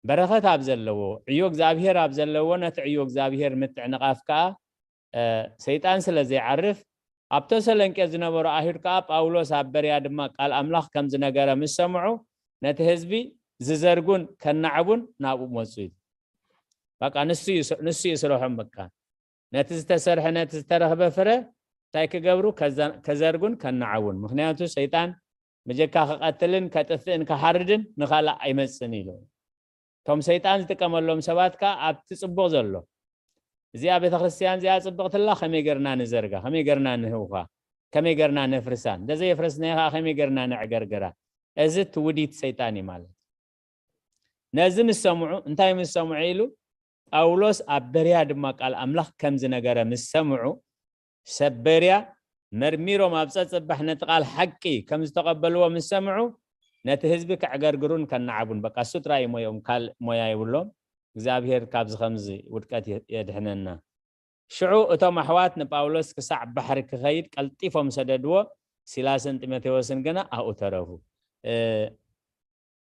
በረኸት ኣብ ዘለዎ ዕዮ እግዚኣብሔር ኣብ ዘለዎ ነቲ ዕዮ እግዚኣብሔር ምትዕንቓፍ ከዓ ሰይጣን ስለ ዘይዓርፍ ኣብ ተሰለንቄ ዝነበሩ ኣይሁድ ከዓ ጳውሎስ ኣብ በርያ ድማ ቃል ኣምላኽ ከም ዝነገረ ምስ ሰምዑ ነቲ ህዝቢ ዝዘርጉን ከናዕቡን ናብኡ መፁ እዩ። በቃ ንሱ እዩ ስርሖም። በቃ ነቲ ዝተሰርሐ ነቲ ዝተረኽበ ፍረ እንታይ ክገብሩ ከዘርጉን ከናዕቡን። ምክንያቱ ሰይጣን ብጀካ ክቐትልን ከጥፍእን ክሓርድን ንኻልእ ኣይመፅን ኢሉ። እቶም ሰይጣን ዝጥቀመሎም ሰባት ከዓ ኣብቲ ፅቡቕ ዘሎ እዚኣ ቤተክርስትያን እዚኣ ፅብቕትላ ከመይ ገርና ንዘርጋ፣ ከመይ ገርና ንህውኻ፣ ከመይ ገርና ነፍርሳ፣ እንተዘየፍረስናዮ ከዓ ከመይ ገርና ነዕገርገራ። እዚ ትውዲት ሰይጣን እዩ ማለት። ነዚ ምስ ሰምዑ እንታይ ምስ ሰምዑ ኢሉ ጳውሎስ ኣብ በርያ ድማ ቃል ኣምላኽ ከም ዝነገረ ምስ ሰምዑ ሰብ በርያ መርሚሮም ኣብ ጸጽባሕ ነቲ ቃል ሓቂ ከም ዝተቐበልዎ ምስ ሰምዑ ነቲ ህዝቢ ከዕገርግሩን ከነዓቡን በቃ እሱ ጥራይ ሞዮም ካልእ ሞያ ይብሎም እግዚኣብሔር ካብዚ ከምዚ ውድቀት የድሕነና። ሽዑ እቶም ኣሕዋት ንጳውሎስ ክሳዕ ባሕሪ ክኸይድ ቀልጢፎም ሰደድዎ፣ ሲላስን ጢሞቴዎስን ግና ኣብኡ ተረፉ።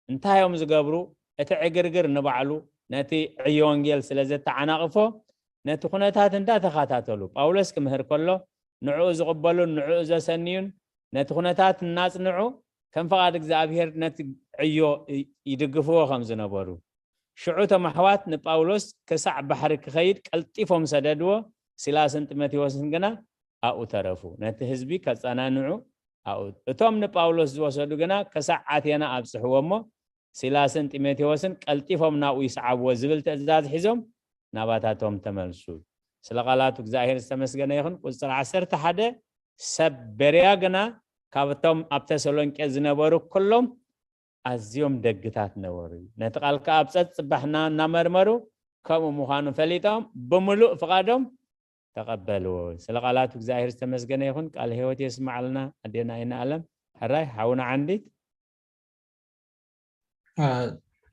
እንታይ እዮም ዝገብሩ? እቲ ዕግርግር ንባዕሉ ነቲ ዕዮ ወንጌል ስለ ዘተዓናቕፎ ነቲ ኩነታት እንዳተኸታተሉ ጳውሎስ ክምህር ከሎ ንዕኡ ዝቕበሉን ንዕኡ ዘሰንዩን ነቲ ኩነታት እናጽንዑ ከም ፍቓድ እግዚኣብሔር ነቲ ዕዮ ይድግፍዎ ከም ዝነበሩ ሽዑ እቶም ኣሕዋት ንጳውሎስ ክሳዕ ባሕሪ ክኸይድ ቀልጢፎም ሰደድዎ፣ ሲላስን ጢሞቴዎስን ግና ኣብኡ ተረፉ። ነቲ ህዝቢ ከጸናንዑ ኣብኡ እቶም ንጳውሎስ ዝወሰዱ ግና ክሳዕ ኣቴና ኣብጽሕዎ እሞ ሲላስን ጢሞቴዎስን ቀልጢፎም ናብኡ ይስዓብዎ ዝብል ትእዛዝ ሒዞም ናባታቶም ተመልሱ። ስለ ቃላቱ እግዚኣብሔር ዝተመስገነ ይኹን። ቁፅሪ ዓሰርተ ሓደ ሰብ በርያ ግና ካብቶም ኣብ ተሰሎንቄ ዝነበሩ ኩሎም ኣዝዮም ደግታት ነበሩ። ነቲ ቃል ከዓ ኣብ ፀፅባሕና እናመርመሩ ከምኡ ምዃኑ ፈሊጦም ብምሉእ ፍቓዶም ተቐበልዎ። ስለ ቃላቱ እግዚኣብሔር ዝተመስገነ ይኹን። ቃል ህይወት የስማዓልና ኣዴና ኣይንኣለም። ሕራይ ሓውና ዓንዲት።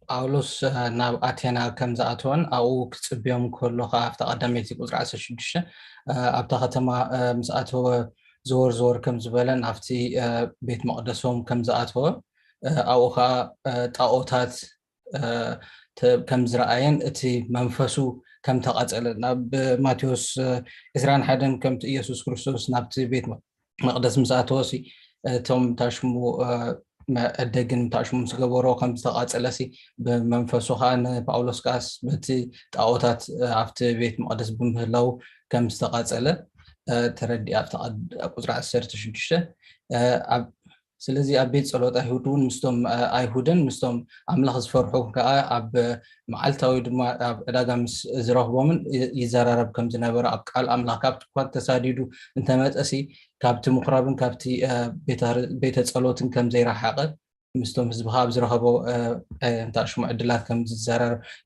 ጳውሎስ ናብ ኣቴና ከም ዝኣተወን ኣብኡ ክፅብዮም ከሎ ከዓ ኣብታ ቀዳመይቲ ቁፅሪ ዓሰርተ ሽዱሽተ ኣብታ ከተማ ምስ ኣተወ ዘወር ዘወር ከም ዝበለን ኣብቲ ቤት መቅደሶም ከም ዝኣተወ ኣብኡ ከዓ ጣዖታት ከም ዝረኣየን እቲ መንፈሱ ከም ተቃፀለ ናብ ማቴዎስ ዕስራን ሓደን ከምቲ ኢየሱስ ክርስቶስ ናብቲ ቤት መቅደስ ምስ ኣተወ እቶም ታሽሙ መዐደግን ታሽሙ ምስ ገበሮ ከም ዝተቃፀለ ሲ ብመንፈሱ ከዓ ንጳውሎስ ከዓስ በቲ ጣዖታት ኣብቲ ቤት መቅደስ ብምህላው ከም ዝተቃፀለ ተረዲኣ ኣብቲ ቁፅሪ ዓሰርተ ሽዱሽተ ስለዚ ኣብ ቤት ጸሎት ኣይሁድ እውን ምስቶም ኣይሁድን ምስቶም ኣምላኽ ዝፈርሑ ከዓ ኣብ መዓልታዊ ድማ ኣብ ዕዳጋ ምስ ዝረኽቦምን ይዘራረብ ከም ዝነበረ ኣብ ቃል ኣምላኽ ካብቲ እኳ ተሳዲዱ እንተመጠሲ ካብቲ ምኩራብን ካብቲ ቤተ ጸሎትን ከም ዘይረሓቐ ምስቶም ህዝቢ ካብ ዝረኸቦ እንታሽሙ ዕድላት ከም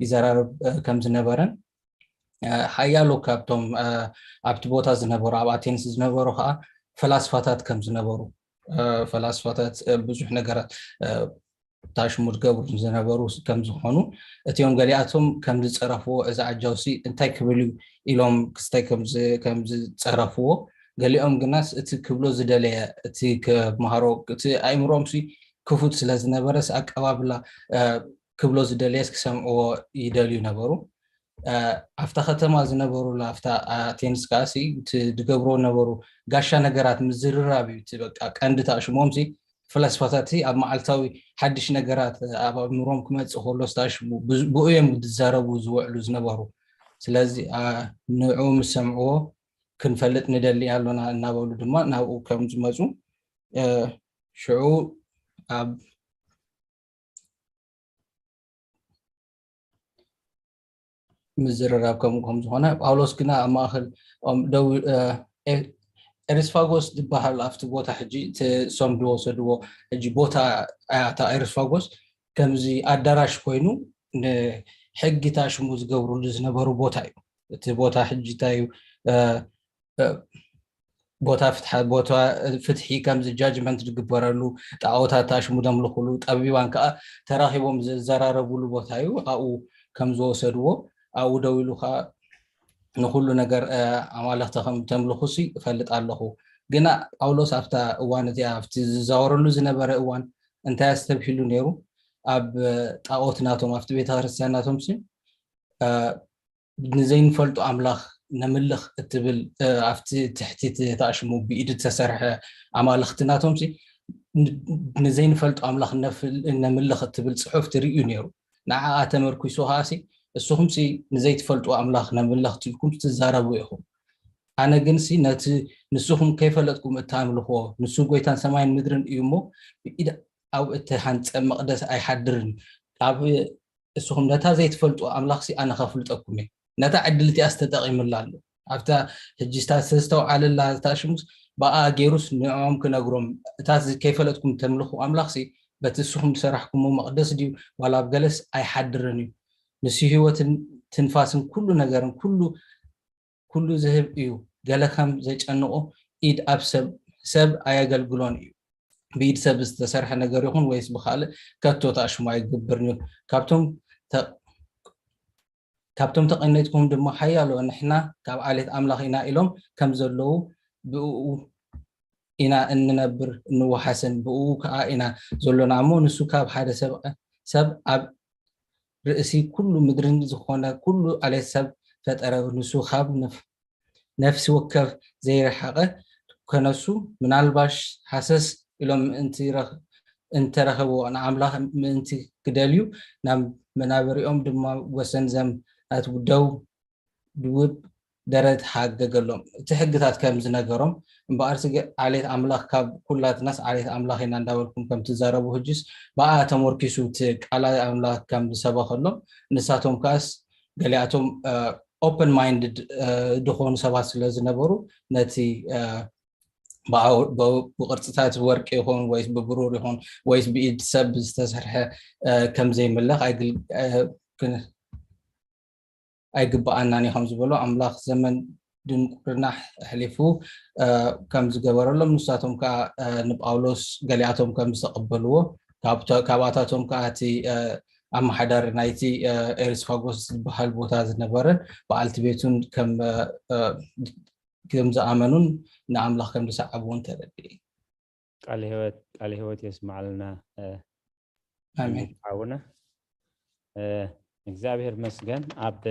ይዘራረብ ከም ዝነበረን ሓያሎ ካብቶም ኣብቲ ቦታ ዝነበሩ ኣብ ኣቴንስ ዝነበሩ ከዓ ፈላስፋታት ከም ዝነበሩ ፈላስፋታት ብዙሕ ነገራት ታሽሙ ዝገብሩ ዝነበሩ ከም ዝኾኑ እቲኦም ገሊኣቶም ከም ዝፀረፍዎ እዚ ዓጃውሲ እንታይ ክብል እዩ ኢሎም ክስታይ ከም ዝፀረፍዎ ገሊኦም ግናስ እቲ ክብሎ ዝደለየ እቲ ክመሃሮ እቲ ኣእምሮኦም ክፉት ስለ ዝነበረስ ኣቀባብላ ክብሎ ዝደለየስ ክሰምዕዎ ይደልዩ ነበሩ ኣብታ ከተማ ዝነበሩላ ኣብታ ኣቴንስ ከዓሲ ዝገብርዎ ነበሩ ጋሻ ነገራት ምዝርራብ እዩ በቃ ቀንዲ ታሽሞም ፈላስፋታት ኣብ መዓልታዊ ሓድሽ ነገራት ኣብ ኣእምሮም ክመፅእ ከሎ ስታሽሙ ብኡ እዮም ዝዛረቡ ዝውዕሉ ዝነበሩ ስለዚ ንዑ ምስ ሰምዕዎ ክንፈልጥ ንደሊ ኣሎና እናበሉ ድማ ናብኡ ከም ዝመፁ ሽዑ ኣብ ምዝርራብ ከምኡ ከም ዝኾነ ጳውሎስ ግና ኣብ ማእኸል ደው ኤርስፋጎስ ዝበሃል ኣብቲ ቦታ ሕጂ ሶም ዝወሰድዎ ሕጂ ቦታ ኣያታ ኤርስፋጎስ ከምዚ ኣዳራሽ ኮይኑ ንሕጊ ታሽሙ ዝገብሩሉ ዝነበሩ ቦታ እዩ እቲ ቦታ ሕጂ እንታይ እዩ ቦታ ፍትሓ ቦታ ፍትሒ ከምዚ ጃጅመንት ዝግበረሉ ጣዖታት ታሽሙ ደምልኩሉ ጠቢባን ከዓ ተራኪቦም ዝዘራረቡሉ ቦታ እዩ ኣብኡ ከም ዝወሰድዎ ኣብኡ ደው ኢሉ ከዓ ንኩሉ ነገር ኣማለክቲ ከም ተምልኩ ሲ እፈልጥ ኣለኩ ግና ጳውሎስ ኣብታ እዋን እቲኣ ኣብቲ ዝዛወረሉ ዝነበረ እዋን እንታይ ኣስተብሂሉ ነይሩ ኣብ ጣዖት ናቶም ኣብቲ ቤተክርስትያን ናቶም ሲ ንዘይንፈልጦ ኣምላኽ ነምልኽ እትብል ኣብቲ ትሕቲ ተኣሽሙ ብኢድ ዝተሰርሐ ኣማልኽቲ ናቶም ንዘይንፈልጦ ኣምላኽ ነምልኽ እትብል ፅሑፍ ትርእዩ ነይሩ ንዓኣ ተመርኩሱ ከዓሲ እስኹም ንዘይትፈልጡ ኣምላኽ ነምልኽ ትልኩም ትዛረቡ ኢኹም ኣነ ግን ነቲ ንስኹም ከይፈለጥኩም እተምልኽዎ ንሱ ጎይታን ሰማይን ምድርን እዩ እሞ ብኢድ ኣብ እተሃንፀ መቕደስ ኣይሓድርን ኣብ እስኹም ነታ ዘይትፈልጡ ኣምላኽሲ ኣነ ከፍልጠኩም እየ ነታ ዕድል እቲኣስ ተጠቒምላ ኣሎ ኣብታ ሕጂ ዝተስተውዓለላ እታ ሽሙስ ብኣ ገይሩስ ንዕኦም ክነግሮም እታ ከይፈለጥኩም ተምልኹ ኣምላኽሲ በቲ እስኹም ዝሰራሕኩሞ መቕደስ ድዩ ዋላ ኣብ ገለስ ኣይሓድርን እዩ ንሱ ህይወትን ትንፋስን ኩሉ ነገርን ኩሉ ኩሉ ዝህብ እዩ ገለ ከም ዘጨንቑ ኢድ ኣብ ሰብ ኣየገልግሎን እዩ ብኢድ ሰብ ዝተሰርሐ ነገር ይኹን ወይስ ብካልእ ከቶ ተኣሽሙ ኣይግብርን እዩ ካብቶም ካብቶም ተቐነትኩም ድማ ሓያሎ ንሕና ካብ ዓሌት ኣምላኽ ኢና ኢሎም ከም ዘለዉ ብኡ ኢና እንነብር እንወሓስን ብኡ ከዓ ኢና ዘሎና እሞ ንሱ ካብ ሓደ ሰብ ኣብ ርእሲ ኩሉ ምድርን ዝኾነ ኩሉ ዓሌት ሰብ ፈጠረ ንሱ ካብ ነፍሲ ወከፍ ዘይረሓቐ ከነሱ ምናልባሽ ሃሰስ ኢሎም ምእንቲ እንተረኸብዎ ንኣምላኽ ምእንቲ ክደልዩ ናብ መናበሪኦም ድማ ወሰን ዘም ናት ደው ድውብ ደረት ሃገገሎም እቲ ሕግታት ከም ዝነገሮም እምበኣር ስገ ዓሌት ኣምላኽ ካብ ኩላትናስ ዓሌት ኣምላኽ ኢና እንዳበልኩም ከም ትዛረቡ ሕጅስ ብኣ ተመርኪሱ እቲ ቃላ ኣምላኽ ከም ዝሰበኸሎም ንሳቶም ከኣስ ገሊኣቶም open minded ዝኾኑ ሰባት ስለ ዝነበሩ ነቲ ብቅርፅታት ወርቂ ይኹን ወይስ ብብሩር ይኹን ወይስ ብኢድ ሰብ ዝተሰርሐ ከም ዘይምለኽ ኣይግብኣናን እዩ ከም ዝበሎ፣ ኣምላኽ ዘመን ድንቁርና ኣሕሊፉ ከም ዝገበረሎም፣ ንሳቶም ከዓ ንጳውሎስ ገሊኣቶም ከም ዝተቐበልዎ፣ ካብኣታቶም ከዓ እቲ ኣመሓዳሪ ናይቲ ኤርስፋጎስ ዝበሃል ቦታ ዝነበረ በዓልቲ ቤቱን ከም ዝኣመኑን ንኣምላኽ ከም ዝሰዓቡ እውን ተረድእ። ቃለ ህይወት የስማዕልና። ኣሜን። ሓውና እግዚኣብሔር መስገን። ኣብ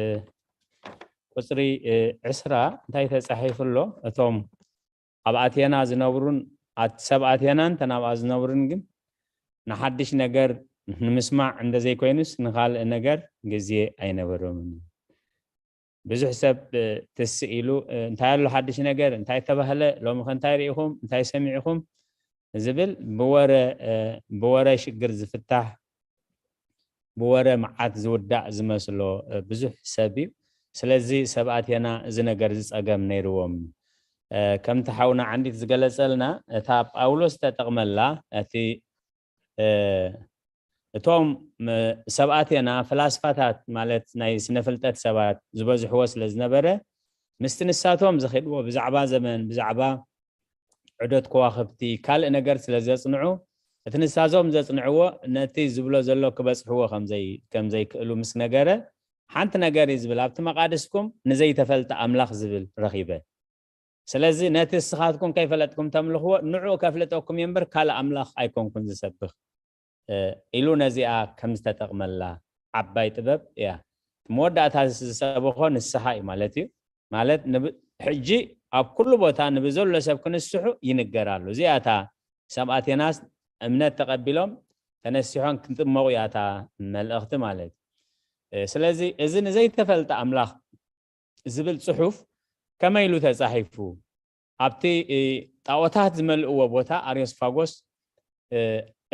ቁፅሪ ዕስራ እንታይ ተፃሒፉ ኣሎ? እቶም ኣብ ኣቴና ዝነብሩን ሰብ ኣቴናን ተናብኣ ዝነብሩን ግን ንሓድሽ ነገር ንምስማዕ እንደዘይኮይኑስ ንካልእ ነገር ግዜ ኣይነበሮምን። ብዙሕ ሰብ ትስእ ኢሉ እንታይ ኣሎ ሓድሽ ነገር፣ እንታይ ተባህለ፣ ሎሚ ከ እንታይ ርኢኹም፣ እንታይ ሰሚዕኹም ዝብል ብወረ ብወረ ሽግር ዝፍታሕ፣ ብወረ መዓት ዝውዳእ ዝመስሎ ብዙሕ ሰብ እዩ። ስለዚ ሰብ ኣቴና እዚ ነገር ዝፀገም ነይርዎም። ከምቲ ሓውና ዓንዲት ዝገለፀልና፣ እታ ጳውሎስ ተጠቕመላ እቲ እቶም ሰብ ኣቴና ፈላስፋታት፣ ማለት ናይ ስነ ፍልጠት ሰባት ዝበዝሕዎ ስለ ዝነበረ፣ ምስቲ ንሳቶም ዘኺድዎ ብዛዕባ ዘመን፣ ብዛዕባ ዑደት ከዋኽብቲ፣ ካልእ ነገር ስለ ዘጽንዑ፣ እቲ ንሳቶም ዘጽንዕዎ ነቲ ዝብሎ ዘሎ ክበጽሕዎ ከም ዘይክእሉ ምስ ነገረ፣ ሓንቲ ነገር እዩ ዝብል፣ ኣብቲ መቓድስኩም ንዘይተፈልጠ ኣምላኽ ዝብል ረኺበ። ስለዚ ነቲ ንስኻትኩም ከይፈለጥኩም ተምልኽዎ ንዕኡ ከፍልጠኩም እየ እምበር ካልእ ኣምላኽ ኣይኮንኩን ዝሰብኽ ኢሉ ነዚኣ ከም ዝተጠቕመላ ዓባይ ጥበብ እያ። መወዳእታ ዝሰበኾ ንስሓ እዩ ማለት እዩ። ማለት ሕጂ ኣብ ኩሉ ቦታ ንብዘሎ ሰብ ክንስሑ ይንገር ኣሎ። እዚኣ እታ ሰብ ኣቴናስ እምነት ተቐቢሎም ተነሲሖም ክንጥመቑ እያ እታ መልእኽቲ ማለት እዩ። ስለዚ እዚ ንዘይተፈልጠ ኣምላኽ ዝብል ጽሑፍ ከመይ ኢሉ ተጻሒፉ? ኣብቲ ጣዖታት ዝመልእዎ ቦታ ኣርዮስፋጎስ፣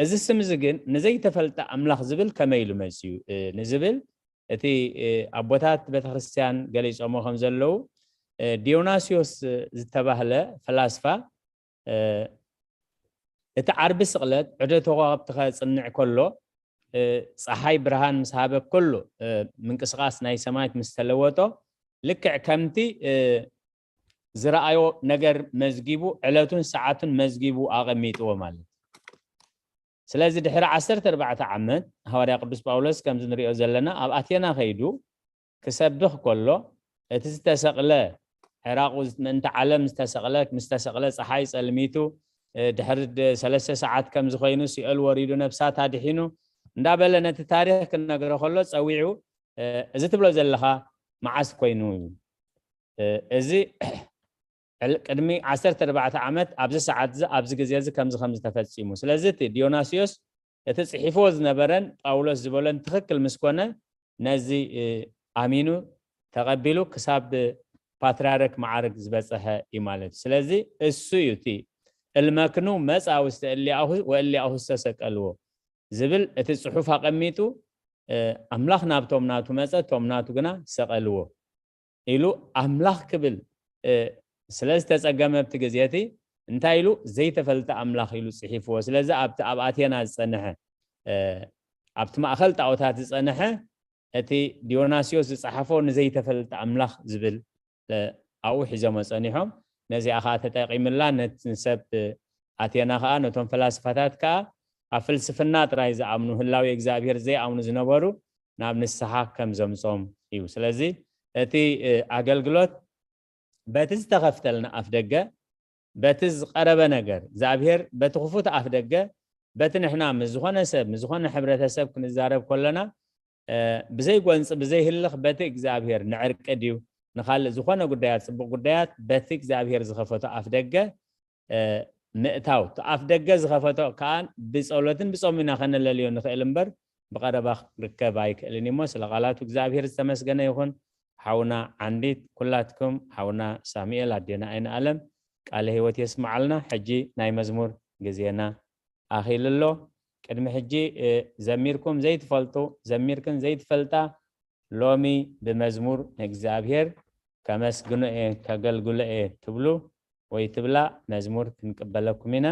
እዚ ስም እዚ ግን ንዘይተፈልጠ ኣምላኽ ዝብል ከመይ ኢሉ መጽዩ ንዝብል፣ እቲ ኣቦታት ቤተክርስትያን ገሊጾሞ ከም ዘለዉ፣ ዲዮናስዮስ ዝተባህለ ፈላስፋ፣ እቲ ዓርቢ ስቕለት ዕደ ተዋክብቲ ከጽንዕ ከሎ፣ ጸሓይ ብርሃን ምስ ሃበ፣ ኩሉ ምንቅስቃስ ናይ ሰማይት ምስ ተለወጦ፣ ልክዕ ከምቲ ዝረኣዮ ነገር መዝጊቡ፣ ዕለቱን ሰዓቱን መዝጊቡ ኣቐሚጥዎ ማለት። ስለዚ ድሕሪ ዓሰርተ ኣርባዕተ ዓመት ሃዋርያ ቅዱስ ጳውሎስ ከምዚ ንሪኦ ዘለና ኣብ ኣቴና ከይዱ ክሰብኽ ከሎ፣ እቲ ዝተሰቕለ፣ ዕራቑ ምእንቲ ዓለም ዝተሰቕለ፣ ምስ ተሰቕለ ጸሓይ ጸልሚቱ፣ ድሕሪ ሰለስተ ሰዓት ከምዚ ኮይኑ ሲኦል ወሪዱ ነብሳት ኣድሒኑ እንዳበለ ነቲ ታሪኽ ክነግሮ ከሎ ጸዊዑ፣ እዚ ትብሎ ዘለኻ መዓስ ኮይኑ እዩ? እዚ ቅድሚ ዓሰርተ ኣርባዕተ ዓመት ኣብዚ ሰዓት እዚ ኣብዚ ግዜ እዚ ከምዚ ከምዚ ተፈጺሙ። ስለዚ እቲ ዲዮናስዮስ እቲ ጽሒፍዎ ዝነበረን ጳውሎስ ዝበሎን ትኽክል ምስ ኮነ፣ ነዚ ኣሚኑ ተቐቢሉ ክሳብ ፓትርያርክ መዓርግ ዝበጽሐ እዩ ማለት እዩ። ስለዚ እሱ እዩ እቲ እልመክኑ መጻ ውስተ እሊኣሁ ወእሊኣሁ ዝተሰቀልዎ ዝብል እቲ ጽሑፍ ኣቐሚጡ፣ ኣምላኽ ናብቶም ናቱ መጸ፣ እቶም ናቱ ግና ሰቐልዎ ኢሉ ኣምላኽ ክብል ስለ ዝተጸገመ ኣብቲ ግዜ እቲ እንታይ ኢሉ ዘይተፈልጠ ኣምላኽ ኢሉ ጽሒፍዎ። ስለዚ ኣብቲ ኣብ ኣቴና ዝጸንሐ ኣብቲ ማእከል ጣዖታት ዝጸንሐ እቲ ዲዮናስዮስ ዝጸሓፎ ንዘይተፈልጠ ኣምላኽ ዝብል ኣብኡ ሒዞሞ ጸኒሖም። ነዚኣ ኸዓ ተጠቒምላ ነቲ ንሰብ ኣቴና ኸዓ ነቶም ፈላስፋታት ከኣ ኣብ ፍልስፍና ጥራይ ዝኣምኑ ህላዊ እግዚኣብሔር ዘይኣምኑ ዝነበሩ ናብ ንስሓ ከም ዘምጾም እዩ። ስለዚ እቲ ኣገልግሎት በቲ ዝተኸፍተልና ኣፍ ደገ፣ በቲ ዝቐረበ ነገር እግዚኣብሔር በቲ ክፉት ኣፍ ደገ፣ በቲ ንሕና ምስ ዝኾነ ሰብ ምስ ዝኾነ ሕብረተሰብ ክንዛረብ ከለና ብዘይ ጎንፂ ብዘይ ህልኽ በቲ እግዚኣብሔር ንዕርቂ ድዩ ንኻልእ ዝኾነ ጉዳያት ፅቡቕ ጉዳያት በቲ እግዚኣብሔር ዝኸፈቶ ኣፍ ደገ ምእታው፣ እቲ ኣፍ ደገ ዝኸፈቶ ከዓ ብጸሎትን ብጾም ኢና ከነለልዮ ንኽእል እምበር ብቐረባ ክርከብ ኣይክእልን እሞ፣ ስለ ቃላቱ እግዚኣብሔር ዝተመስገነ ይኹን። ሓውና ዓንዲት፣ ኩላትኩም፣ ሓውና ሳሙኤል፣ ኣዴና ኣይንኣለም፣ ቃለ ህይወት የስምዓልና። ሕጂ ናይ መዝሙር ግዜና ኣኺሉ ኣሎ። ቅድሚ ሕጂ ዘሚርኩም ዘይትፈልጡ፣ ዘሚርክን ዘይትፈልጣ፣ ሎሚ ብመዝሙር ንእግዚኣብሔር ከመስግኖ እየ፣ ከገልግሎ እየ ትብሉ ወይ ትብላ መዝሙር ክንቅበለኩም ኢና።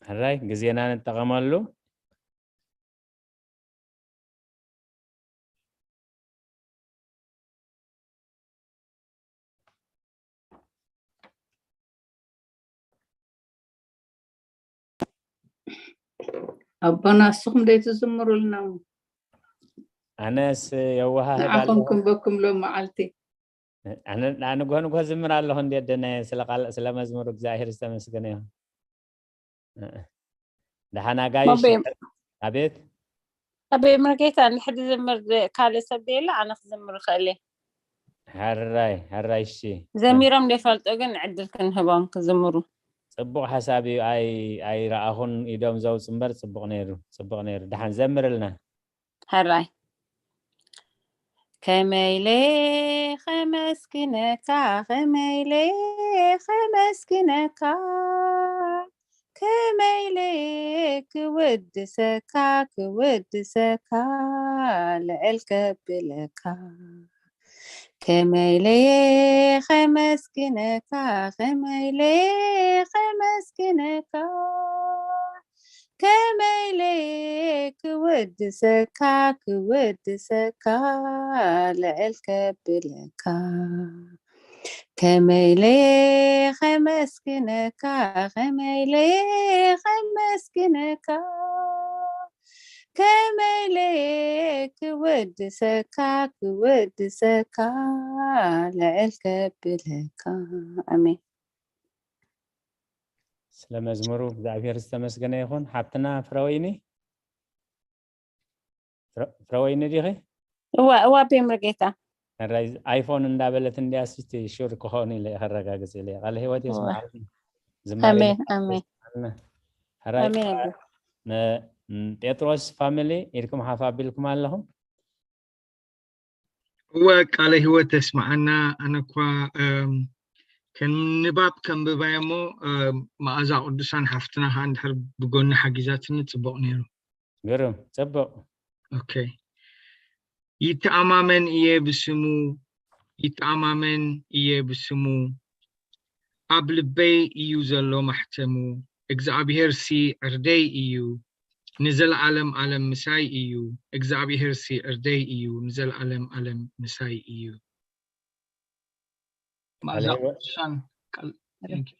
ሕራይ ግዜና ንጠቐመሉ። ኣቦና ንስኹም ደይ ትዝምሩልና እሞ። ኣነስ የዋሃህድ ንዓኹም ኣለኹ። ክንበኩም ሎም መዓልቲ። ኣነ ንጎ ንጎ ዝምር ኣለኹ እንዴ ደናየ፣ ስለ ቃል ስለ መዝሙር እግዚኣብሔር ዝተመስገነ ይኹን። ደሓን ኣጋይሽ። መቤ- ኣቤት። ኣበይ መርጌታ እንድሕር ዝምር ካልእ ሰብ የለ ኣነ ክዝምር ይኽእል እየ። ሕራይ ሕራይ። እሺ። ዘሚሮም ዘይፈልጡ ግን ዕድል ክንህቦም ክዝምሩ። ጽቡቕ ሓሳብ እዩ። ኣይ ኣይረኣኹን ኢዶም ዘውጽ እምበር ጽቡቕ ነይሩ፣ ጽቡቕ ነይሩ። ደሓን ዘምርልና። ሕራይ ከመይለ ከመስግነካ ከመይለ ከመስግነካ ከመይለ ክውድሰካ ክውድሰካ ልዕል ከብለካ ከመይለ ከመስግነካ ከመይለ ከመስግነካ ከመይለ ክውድሰካ ክውድሰካ ልዕል ከብለካ ከመይለ ከመስግነካ ከመይለ ከመስግነካ ከመይለ ክውድሰካ ክውድሰካ ልዕል ከብለካ ኣሜን። ስለ መዝሙሩ እግዚኣብሔር ዝተመስገነ ይኹን። ሓብትና ፍረወይኒ፣ ፍረ- ፍረወይኒ ዲኺ? እዋ እዋ ቤምር ጌታ ሕራይ ኣይፎን እንዳበለት እንዲያ ስቲ ሹር ክኾን ኢለ ከረጋግጽ ኢለ። ቃለ ህይወት እዋ። የስማዓልና። ዝማሬ ኣሜን መላእክት ኣሜን የስማዓልና። ሕራይ ኣሜን ኣቦ። ነ- ም- ጴጥሮስ ፋሚሊ ኢድኩም ሓፍ ኣቢልኩም ኣለኹም። እወ ቃለ ህይወት ተስማዓና። ኣነ እኳ እም፣ ከም ንባብ ከንብባየ እሞ እም፣ መኣዛ ቅዱሳን ሓፍትና ከዓ እንድሕር ብጎኒ ሓጊዛትኒ ጽቡቕ ነይሩ። ግሩም ጽቡቕ። ኦኬ። ይተኣማመን እየ ብስሙ፣ ይተኣማመን እየ ብስሙ፣ ኣብ ልበይ እዩ ዘሎ ማሕተሙ፣ እግዚኣብሄርሲ ዕርደይ እዩ፣ ንዘለኣለም ኣለም ምሳይ እዩ፣ እግዚኣብሄርሲ ዕርደይ እዩ፣ ንዘለኣለም ኣለም ምሳይ እዩ። መኣዛ ኣለ- ቅዱሳን ቃል thank you።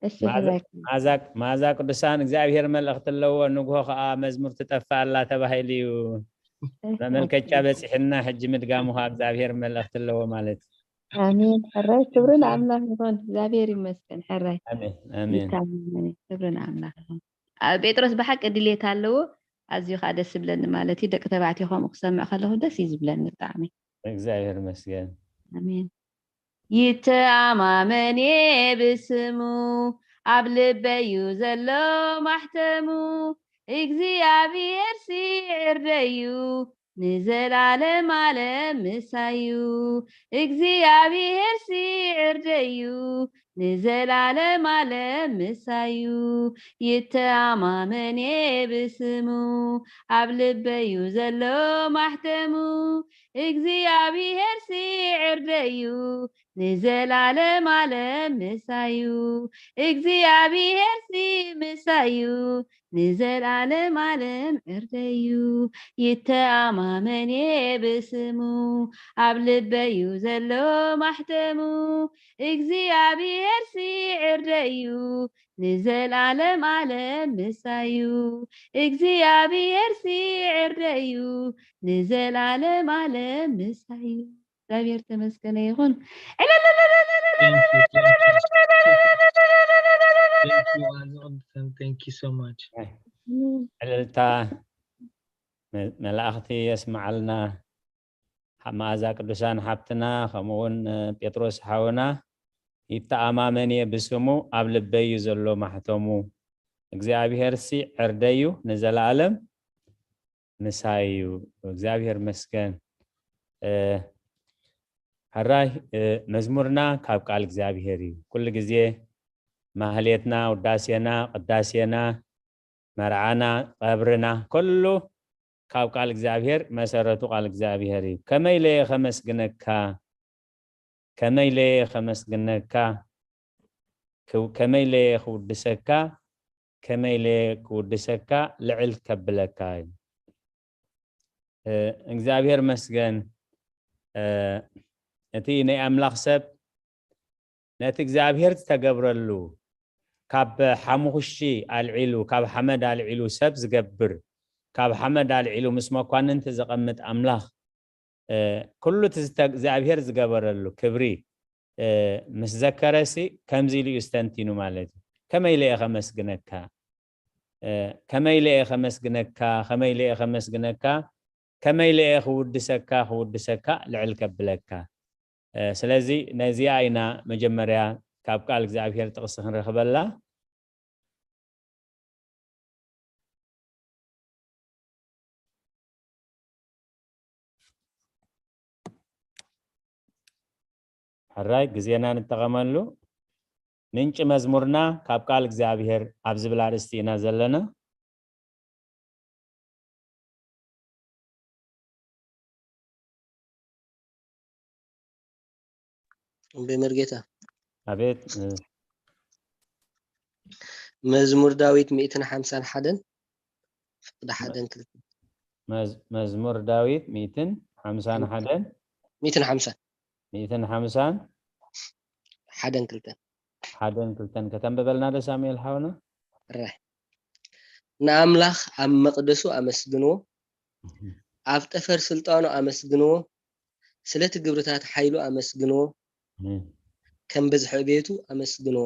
ደስ መኣዛ- ይብለካ። መኣዛ- መኣዛ ቅዱሳን እግዚኣብሔር መልእኽቲ ኣለዎ፣ ንግሆ ከዓ መዝሙር ትጠፍእ ኣላ ተባሂሉ እዩ። መመልከቻ በፂሕና ሕጂ ምድጋሙ ከዓ እግዚኣብሔር መልእኽቲ ኣለዎ ማለት እዩ። ኣሜን። ሕራይ ክብሪ ንኣምላኽ ይኹን። እግዚኣብሔር ይመስገን። ሕራይ ኣሜን ኣሜን። ይታመን። ክብሪ ንኣምላኽ ይኹን። ኣብ ጴጥሮስ ብሓቂ ድሌት ኣለዎ። ኣዝዩ ከዓ ደስ ዝብለኒ ማለት እዩ። ደቂ ተባዕትዮ ከምኡ ክሰምዕ ከለኹ ደስ እዩ ዝብለኒ ብጣዕሚ። እግዚኣብሔር ይመስገን። ኣሜን። ይተኣማመን እየ ብስሙ ኣብ ልበዩ ዘሎ ማሕተሙ እግዚኣብሔር ሲዕርደዩ ንዘላለም ኣለም ምሳዩ እግዚኣብሔር ሲዕርደዩ ንዘላለም ኣለም ምሳዩ ይተኣማመን እየ ብስሙ ኣብ ልበዩ ዘሎ ማሕተሙ እግዚኣብሔር ሲዕርደዩ ንዘላለም ኣለም ምሳዩ እግዚኣብሔር ሲ ምሳዩ ንዘላለም ኣለም ዕርደዩ ይተኣማመን እየ ብስሙ ኣብ ልበዩ ዘሎ ማሕተሙ እግዚኣብሔር ሲዕርደዩ ንዘላለም ኣለም ምሳዩ እግዚኣብሔር ሲዕርደዩ ንዘላለም ኣለም ምሳዩ እግዚኣብሔር ተመስገነ ይኹን። Thank you, thank you. Thank you, Maazaqdsan. Thank you so much. ዕልልታ መ- መላእኽቲ የስምዓልና። ሓ- መኣዛ ቅዱሳን ሓብትና ከምኡ እውን እ፣ ጴጥሮስ ሓውና ይተኣማመን እየ ብስሙ ኣብ ልበይ እዩ ዘሎ ማሕተሙ እግዚኣብሔር ሲ ዕርደዩ ንዘለኣለም ምሳይ እዩ። እግዚኣብሔር መስገን። እ፣ ሕራይ እ፣ መዝሙርና ካብ ቃል እግዚኣብሔር እዩ። ኩሉ ግዜ ማህሌትና፣ ውዳሴና፣ ቅዳሴና፣ መርዓና፣ ቀብርና ኩሉ ካብ ቃል እግዚኣብሔር መሰረቱ ቃል እግዚኣብሔር እዩ። ከመይ ኢለ እየ ከመስግነካ? ከመይ ኢለ እየ ከመስግነካ? ከመይ ኢለ እየ ክውድሰካ? ከመይ ኢለ ክውድሰካ ልዕል ከብለካ እዩ። እ፣ እግዚኣብሔር መስገን። እ፣ እቲ ናይ ኣምላኽ ሰብ ነቲ እግዚኣብሔር ዝተገብረሉ ካብ ሓሙኽሺ ኣልዒሉ፣ ካብ ሓመድ ኣልዒሉ ሰብ ዝገብር፣ ካብ ሓመድ ኣልዒሉ ምስ መኳንንቲ ዘቐምጥ ኣምላኽ፣ እ፣ ኩሉ እቲ ዝተ-፣ እግዚኣብሔር ዝገበረሉ ክብሪ፣ እ፣ ምስ ዘከረሲ ከምዚ ኢሉ እዩ ስተንቲኑ ማለት እዩ። ከመይ ኢለ እየ ከመስግነካ? እ፣ ከመይ ኢለ እየ ከመስግነካ? ከመይ ኢለ እየ ከመስግነካ? ከመይ ኢለ እየ ክውድሰካ፣ ክውድሰካ ልዕል ከብለካ? እ፣ ስለዚ ነዚኣ ኢና መጀመርያ ካብ ቃል እግዚኣብሔር ጥቕሲ ክንረኽበላ። ሕራይ ግዜና ንጠቐመሉ። ምንጪ መዝሙርና ካብ ቃል እግዚኣብሔር ኣብ ዝብል ኣርእስቲ ኢና ዘለና። እምበይ መርጌታ። ኣቤት። እ፣ መዝሙር ዳዊት ሚእትን ሓምሳን ሓደን ፍቕዲ ሓደን ክልተን። መዝ-፣ መዝሙር ዳዊት ሚእትን ሓምሳን ሓደን። ሚእትን ሓምሳን። ሚእትን ሓምሳን። ሓደን ክልተን። ሓደን ክልተን ከተንብበልና ዶ ሳሙኤል ሓውና? ራይ። ንኣምላኽ ኣብ መቕደሱ ኣመስግንዎ፣ ኣብ ጠፈር ስልጣኑ ኣመስግንዎ፣ ስለቲ ግብርታት ሓይሉ ኣመስግንዎ፣ እም። ከም ብዝሒ ቤቱ ኣመስግንዎ።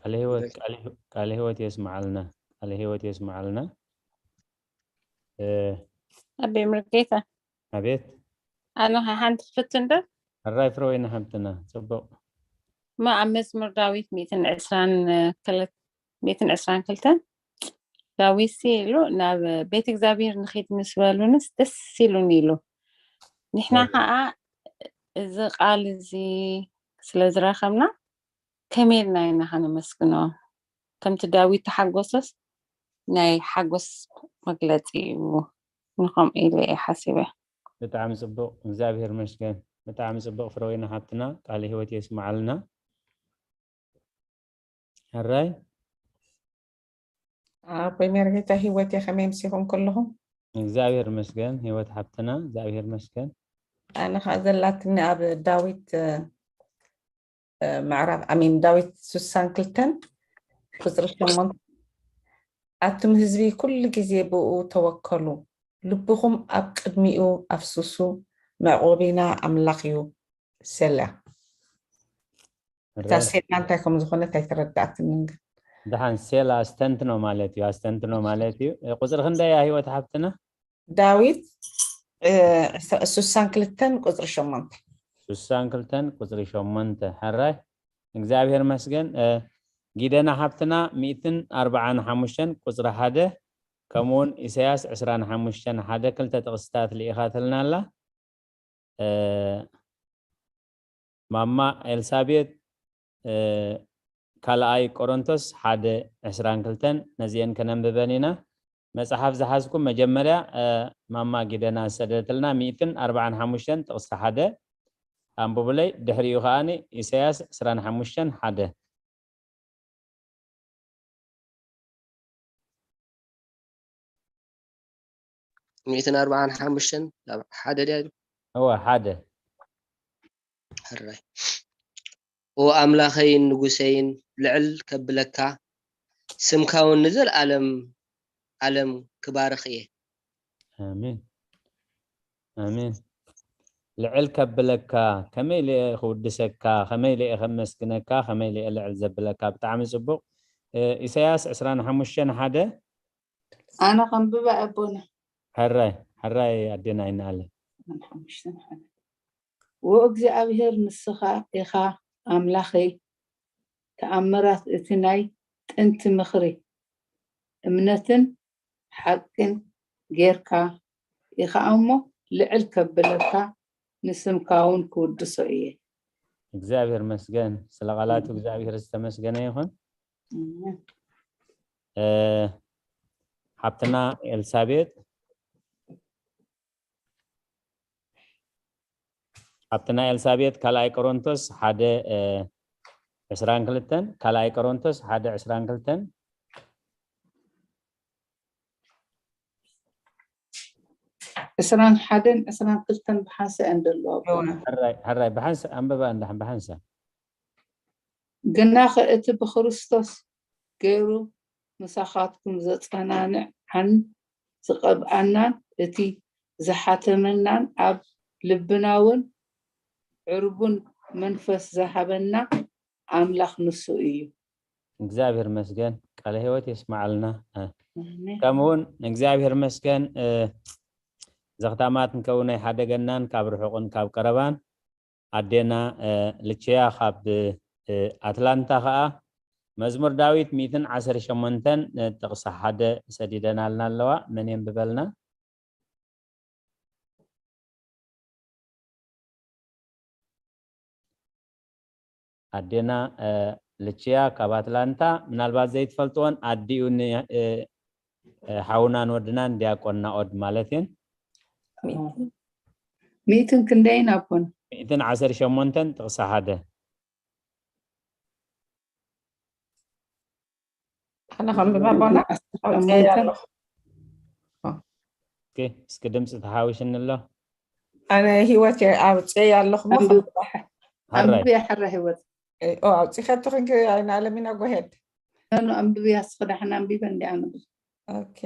ቃለ ህይወት፣ ቃለ ህይወት የስምዓልና፣ ቃለ ህይወት የስምዓልና። እ፣ ኣቤ ምርጌታ። ኣቤት። ኣነ ሓንቲ ክፍትን ዶ? ሕራይ ፍረወይኒ ሓብትና፣ ጽቡቕ። እሞ ኣብ መዝሙር ዳዊት ሚእትን ዕስራን ክልተ፣ ሚእትን ዕስራን ክልተን፣ ዳዊትሲ ኢሉ ናብ ቤት እግዚኣብሔር ንኺድ ምስ በሉንስ ደስ ኢሉኒ ኢሉ። ንሕና ኣሜን። ኸዓ እዚ ቃል እዚ ስለ ዝረኸብና ከመይ ኢልና ኢና ከነመስግኖ? ከምቲ ዳዊት ተሓጎሰስ ናይ ሓጎስ መግለጺ እዩ። ንኸምኡ ኢለ እየ ሓሲበ። ብጣዕሚ ጽቡቕ፣ እግዚኣብሔር ይመስገን። ብጣዕሚ ጽቡቕ ፍረወይኒ ሓብትና፣ ቃለ ህይወት የስምዓልና። ሕራይ። ኣቦይ መርጌታ ህይወት እየ፣ ከመይ ምሲኹም ኩልኹም? እግዚኣብሔር ይመስገን፣ ህይወት ሓብትና፣ እግዚኣብሔር ይመስገን። ኣነ ኸዓ ዘላትኒ ኣብ ዳዊት፣ እ፣ እ፣ ምዕራፍ፣ ኣሚን፣ ዳዊት ስሳን ክልተን ቁጽሪ ሸሞንተ፣ ኣቱም ህዝቢ ኩሉ ግዜ ብእኡ ተወከሉ፣ ልብኹም ኣብ ቅድሚኡ ኣፍስሱ፣ መዕቆቢና ኣምላኽ እዩ። ሴላ። እታ ሕራይ። ሴላ እንታይ ከም ዝኾነት ኣይተረዳእትንን ግን። ደሓን ሴላ ኣስተንትኖ ማለት እዩ፣ ኣስተንትኖ ማለት እዩ። እ፣ ቁጽሪ ክንደይ እያ ህይወት ሓብትና? ዳዊት፣ እ፣ ስሳን ክልተን ቁጽሪ ሸሞንተ። ስሳን ክልተን ቁጽሪ ሸሞንተ። ሕራይ። እግዚኣብሔር መስገን። እ፣ ጊደና ሓብትና ሚእትን ኣርባዓን ሓሙሽተን ቁጽሪ ሓደ፣ ከምኡውን ኢሳያስ ዕስራን ሓሙሽተን ሓደ ክልተ ጥቕስታት ልኢኻትልና ኣላ። እ፣ ማማ ኤልሳቤጥ፣ እ፣ ካልኣይ ቆሮንቶስ ሓደ ዕስራን ክልተን፣ ነዚአን ከነንብበን ኢና። መጽሓፍ ዝሓዝኩም መጀመርያ፣ እ፣ ማማ ጊደና ዝሰደደትልና ሚእትን ኣርባዓን ሓሙሽተን ጥቕሲ ሓደ ኣንብቡለይ፣ ድሕሪኡ ከኣኒ ኢሳያስ ዕስራን ሓሙሽተን ሓደ። ሚእትን ኣርባዓን ሓሙሽተን ናብ ሓደ ድያ? እወ፣ ሓደ። ሕራይ። ኦ ኣምላኸይን ንጉሰይን፣ ልዕል ከብለካ፣ ስምካ እውን ንዘለኣለም ኣለም ክባርኽ እየ። ኣሜን። ኣሜን። ልዕል ከብለካ፣ ከመይ ኢለ እየ ክውድሰካ፣ ከመይ ኢለ እየ ከመስግነካ፣ ከመይ ኢለ እየ ልዕል ዘብለካ። ብጣዕሚ ጽቡቕ። እ፣ ኢሳያስ ዕስራን ሓሙሽተን ሓደ። ኣነ ከንብባ ኣቦና። ሕራይ፣ ሕራይ ኣዴና ኣይነኣለ። ዕስራን ሓሙሽተን ሓደ። ዎ እግዚኣብሔር ንስኻ ኢኻ ኣምላኸይ፣ ተኣምራት እቲ ናይ ጥንቲ ምኽሪ፣ እምነትን ሓቅን ጌርካ ኢኻ እሞ ልዕል ከብለካ፣ ንስምካ እውን ክውድሶ እየ። እግዚኣብሔር መስገን፣ ስለ ቃላቱ እግዚኣብሔር ዝተመስገነ ይኹን። ኣሜን። እ፣ ሓብትና ኤልሳቤጥ፣ ሓብትና ኤልሳቤጥ ካልኣይ ቆሮንቶስ ሓደ፣ እ፣ ዕስራን ክልተን ካልኣይ ቆሮንቶስ ሓደ ዕስራን ክልተን። ዕስራን ሓደን ዕስራን ክልተን ብሓንሳእ እየን ዘለዋ። ሕራይ ብሓንሳ ኣንበባ እንዳ ብሓንሳ። ግናኸ እቲ ብክርስቶስ ገይሩ ምሳኻትኩም ዘጸናንዓን ዝቐብኣናን እቲ ዝሓተመናን ኣብ ልብና እውን ዕርቡን መንፈስ ዝሃበና ኣምላኽ ንሱ እዩ። እግዚኣብሔር መስገን ቃለ ህይወት የስማዓልና። ከምኡውን እግዚኣብሔር መስገን ዘኽታማት ንከውነ ሓደገናን ካብ ርሑቕን ካብ ቀረባን ኣዴና ልችያ ካብ ኣትላንታ ከዓ መዝሙር ዳዊት ሚእትን ዓሰርተ ሸሞንተን ጥቕሲ ሓደ ሰዲደናልና ኣለዋ። መን የንብበልና? ኣዴና ልችያ ካብ ኣትላንታ። ምናልባት ዘይትፈልጥዎን ኣዲኡ ሓውናን ወድናን ዲያቆን ናኦድ ማለት እየን። ሚእትን ክንደይን ኣቦን? ሚእትን ዓሰርተ ሸሞንተን ጥቕሲ ሓደ። ኣነ ከንብባ ኣቦና ኣውፅኤ ኣለኹ። እስኪ ድምፂ ተሓዊሽኒ ኣሎ። ኣነ ህይወት ኣውፅኤ ኣለኹ። ሓራይ ኣንብብያ ሕረ ህይወት። ኣውፂኸ ትኽንክ ኣይናለሚና ጎሄድ ኖ ኣንብብያ እስኺ ዳሕና ኣንቢበ እንዲ ኣንብብ። ኦኬ።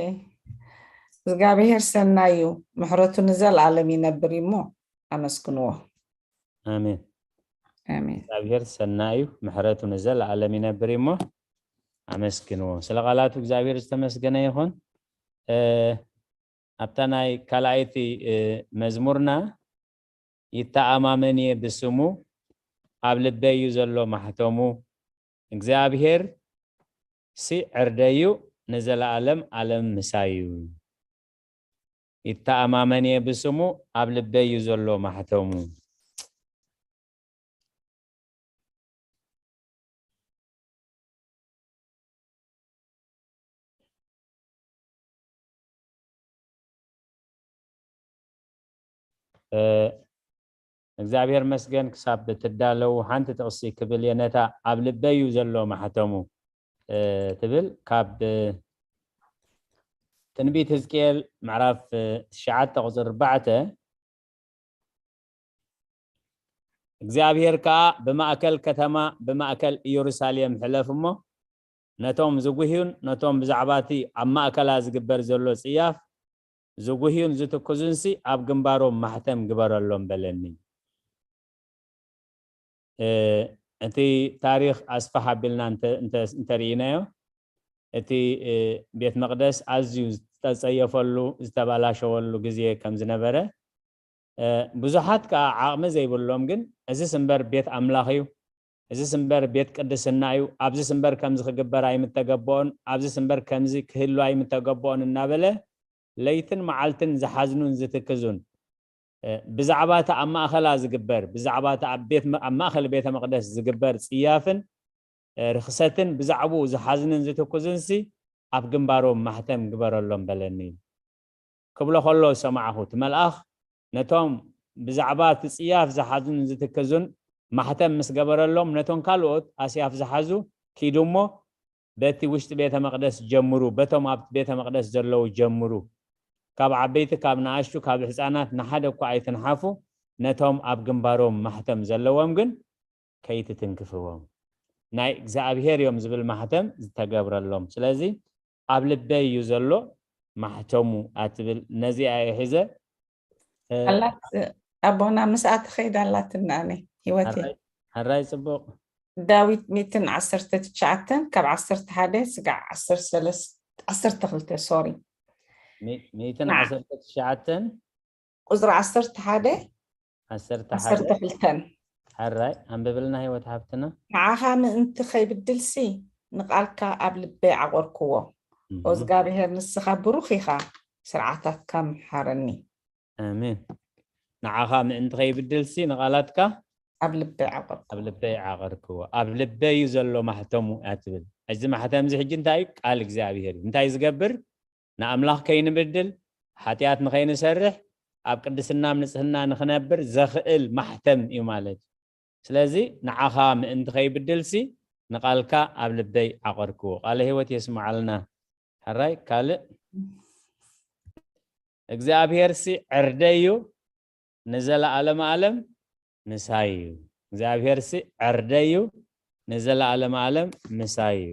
እግዚኣብሔር ሰናይ እዩ፣ ምሕረቱ ንዘለዓለም ይነብር እዩ እሞ ኣመስግንዎ። ኣሜን። ኣሜን። እግዚኣብሔር ሰናይ እዩ፣ ምሕረቱ ንዘለዓለም ይነብር እዩ እሞ ኣመስግንዎ። ስለ ቃላቱ እግዚኣብሔር ዝተመስገነ ይኹን። ኣብታ ናይ ካልኣይቲ መዝሙርና ይተኣማመን እየ ብስሙ፣ ኣብ ልበይ እዩ ዘሎ ማሕተሙ፣ እግዚኣብሔር ሲ ዕርደይ እዩ፣ ንዘለኣለም ኣለም ምሳይ እዩ። ይተኣማመን እየ ብስሙ፣ ኣብ ልበይ እዩ ዘሎ ማሕተሙ። እግዚኣብሔር መስገን ክሳብ ትዳለው ሓንቲ ጥቕሲ ክብል እየ። ነታ ኣብ ልበይ እዩ ዘሎ ማሕተሙ ትብል ካብ ትንቢት ህዝቅኤል ምዕራፍ ትሽዓተ ቁፅሪ ኣርባዕተ። እግዚኣብሔር ከዓ ብማእከል ከተማ ብማእከል ኢየሩሳሌም ሕለፍ እሞ ነቶም ዝጉህዩን ነቶም ብዛዕባ እቲ ኣብ ማእከላ ዝግበር ዘሎ ጽያፍ ዝጉህዩን ዝትክዙንሲ ኣብ ግንባሮም ማሕተም ግበረሎም በለኒ። እቲ ታሪኽ ኣስፋሕ ኣቢልና እንተርኢናዮ እቲ ቤት መቕደስ ኣዝዩ ዝተጸየፈሉ ዝተባላሸወሉ ግዜ ከም ዝነበረ ብዙሓት ከዓ ዓቕሚ ዘይብሎም ግን እዚስ እምበር ቤት ኣምላኽ እዩ፣ እዚስ እምበር ቤት ቅድስና እዩ፣ ኣብዚስ እምበር ከምዚ ክግበር ኣይምተገበኦን፣ ኣብዚስ እምበር ከምዚ ክህሉ ኣይምተገበኦን እናበለ ለይትን መዓልትን ዝሓዝኑን ዝትክዙን ብዛዕባ እቲ ኣብ ማእኸላ ዝግበር ብዛዕባ እቲ ኣብ ማእኸል ቤተ መቕደስ ዝግበር ጽያፍን ርኽሰትን ብዛዕባኡ ዝሓዝንን ዝትክዙንሲ ኣብ ግንባሮም ማሕተም ግበረሎም በለኒ ክብሎ ከሎ ዝሰማዕኹ እቲ መልኣኽ ነቶም ብዛዕባ እቲ ጽያፍ ዝሓዝኑን ዝትክዙን ማሕተም ምስ ገበረሎም ነቶም ካልኦት ኣስያፍ ዝሓዙ ኪዱ እሞ በቲ ውሽጢ ቤተ መቕደስ ጀምሩ፣ በቶም ኣብቲ ቤተ መቕደስ ዘለዉ ጀምሩ፣ ካብ ዓበይቲ ካብ ንኣሽቱ ካብ ህፃናት ንሓደ እኳ ኣይትንሓፉ፣ ነቶም ኣብ ግንባሮም ማሕተም ዘለዎም ግን ከይትትንክፍዎም፣ ናይ እግዚኣብሄር እዮም ዝብል ማሕተም ዝተገብረሎም። ስለዚ ኣብ ልበይ እዩ ዘሎ ማሕተሙ ኣትብል ነዚኣ እየ ሒዘ። ኣቦና ምስኣ ትኸይድ ኣላትና ኣነ ህይወት እየ። ሕራይ ፅቡቕ። ዳዊት ሚእትን ዓሰርተ ትሽዓተን ካብ ዓሰርተ ሓደ ስጋዕ ዓሰርተ ሰለስተ ዓሰርተ ክልተ ሶሪ ሚእትን ዓሰርተ ትሽዓተን ቁፅሪ ዓሰርተ ሓደ ዓሰርተ ዓሰርተ ሓደ ክልተን ሕራይ ኣንብብልና ህይወት ሓብትና። ንዓኻ ምእንቲ ከይብድልሲ ንቓልካ ኣብ ልበይ ዓቆርክዎ። ኦ እግዚኣብሄር ንስኻ ብሩኽ ኢኻ፣ ስርዓታትካ ምሓረኒ። ኣሜን። ንዓኻ ምእንቲ ከይብድልሲ ንቓላትካ ኣብ ልበይ ዓቆርኩ። ኣብ ልበይ ዓቐርክዎ። ኣብ ልበይ እዩ ዘሎ ማሕተሙ እያ ትብል። እዚ ማሕተም እዚ ሕጂ እንታይ እዩ? ቃል እግዚኣብሄር እዩ። እንታይ ዝገብር? ንኣምላኽ ከይንብድል፣ ሓጢኣት ንኸይንሰርሕ፣ ኣብ ቅድስና ኣብ ንጽህና ንኽነብር ዘኽእል ማሕተም እዩ ማለት እዩ። ስለዚ ንዓኻ ምእንቲ ከይብድልሲ ንቓልካ ኣብ ልበይ ዓቐርክዎ። ቃለ ህይወት የስምዓልና። ሕራይ ካልእ፣ እግዚኣብሄርሲ ዕርደይ እዩ፣ ንዘለኣለመ ዓለም ምሳይ እዩ። እግዚኣብሄርሲ ዕርደይ እዩ፣ ንዘለኣለመ ዓለም ምሳይ እዩ።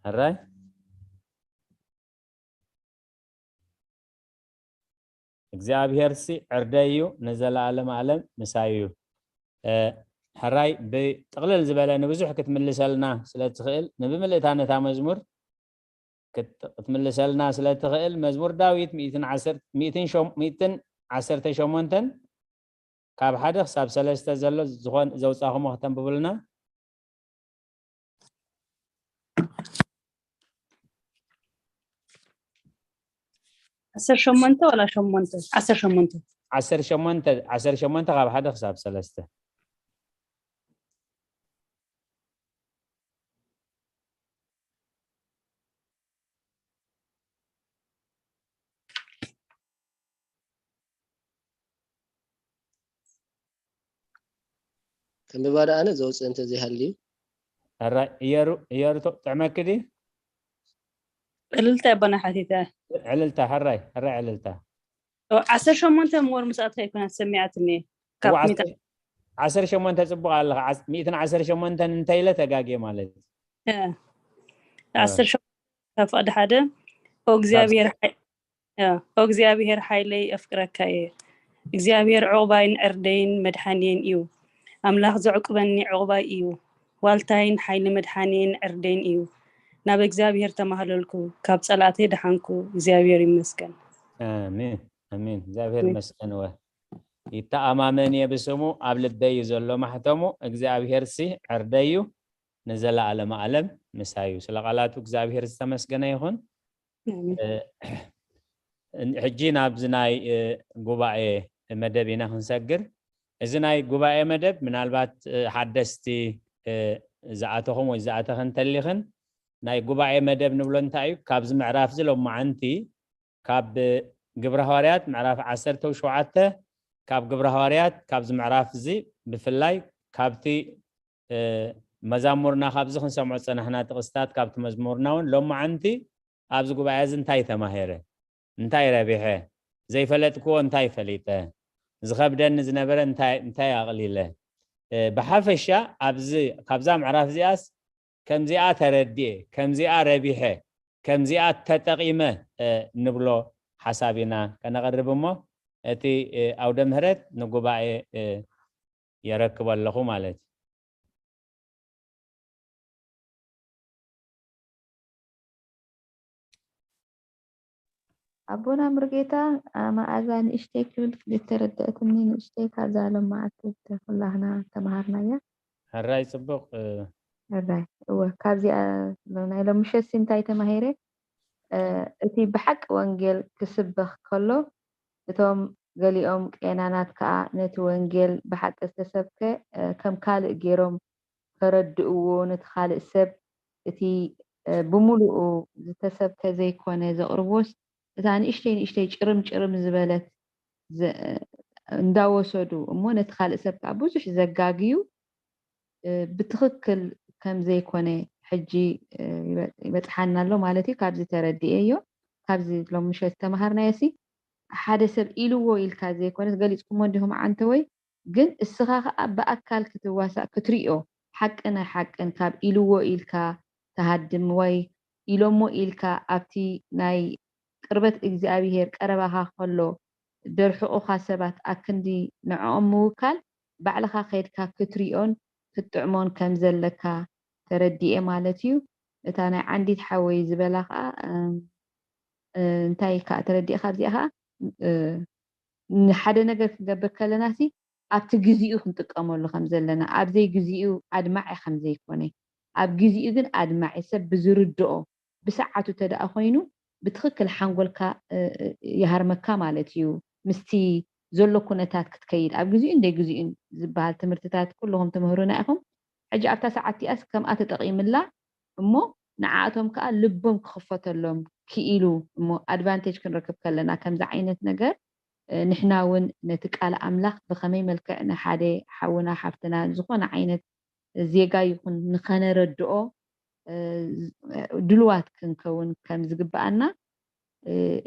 ሕራይ እግዚኣብሄርሲ ዕርደይ እዩ፣ ንዘለኣለም ኣለም ምሳይ እዩ። ሕራይ ብጥቕልል ዝበለ ንብዙሕ ክትምልሰልና ስለትኽእል ንብምልእታ ነታ መዝሙር ክትምልሰልና ስለትኽእል መዝሙር ዳዊት ሚእትን ዓሰርተ ሚእትን ዓሰርተ ሸሞንተን ካብ ሓደ ክሳብ ሰለስተ ዘሎ ዝኾን ዘውፃኹሞ ክተንብቡልና። ዓሰርተ ሸሞንተ ወላ ሸሞንተ ዓሰርተ ሸሞንተ ዓሰርተ ሸሞንተ ዓሰርተ ሸሞንተ ካብ ሓደ ክሳብ ሰለስተ። ከንብባ ደኣ ኣነ ዘውፅእ እንተዘይሃልዩ። ሕራይ እየሩ እየሩ ጥዕመኪ ድዩ? ዕልልታ ኣቦና ሓቲተ። ዕልልታ ሕራይ ሕራይ ዕልልታ። ዓሰርተ ሸሞንተ ምወር ምስኣት ከይኮና ሰሚዓትኒ። ካብ ሚእቲ ዓሰርተ ሸሞንተ ፅቡቕ ኣለኻ። ሚእትን ዓሰርተ ሸሞንተን እንተ ኢለ ተጋግየ ማለት እዩ። ዓሰርተ ሸሞንተ ካብ ፍቕዲ ሓደ ኦ እግዚኣብሔር ኦ እግዚኣብሔር ሓይለይ ኣፍቅረካ እየ። እግዚኣብሔር ዑቕባይን ዕርደይን መድሓንየን እዩ። ኣምላኽ ዘዕቁበኒ ዑቕባይ እዩ። ዋልታይን ሓይሊ መድሓንየን ዕርደይን እዩ። ናብ እግዚኣብሔር ተማህለልኩ፣ ካብ ጸላእተይ ደሓንኩ። እግዚኣብሔር ይመስገን። ኣሜን ኣሜን። እግዚኣብሔር ይመስገን። ወ ይተኣማመን እየ ብስሙ፣ ኣብ ልበይ እዩ ዘሎ ማሕተሙ። እግዚኣብሔር ሲ ዕርደይ እዩ፣ ንዘለኣለመ ኣለም ምሳይ እዩ። ስለ ቃላቱ እግዚኣብሔር ዝተመስገነ ይኹን። ሕጂ ናብዚ ናይ ጉባኤ መደብ ኢና ክንሰግር። እዚ ናይ ጉባኤ መደብ ምናልባት ሓደስቲ ዝኣተኹም ወይ ዝኣተኸ እንተሊኽን ናይ ጉባኤ መደብ ንብሎ እንታይ እዩ? ካብዚ ምዕራፍ እዚ ሎማዓንቲ ካብ ግብረ ሃዋርያት ምዕራፍ ዓሰርተ ሸውዓተ ካብ ግብረ ሃዋርያት ካብዚ ምዕራፍ እዚ ብፍላይ ካብቲ መዛሙርና ካብዚ ክንሰምዖ ዝጸናሕና ጥቕስታት ካብቲ መዝሙርና እውን ሎማዓንቲ ኣብዚ ጉባኤ እዚ እንታይ ተማሂረ፣ እንታይ ረቢሐ፣ ዘይፈለጥክዎ እንታይ ፈሊጠ፣ ዝኸብደኒ ዝነበረ እንታይ ኣቕሊለ፣ ብሓፈሻ ኣብዚ ካብዛ ምዕራፍ እዚኣስ ከምዚኣ ተረዲኤ፣ ከምዚኣ ረቢሐ፣ ከምዚኣ ተጠቒመ ንብሎ ሓሳብ ኢና ከነቕርብ እሞ እቲ ኣውደ ምህረት ንጉባኤ የረክቦ ኣለኹ ማለት እዩ። ኣቦና ምርጌታ መኣዛ ንእሽተይ ክብል ክልተ ረዳእትኒ ንእሽተይ ካብዛ ሎም መዓልቲ ኩላህና ተማሃርናያ። ሕራይ ጽቡቕ። ሕራይ እወ ካብዚኣ ናይ ሎም ምሸት እንታይ ተማሂረ? እቲ ብሓቂ ወንጌል ክስበኽ ከሎ እቶም ገሊኦም ቄናናት ከኣ ነቲ ወንጌል ብሓቂ ዝተሰብከ ከም ካልእ ገይሮም ከረድእዎ ነቲ ካልእ ሰብ እቲ ብምሉኡ ዝተሰብከ ዘይኮነ ዘቕርቦስ እታ ንእሽተይ ንእሽተይ ጭርም ጭርም ዝበለት እንዳወሰዱ እሞ ነቲ ካልእ ሰብ ከዓ ብዙሕ ዘጋግዩ ብትኽክል ከም ዘይኮነ ሕጂ ይበፅሓና ኣሎ ማለት እዩ። ካብዚ ተረድኤዮ ካብዚ ሎም ምሸት ዝተምሃርናዮ ሲ ሓደ ሰብ ኢልዎ ኢልካ ዘይኮነስ ገሊፅኩሞ እንዲኹም ዓንተወይ ግን እስኻ ከዓ ብኣካል ክትዋሳእ ክትሪኦ ሓቂ ናይ ሓቅን ካብ ኢልዎ ኢልካ ትሃድም ወይ ኢሎሞ ኢልካ ኣብቲ ናይ ቅርበት እግዚኣብሄር ቀረባኻ ከሎ ደርሕቑኻ ሰባት ኣክንዲ ንዕኦም ምውካል ባዕልኻ ከይድካ ክትሪኦን ክትጥዕሞን ከም ዘለካ ተረዲኤ ማለት እዩ። እታ ናይ ዓንዲት ሓወይ ዝበላ ከዓ እንታይ ከዓ ተረዲእካ ኣብዚኣ ከዓ ንሓደ ነገር ክንገብር ከለና ሲ ኣብቲ ግዜኡ ክንጥቀመሉ ከም ዘለና ኣብ ዘይግዜኡ ኣድማዒ ከም ዘይኮነ ኣብ ግዜኡ ግን ኣድማዒ ሰብ ብዝርድኦ ብሰዓቱ ተደኣ ኮይኑ ብትኽክል ሓንጎልካ ይሃርመካ ማለት እዩ። ምስቲ ዘሎ ኩነታት ክትከይድ ኣብ ግዜኡ እንደ ግዜኡን ዝበሃል ትምህርትታት ኩልኹም ትምህሩና ኢኹም። ሕጂ ኣብታ ሰዓት እቲኣስ ከምኣ ተጠቒምላ እሞ ንዓኣቶም ከዓ ልቦም ክኽፈተሎም ክኢሉ እሞ ኣድቫንቴጅ ክንረክብ ከለና ከምዚ ዓይነት ነገር ንሕና እውን ነቲ ቃል ኣምላኽ ብኸመይ መልክዕ ንሓደ ሓውና ሓፍትና ዝኾነ ዓይነት ዜጋ ይኹን ንኸነረድኦ ድልዋት ክንከውን ከም ዝግብኣና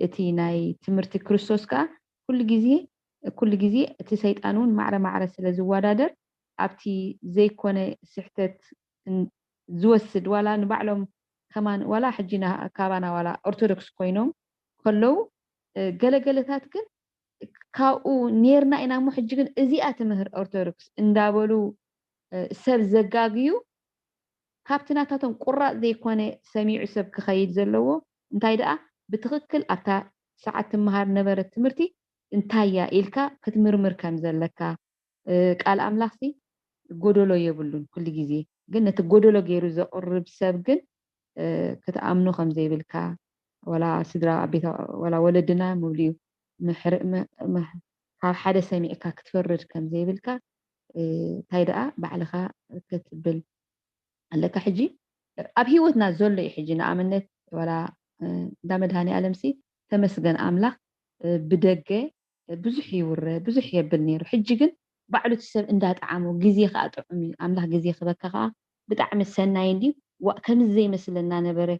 እቲ ናይ ትምህርቲ ክርስቶስ ከዓ ኩሉ ግዜ ኩሉ ግዜ እቲ ሰይጣን እውን ማዕረ ማዕረ ስለ ዝወዳደር ኣብቲ ዘይኮነ ስሕተት ዝወስድ ዋላ ንባዕሎም ከማን ዋላ ሕጂ ካባና ዋላ ኦርቶዶክስ ኮይኖም ከለዉ ገለገለታት ግን ካብኡ ኔርና ኢና እሞ ሕጂ ግን እዚኣ ትምህር ኦርቶዶክስ እንዳበሉ ሰብ ዘጋግዩ ካብቲ ናታቶም ቁራፅ ዘይኮነ ሰሚዑ ሰብ ክኸይድ ዘለዎ እንታይ ደኣ ብትኽክል ኣብታ ሰዓት ትመሃር ነበረት ትምህርቲ እንታይ እያ ኢልካ ክትምርምር ከም ዘለካ ቃል ኣምላኽሲ ጎደሎ የብሉን ኩሉ ግዜ ግን ነቲ ጎደሎ ገይሩ ዘቕርብ ሰብ ግን ክትኣምኖ ከም ዘይብልካ ዋላ ስድራ ቤት ዋላ ወለድና ምብልዩ ካብ ሓደ ሰሚዕካ ክትፈርድ ከም ዘይብልካ እንታይ ደኣ ባዕልኻ ክትብል ኣለካ ሕጂ ኣብ ህይወትና ዘሎ እዩ ሕጂ ንኣብነት ዋላ እንዳ መድሃኒ ኣለምሲ ተመስገን ኣምላኽ ብደገ ብዙሕ ይውረ ብዙሕ የብል ነይሩ ሕጂ ግን ባዕሉ እቲ ሰብ እንዳጠዓሞ ግዜ ከዓ ጥዑም እዩ ኣምላኽ ግዜ ክበካ ከዓ ብጣዕሚ ሰናይ እንድዩ ከምዚ ዘይመስለና ነበረ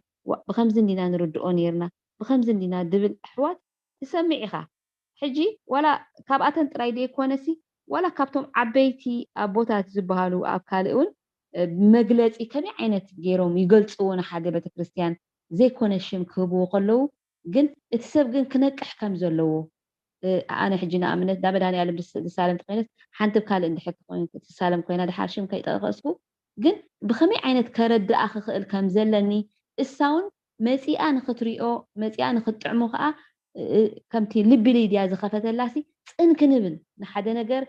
ብከምዚ እንዲና ንርድኦ ነይርና ብከምዚ እንዲና ድብል ኣሕዋት ትሰምዕ ኢኻ ሕጂ ዋላ ካብኣተን ጥራይ ደይኮነሲ ዋላ ካብቶም ዓበይቲ ኣቦታት ዝበሃሉ ኣብ ካልእ እውን መግለፂ ከመይ ዓይነት ገይሮም ይገልፅዎ ንሓደ ቤተክርስትያን ዘይኮነ ሽም ክህብዎ ከለዉ ግን እቲ ሰብ ግን ክነቅሕ ከም ዘለዎ ኣነ ሕጂ ንኣብነት ዳ መድሃኒኣለም ዝሳለም ተኮይነት ሓንቲ ካልእ እንድሕር ትሳለም ኮይና ድሓር ሽም ከይጠቀስኩ ግን ብከመይ ዓይነት ከረድኣ ክኽእል ከም ዘለኒ እሳውን መፂኣ ንክትሪኦ መፂኣ ንክትጥዕሞ ከዓ ከምቲ ልቢ ሊድያ ዝኸፈተላሲ ፅን ክንብል ንሓደ ነገር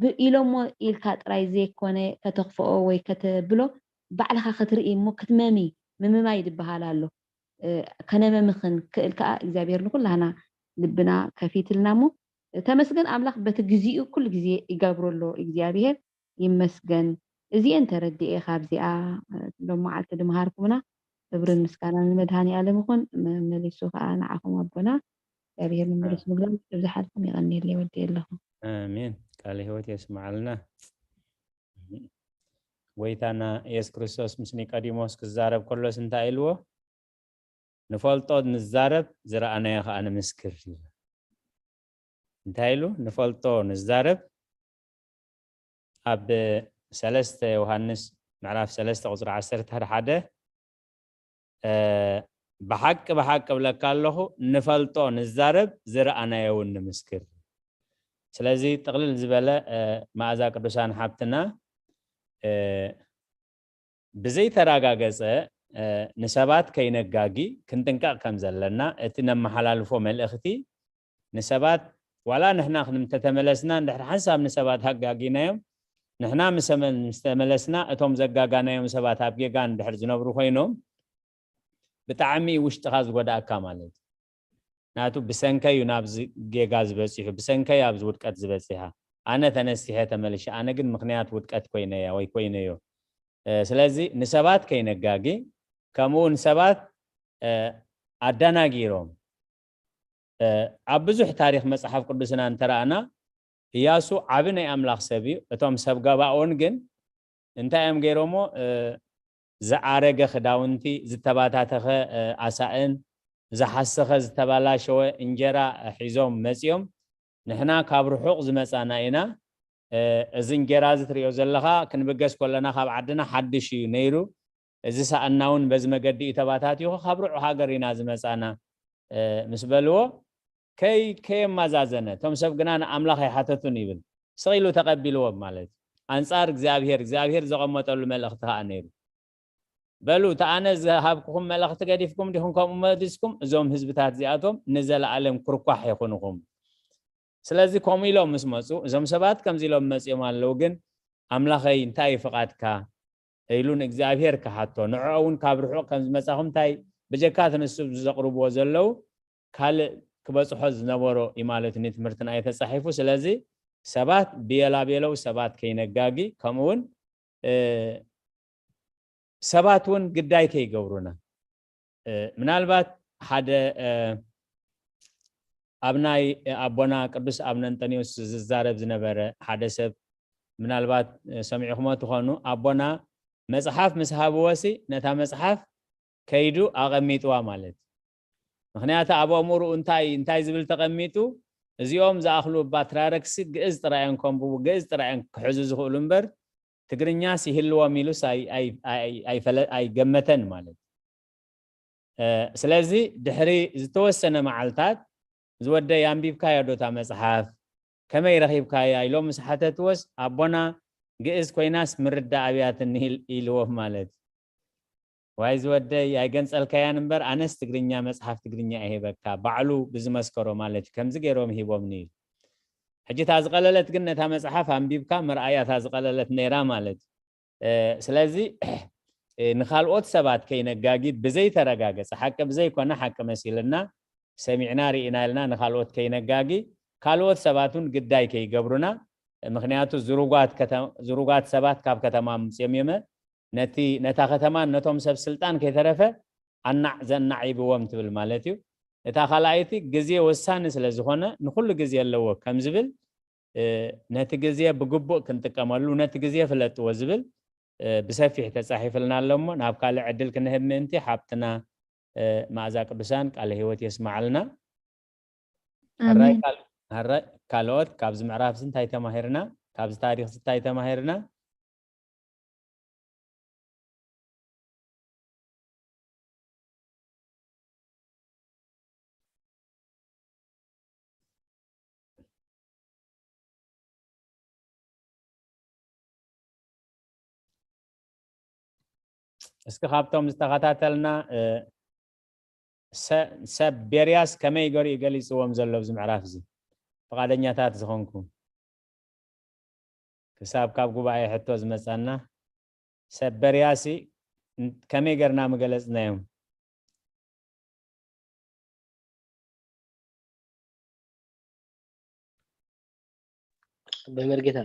ብኢሎሞ ኢልካ ጥራይ ዘይኮነ ከተኽፍኦ ወይ ከተብሎ ባዕልኻ ክትርኢ እሞ ክትመሚ ምምማይ ዝበሃል ኣሎ ከነመሚ ክንክእል ከዓ እግዚኣብሔር ንኩላህና ልብና ከፊትልና እሞ ተመስገን ኣምላኽ በቲ ግዚኡ ኩሉ ግዜ ይገብሮ ኣሎ እግዚኣብሔር ይመስገን እዚኤን ተረዲኤ ካብዚኣ ሎም መዓልቲ ድምሃርኩምና ክብርን ምስጋና ንመድሃኒ ኣለም ይኹን መመሊሱ ከዓ ንዓኹም ኣቦና እግዚኣብሔር ንምልስ ምግላም ዝሓልኩም ይቐኒየለይ ወዲ ኣለኹ ኣሜን ቃል ህይወት የስማዓልና ጎይታና የሱስ ክርስቶስ ምስ ኒቆዲሞስ ክዛረብ ከሎስ እንታይ ኢልዎ ንፈልጦ ንዛረብ ዝረኣናዮ ከዓ ንምስክር እንታይ ኢሉ ንፈልጦ ንዛረብ ኣብ ሰለስተ ዮሃንስ ምዕራፍ ሰለስተ ቁፅሪ ዓሰርተ ሓደ ብሓቂ ብሓቂ እብለካ ኣለኹ ንፈልጦ ንዛረብ ዝረኣናዮ እውን ንምስክር ስለዚ ጥቕልል ዝበለ መኣዛ ቅዱሳን ሓብትና ብዘይተረጋገፀ ንሰባት ከይነጋጊ ክንጥንቀቕ ከም ዘለና እቲ ነመሓላልፎ መልእኽቲ ንሰባት ዋላ ንሕና ክንምተተመለስና እንድሕር ሓንሳብ ንሰባት ኣጋጊናዮም ንሕና ምስተመለስና እቶም ዘጋጋናዮም ሰባት ኣብ ጌጋ እንድሕር ዝነብሩ ኮይኖም ብጣዕሚ ውሽጥኻ ዝጎዳእካ ማለት እዩ ናቱ ብሰንከይ እዩ ናብዚ ጌጋ ዝበፂሑ ብሰንከይ ኣብዚ ውድቀት ዝበፂሓ ኣነ ተነሲሐ ተመልሸ ኣነ ግን ምክንያት ውድቀት ኮይነያ ወይ ኮይነዮ ስለዚ ንሰባት ከይነጋጊ ከምኡ ንሰባት ኣደናጊሮም ኣብ ብዙሕ ታሪክ መፅሓፍ ቅዱስና እንተረኣና እያሱ ዓቢ ናይ ኣምላኽ ሰብ እዩ እቶም ሰብ ገባኦን ግን እንታይ እዮም ገይሮሞ ዝኣረገ ክዳውንቲ ዝተባታተኸ ኣሳእን ዝሓሰኸ ዝተባላሸወ እንጀራ ሒዞም መፂኦም ንሕና ካብ ርሑቕ ዝመፃና ኢና እዚ እንጀራ እዚ ትሪኦ ዘለኻ ክንብገስ ከለና ካብ ዓድና ሓድሽ እዩ ነይሩ እዚ ሳእና እውን በዚ መገዲ እዩ ተባታቲኹ ካብ ርዑ ሃገር ኢና ዝመፃና ምስ በልዎ ከይ ከየማዛዘነ እቶም ሰብ ግና ንኣምላኽ ኣይሓተቱን ይብል ስቕ ኢሉ ተቐቢልዎም ማለት እዩ ኣንጻር እግዚኣብሄር እግዚኣብሄር ዘቐመጠሉ መልእኽቲ ከዓ ነይሩ በሉ እቲ ኣነ ዝሃብኩኹም መልእኽቲ ገዲፍኩም ዲኹም ከምኡ መሊስኩም እዞም ህዝብታት እዚኣቶም ንዘለኣለም ኩርኳሕ ይኹንኹም ስለዚ ከምኡ ኢሎም ምስ መፁ እዞም ሰባት ከምዚ ኢሎም መፂኦም ኣለዉ ግን ኣምላኸይ እንታይ እዩ ፍቓድካ ኢሉ ንእግዚኣብሄር ክሓቶ ንዕኦ እውን ካብ ርሑቕ ከም ዝመፃኹም እንታይ ብጀካ እቲ ንሱ ዘቕርብዎ ዘለዉ ካልእ ክበፅሖ ዝነበሮ እዩ ማለት እዩ ትምህርትና እዩ ተፃሒፉ ስለዚ ሰባት ብየላቤለው ሰባት ከይነጋጊ ከምኡውን ሰባት እውን ግዳይ ከይገብሩና። ምናልባት ሓደ ኣብ ናይ ኣቦና ቅዱስ ኣብነንጠኒዎስ ዝዛረብ ዝነበረ ሓደ ሰብ ምናልባት ሰሚዕኹሞ ትኾኑ። ኣቦና መጽሓፍ ምስ ሃብዎሲ ነታ መጽሓፍ ከይዱ ኣቐሚጥዋ ማለት እዩ። ምኽንያቱ ኣብ ኣእምርኡ እንታይ እንታይ ዝብል ተቐሚጡ፣ እዚኦም ዝኣኽሉ ባትራረክሲ ግእዝ ጥራይ እዮም ከንብቡ፣ ግእዝ ጥራይ እዮም ክሕዙ ዝኽእሉ እምበር ትግርኛስ ይህልዎም ኢሉስ ኣይገመተን ማለት። ስለዚ ድሕሪ ዝተወሰነ መዓልታት ዝወደይ ኣንቢብካዮ ዶ እታ መፅሓፍ? ከመይ ረኺብካያ? ኢሎም ምስ ሓተትዎስ ኣቦና ግእዝ ኮይናስ ምርዳእ ኣብያትኒ ኢልዎም ማለት። ዋይ ዝወደይ ኣይገንፀልካያን እምበር ኣነስ ትግርኛ መፅሓፍ ትግርኛ ይህበካ ባዕሉ ብዝመስከሮ ማለት እዩ። ከምዚ ገይሮም ሂቦምኒ ኢሉ። ሕጂ እታ ዝቐለለት ግን ነታ መፅሓፍ ኣንቢብካ መርኣያ እታ ዝቐለለት ነይራ ማለት እዩ። ስለዚ ንካልኦት ሰባት ከይነጋጊ ብዘይተረጋገፀ ሓቂ ብዘይኮነ ሓቂ መሲልና ሰሚዕና ርኢና ኢልና ንካልኦት ከይነጋጊ ካልኦት ሰባት እውን ግዳይ ከይገብሩና። ምክንያቱ ዝሩጓት ሰባት ካብ ከተማ ምፅዮም እዮመ ነቲ ነታ ከተማን ነቶም ሰብ ስልጣን ከይተረፈ ኣናዕ ዘናዕ ይብዎም ትብል ማለት እዩ። እታ ካልኣይቲ ግዜ ወሳኒ ስለ ዝኾነ ንኩሉ ግዜ ኣለዎ ከም ዝብል ነቲ ግዜ ብግቡእ ክንጥቀመሉ ነቲ ግዜ ፍለጥዎ ዝብል ብሰፊሕ ተፃሒፍልና ኣሎ እሞ ናብ ካልእ ዕድል ክንህብ ምእንቲ ሓብትና መኣዛ ቅዱሳን ቃለ ህይወት የስማዓልና። ኣራይ ካልኦት ካብዚ ምዕራፍ እዚ እንታይ ተማሂርና? ካብዚ ታሪክ እዚ እንታይ ተማሂርና? እስኪ ካብቶም ዝተኸታተልና ሰብ ቤርያስ ከመይ ገሩ ገሊፅዎም ዘሎ ኣብዚ ምዕራፍ እዚ ፍቓደኛታት ዝኾንኩም ክሳብ ካብ ጉባኤ ሕቶ ዝመፃና ሰብ በርያሲ ከመይ ገርና ምገለፅናዮም? በመርጌታ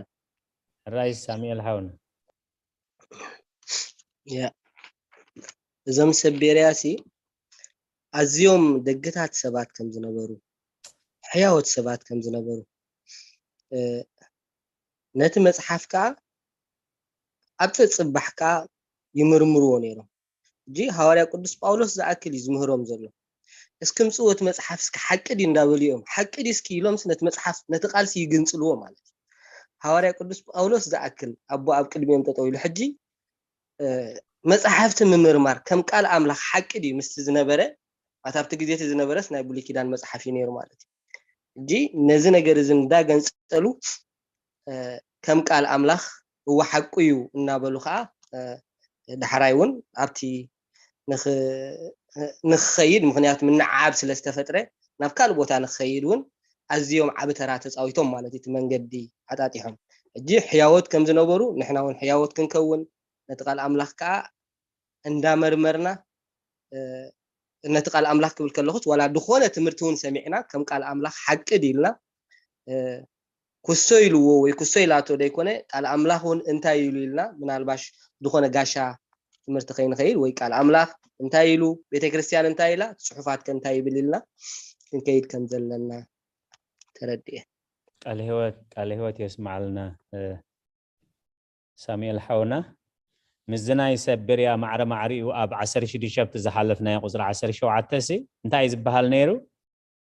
ራይስ ሳሙኤል ሓውና ያ እዞም ሰብ ቤርያሲ ኣዝዮም ደግታት ሰባት ከም ዝነበሩ ሕያወት ሰባት ከም ዝነበሩ ነቲ መጽሓፍ ከኣ ኣብ ጽባሕ ከኣ ይምርምርዎ ነይሮም። ሕጂ ሃዋርያ ቅዱስ ጳውሎስ ዝኣክል እዩ ዝምህሮም ዘሎ። እስኪ ምጽኡ እቲ መጽሓፍ እስኪ ሓቂ ድዩ እንዳበሉ እዮም። ሓቂ ድዩ እስኪ ኢሎምስ ነቲ መጽሓፍ ነቲ ቃልሲ ይግንጽልዎ ማለት እዩ። ሃዋርያ ቅዱስ ጳውሎስ ዝኣክል ኣቦ ኣብ ቅድሚኦም ጠጠው ኢሉ ሕጂ መጽሓፍቲ ምምርማር ከም ቃል ኣምላኽ ሓቂ ድዩ ምስቲ ዝነበረ ኣታብቲ ግዜቲ ዝነበረስ ናይ ብሉይ ኪዳን መጽሓፍ እዩ ነይሩ ማለት እዩ። ሕጂ ነዚ ነገር እዚ እንዳገንጸሉ ከም ቃል ኣምላኽ እወ ሓቁ እዩ እናበሉ ከዓ ዳሕራይ እውን ኣብቲ ንክኸይድ ምክንያቱ ምንዓብ ስለ ዝተፈጥረ ናብ ካልእ ቦታ ንክኸይድ እውን ኣዝዮም ዓብ ተራ ተፃዊቶም ማለት እቲ መንገዲ ኣጣጢሖም ሕጂ ሕያወት ከም ዝነበሩ ንሕና እውን ሕያወት ክንከውን ነቲ ቃል ኣምላኽ ከዓ እንዳመርመርና ነቲ ቃል ኣምላኽ ክብል ከለኹስ ዋላ ዝኾነ ትምህርቲ እውን ሰሚዕና ከም ቃል ኣምላኽ ሓቂ ድልና ኩሶ ኢልዎ ወይ ኩሶ ኢላቶ ዘይኮነ ቃል ኣምላኽ እውን እንታይ ኢሉ ኢልና ምናልባሽ ዝኾነ ጋሻ ትምህርቲ ከይንኸይድ ወይ ቃል ኣምላኽ እንታይ ኢሉ ቤተክርስትያን እንታይ ኢላ ጽሑፋት ከ እንታይ ይብል ኢልና ክንከይድ ከም ዘለና ተረድኤ። ቃል ህይወት ቃል ህይወት የስማዓልና። ሳሙኤል ሓውና ምስዚ ናይ ሰብ ቤርያ ማዕረ ማዕሪኡ ኣብ ዓሰርተ ሽዱሽተ ኣብቲ ዝሓለፍናዮ ቁፅሪ ዓሰርተ ሸውዓተ ሲ እንታይ እዩ ዝበሃል ነይሩ?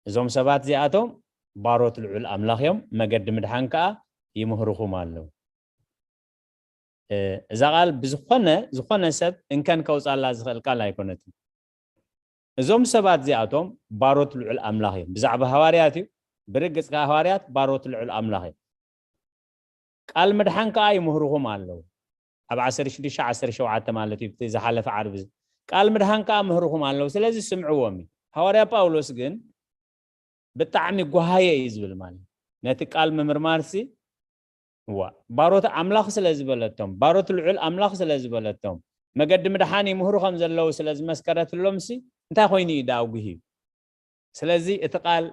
እዞም ሰባት እዚኣቶም ባሮት ልዑል ኣምላኽ እዮም፣ መገዲ ምድሓን ከዓ ይምህርኹም ኣለዉ። እዛ ቃል ብዝኾነ ዝኾነ ሰብ እንከን ከውፃላ ዝኽእል ቃል ኣይኮነትን። እዞም ሰባት እዚኣቶም ባሮት ልዑል ኣምላኽ እዮም። ብዛዕባ ሃዋርያት እዩ። ብርግፅ ከዓ ሃዋርያት ባሮት ልዑል ኣምላኽ እዮም። ቃል ምድሓን ከዓ ይምህርኹም ኣለዉ። ኣብ ዓሰርተ ሽዱሽተ ዓሰርተ ሸውዓተ ማለት እዩ፣ ዝሓለፈ ዓርቢ። ቃል ምድሓን ከዓ ምህርኹም ኣለዉ። ስለዚ ስምዕዎም እዩ። ሃዋርያ ጳውሎስ ግን ብጣዕሚ ጓሃየ እዩ ዝብል ማለት ነቲ ቃል ምምርማርሲ እዋ ባሮት ኣምላኽ ስለ ዝበለቶም ባሮት ልዑል ኣምላኽ ስለ ዝበለቶም መገዲ ምድሓን ይምህሩ ከም ዘለዉ ስለ ዝመስከረትሎም ሲ እንታይ ኮይኑ እዩ ደኣ ጉሂ እዩ። ስለዚ እቲ ቃል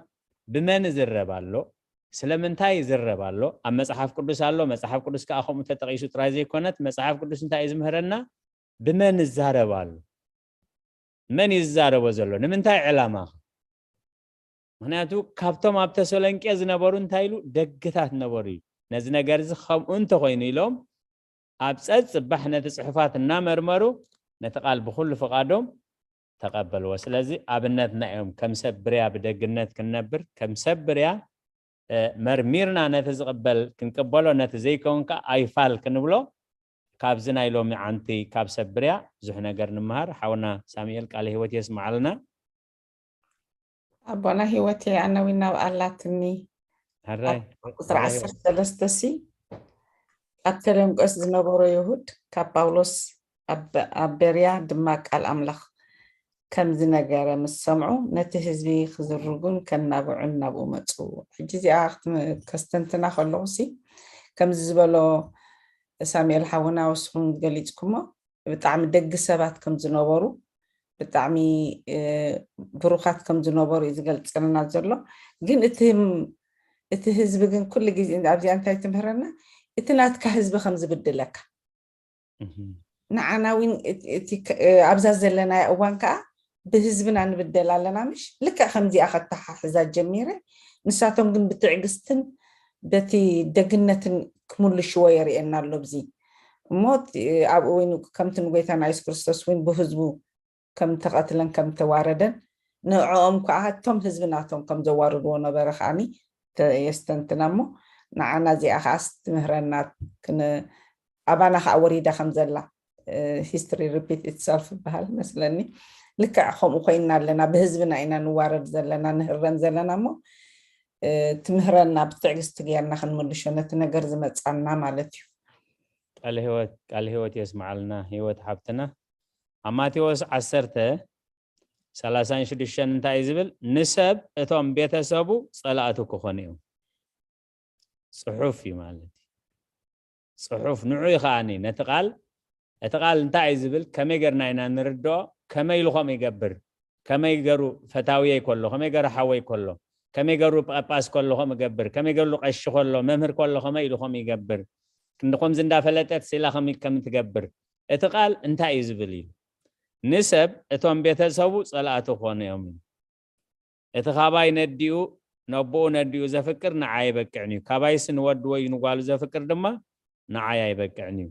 ብመን ዝረብ ኣሎ ስለምንታይ ዝረብ ኣሎ ኣብ መጽሓፍ ቅዱስ ኣሎ መጽሓፍ ቅዱስ ከዓ ከምኡ ተጠቂሱ ጥራይ ዘይኮነት መጽሓፍ ቅዱስ እንታይ እዩ ዝምህረና ብመን እዛረብ ኣሎ? መን እዩ ዝዛረቦ ዘሎ? ንምንታይ ዕላማ? ምክንያቱ ካብቶም ኣብ ተሰሎንቄ ዝነበሩ እንታይ ኢሉ? ደግታት ነበሩ እዩ። ነዚ ነገር እዚ ከምኡ እንተኮይኑ ኢሎም ኣብ ጸጽባሕ ነቲ ጽሑፋት እናመርመሩ ነቲ ቃል ብኩሉ ፍቓዶም ተቐበልዎ። ስለዚ ኣብነትና እዮም። ከም ሰብ ብርያ ብደግነት ክንነብር፣ ከም ሰብ ብርያ መርሚርና ነቲ ዝቕበል ክንቅበሎ፣ ነቲ ዘይከውን ከዓ ኣይፋል ክንብሎ። ካብዚ ናይ ሎሚ ዓንቲ ካብ ሰብ ብርያ ብዙሕ ነገር ንምሃር። ሓውና ሳሙኤል ቃለ ህይወት የስምዓልና። ኣቦና ህይወት ኣነዊና ኣብኣላትኒ። ሕራይ ቁፅሪ ዓሰርተ ሰለስተ ሲ ኣብ ተለምቆስ ዝነበሩ ይሁድ ካብ ጳውሎስ ኣብ ቤርያ ድማ ቃል ኣምላኽ ከምዚ ነገረ ምስ ሰምዑ ነቲ ህዝቢ ክዝርጉን ከናብዑን ናብኡ መፁ። ሕጂ እዚኣ ከስተንትና ከለኹ ሲ ከምዚ ዝበሎ ሳሙኤል ሓውና ወስኹም ገሊፅኩሞ ብጣዕሚ ደግ ሰባት ከም ዝነበሩ ብጣዕሚ ብሩኻት ከም ዝነበሩ እዩ ዝገልፀልና ዘሎ። ግን እቲ ህዝቢ ግን ኩሉ ግዜ ኣብዚኣ እንታይ ትምህረና? እቲ ናትካ ህዝቢ ከም ዝብድለካ ንዓና እውን ኣብዛ ዘለናዮ እዋን ከዓ ብህዝብና ንብደል ኣለና። ምሽ ልክዕ ከምዚኣ ከተሓሕዛ ጀሚረ። ንሳቶም ግን ብትዕግስትን በቲ ደግነትን ክምልሽዎ የርእየና ኣሎ። ብዚ እሞ ኣብኡ ወይ ከምቲ ንጎይታና የሱስ ክርስቶስ እውን ብህዝቡ ከም ተቐትለን ከም ተዋረደን ንዕኦም ከዓ እቶም ህዝቢ ናቶም ከም ዘዋርድዎ ነበረ ከዓኒ የስተንትና። እሞ ንዓና እዚኣ ከዓ ትምህረና፣ ኣባና ከዓ ወሪዳ ከም ዘላ history repeat itself ይበሃል መስለኒ። ልክዕ ከምኡ ኮይና ኣለና፣ ብህዝብና ኢና ንዋረድ ዘለና ንህረም ዘለና። እሞ ትምህረና፣ ብትዕግስቲ ገይርና ክንምልሾ ነቲ ነገር ዝመፃና ማለት እዩ። ቃለ ህይወት የስምዓልና ህይወት ሓብትና። ኣብ ማቴዎስ ዓሰርተ ሰላሳን ሽዱሽተን እንታይ እዩ ዝብል? ንሰብ እቶም ቤተሰቡ ፀላእቱ ክኾኑ እዮም። ፅሑፍ እዩ ማለት እዩ። ፅሑፍ ንዑ እዩ ከዓኒ ነቲ ቃል እቲ ቃል እንታይ እዩ ዝብል? ከመይ ገርና ኢና ንርድኦ? ከመይ ኢሉ ከምኡ ይገብር? ከመይ ገሩ ፈታውየይ ከሎ፣ ከመይ ገሩ ሓወይ ከሎ፣ ከመይ ገሩ ጳጳስ ከሎ ከምኡ ይገብር? ከመይ ገሩ ቀሺ ከሎ፣ መምህር ከሎ ከመይ ኢሉ ከምኡ ይገብር? ክንዲ ከምዚ እንዳፈለጠት ስኢላ ከም ከም ትገብር? እቲ ቃል እንታይ እዩ ዝብል እዩ? ንሰብ እቶም ቤተሰቡ ጸላእቲ ክኾኑ እዮም። እቲ ካባይ ነዲኡ ነቦኡ ነዲኡ ዘፍቅር ንዓይ ኣይበቅዕን እዩ። ካባይስ ንወዱ ወይ ንጓሉ ዘፍቅር ድማ ንዓይ ኣይበቅዕን እዩ።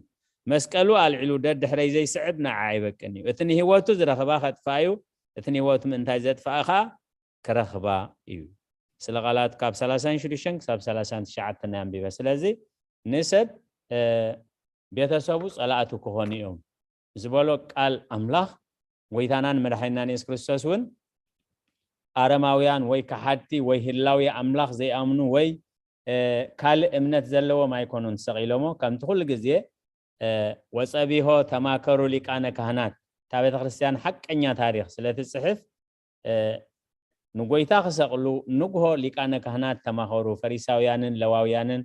መስቀሉ ኣልዒሉ ደድሕረይ ዘይስዕብ ንዓይ ኣይበቅዕን እዩ። እቲ ንህይወቱ ዝረኽባ ከጥፍኣ እዩ፣ እቲ ንህይወቱ ምእንታይ ዘጥፍኣ ኸኣ ክረኽባ እዩ። ስለ ቃላት ካብ ሰላሳን ሽዱሽተን ክሳብ ሰላሳን ትሽዓተን ናይ ኣንቢበ። ስለዚ ንሰብ ቤተሰቡ ጸላእቱ ክኾኑ እዮም ዝበሎ ቃል ኣምላኽ ጎይታናን መድሓኒናን የሱስ ክርስቶስ እውን ኣረማውያን ወይ ከሓድቲ ወይ ህላዊ ኣምላኽ ዘይኣምኑ ወይ ካልእ እምነት ዘለዎም ኣይኮኑን ተሰቒሎሞ። ከምቲ ኩሉ ግዜ ወጸቢሆ ተማከሩ ሊቃነ ካህናት እታ ቤተ ክርስቲያን ሓቀኛ ታሪኽ ስለትጽሕፍ ንጎይታ ክሰቕሉ ንግሆ ሊቃነ ካህናት ተማኸሩ። ፈሪሳውያንን ለዋውያንን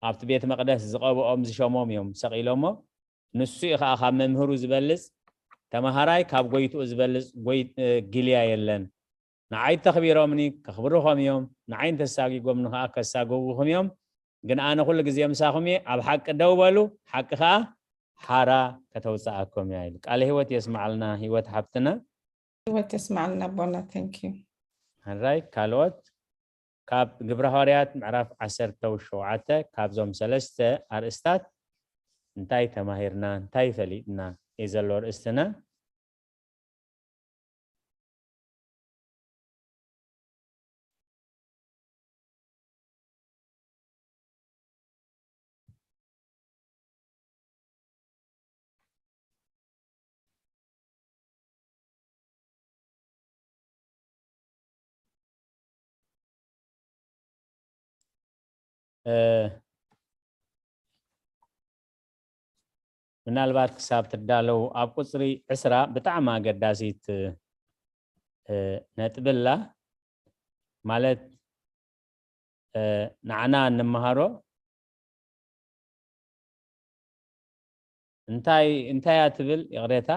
ኣብቲ ቤት መቕደስ ዝቐብኦም ዝሸሞም እዮም ሰቒሎሞ። ንሱ እዩ ከዓ ካብ መምህሩ ዝበልፅ፣ ተምሃራይ ካብ ጎይትኡ ዝበልፅ ጎይ- እ፣ ጊልያ የለን። ንዓይ ተኽቢሮምኒ ከኽብሩኹም እዮም፣ ንዓይ እንተሳጊጎምኒ ከዓ ከሳግጉኹም እዮም። ግን ኣነ ኩሉ ግዜ ምሳኹም እየ፣ ኣብ ሓቂ ደው በሉ፣ ሓቂ ከዓ ሓራ ከተውፅኣኩም እያ ኢሉ። ቃለ ህይወት የስማዓልና ህይወት ሓብትና። ህይወት የስማዓልና ኣቦና። Thank you። ሕራይ ካልኦት ካብ ግብረ ሃዋርያት ምዕራፍ ዓሰርተ ሸውዓተ ካብዞም ሰለስተ ኣርእስታት እንታይ ተማሂርና እንታይ ፈሊጥና እዩ ዘሎ ኣርእስትና። ምናልባት ክሳብ ትዳለው ኣብ ቁፅሪ ዕስራ ብጣዕሚ ኣገዳሲት ነጥቢ ኣላ። ማለት ንዓና እንመሃሮ እንታይ እንታይ እያ ትብል? ይቕሬታ።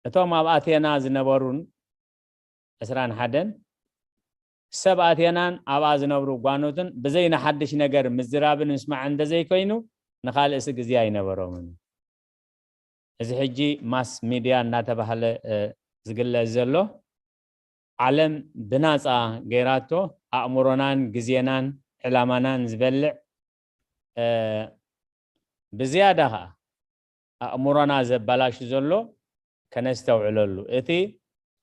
እቶም ኣብ ኣቴና ዝነበሩን ዕስራን ሓደን ሰብ ኣቴናን ኣብኣ ዝነብሩ ጓኖትን ብዘይ ንሓድሽ ነገር ምዝራብን ምስማዕን እንተዘይኮይኑ ንኻልእሲ ግዜ ኣይነበሮምን። እዚ ሕጂ ማስ ሚድያ እናተባህለ ዝግለጽ ዘሎ፣ ዓለም ብናጻ ገይራቶ፣ ኣእምሮናን ግዜናን ዕላማናን ዝበልዕ፣ ብዝያዳ ኸኣ ኣእምሮና ዘባላሹ ዘሎ ከነስተውዕለሉ። እቲ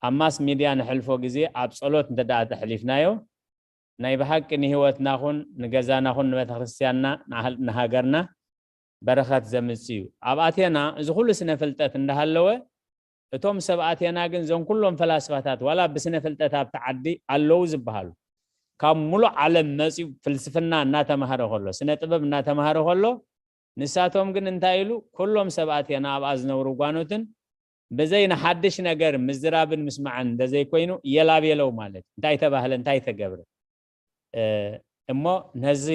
ኣብ ማስ ሚድያ ነሕልፎ ግዜ ኣብ ጸሎት እንተ ደኣ ተሕሊፍናዮ፣ ናይ ብሓቂ ንህይወትና ኹን ንገዛና ኹን ንቤተክርስትያንና ንሃገርና በረኸት ዘምጽእ እዩ። ኣብ ኣቴና እዚ ኩሉ ስነ ፍልጠት እንዳሃለወ፣ እቶም ሰብ ኣቴና ግን፣ እዞም ኩሎም ፈላስፋታት ዋላ ብስነ ፍልጠት ኣብቲ ዓዲ ኣለዉ ዝበሃሉ፣ ካብ ሙሉእ ዓለም መጺኡ ፍልስፍና እናተማሃረ ከሎ፣ ስነ ጥበብ እናተማሃረ ከሎ፣ ንሳቶም ግን እንታይ ኢሉ፣ ኩሎም ሰብ ኣቴና ኣብኣ ዝነብሩ ጓኖትን ብዘይ ንሓድሽ ነገር ምዝራብን ምስማዕን እንተዘይኮይኑ የላቤለው ማለት እንታይ ተባህለ እንታይ ተገብረ? እሞ ነዚ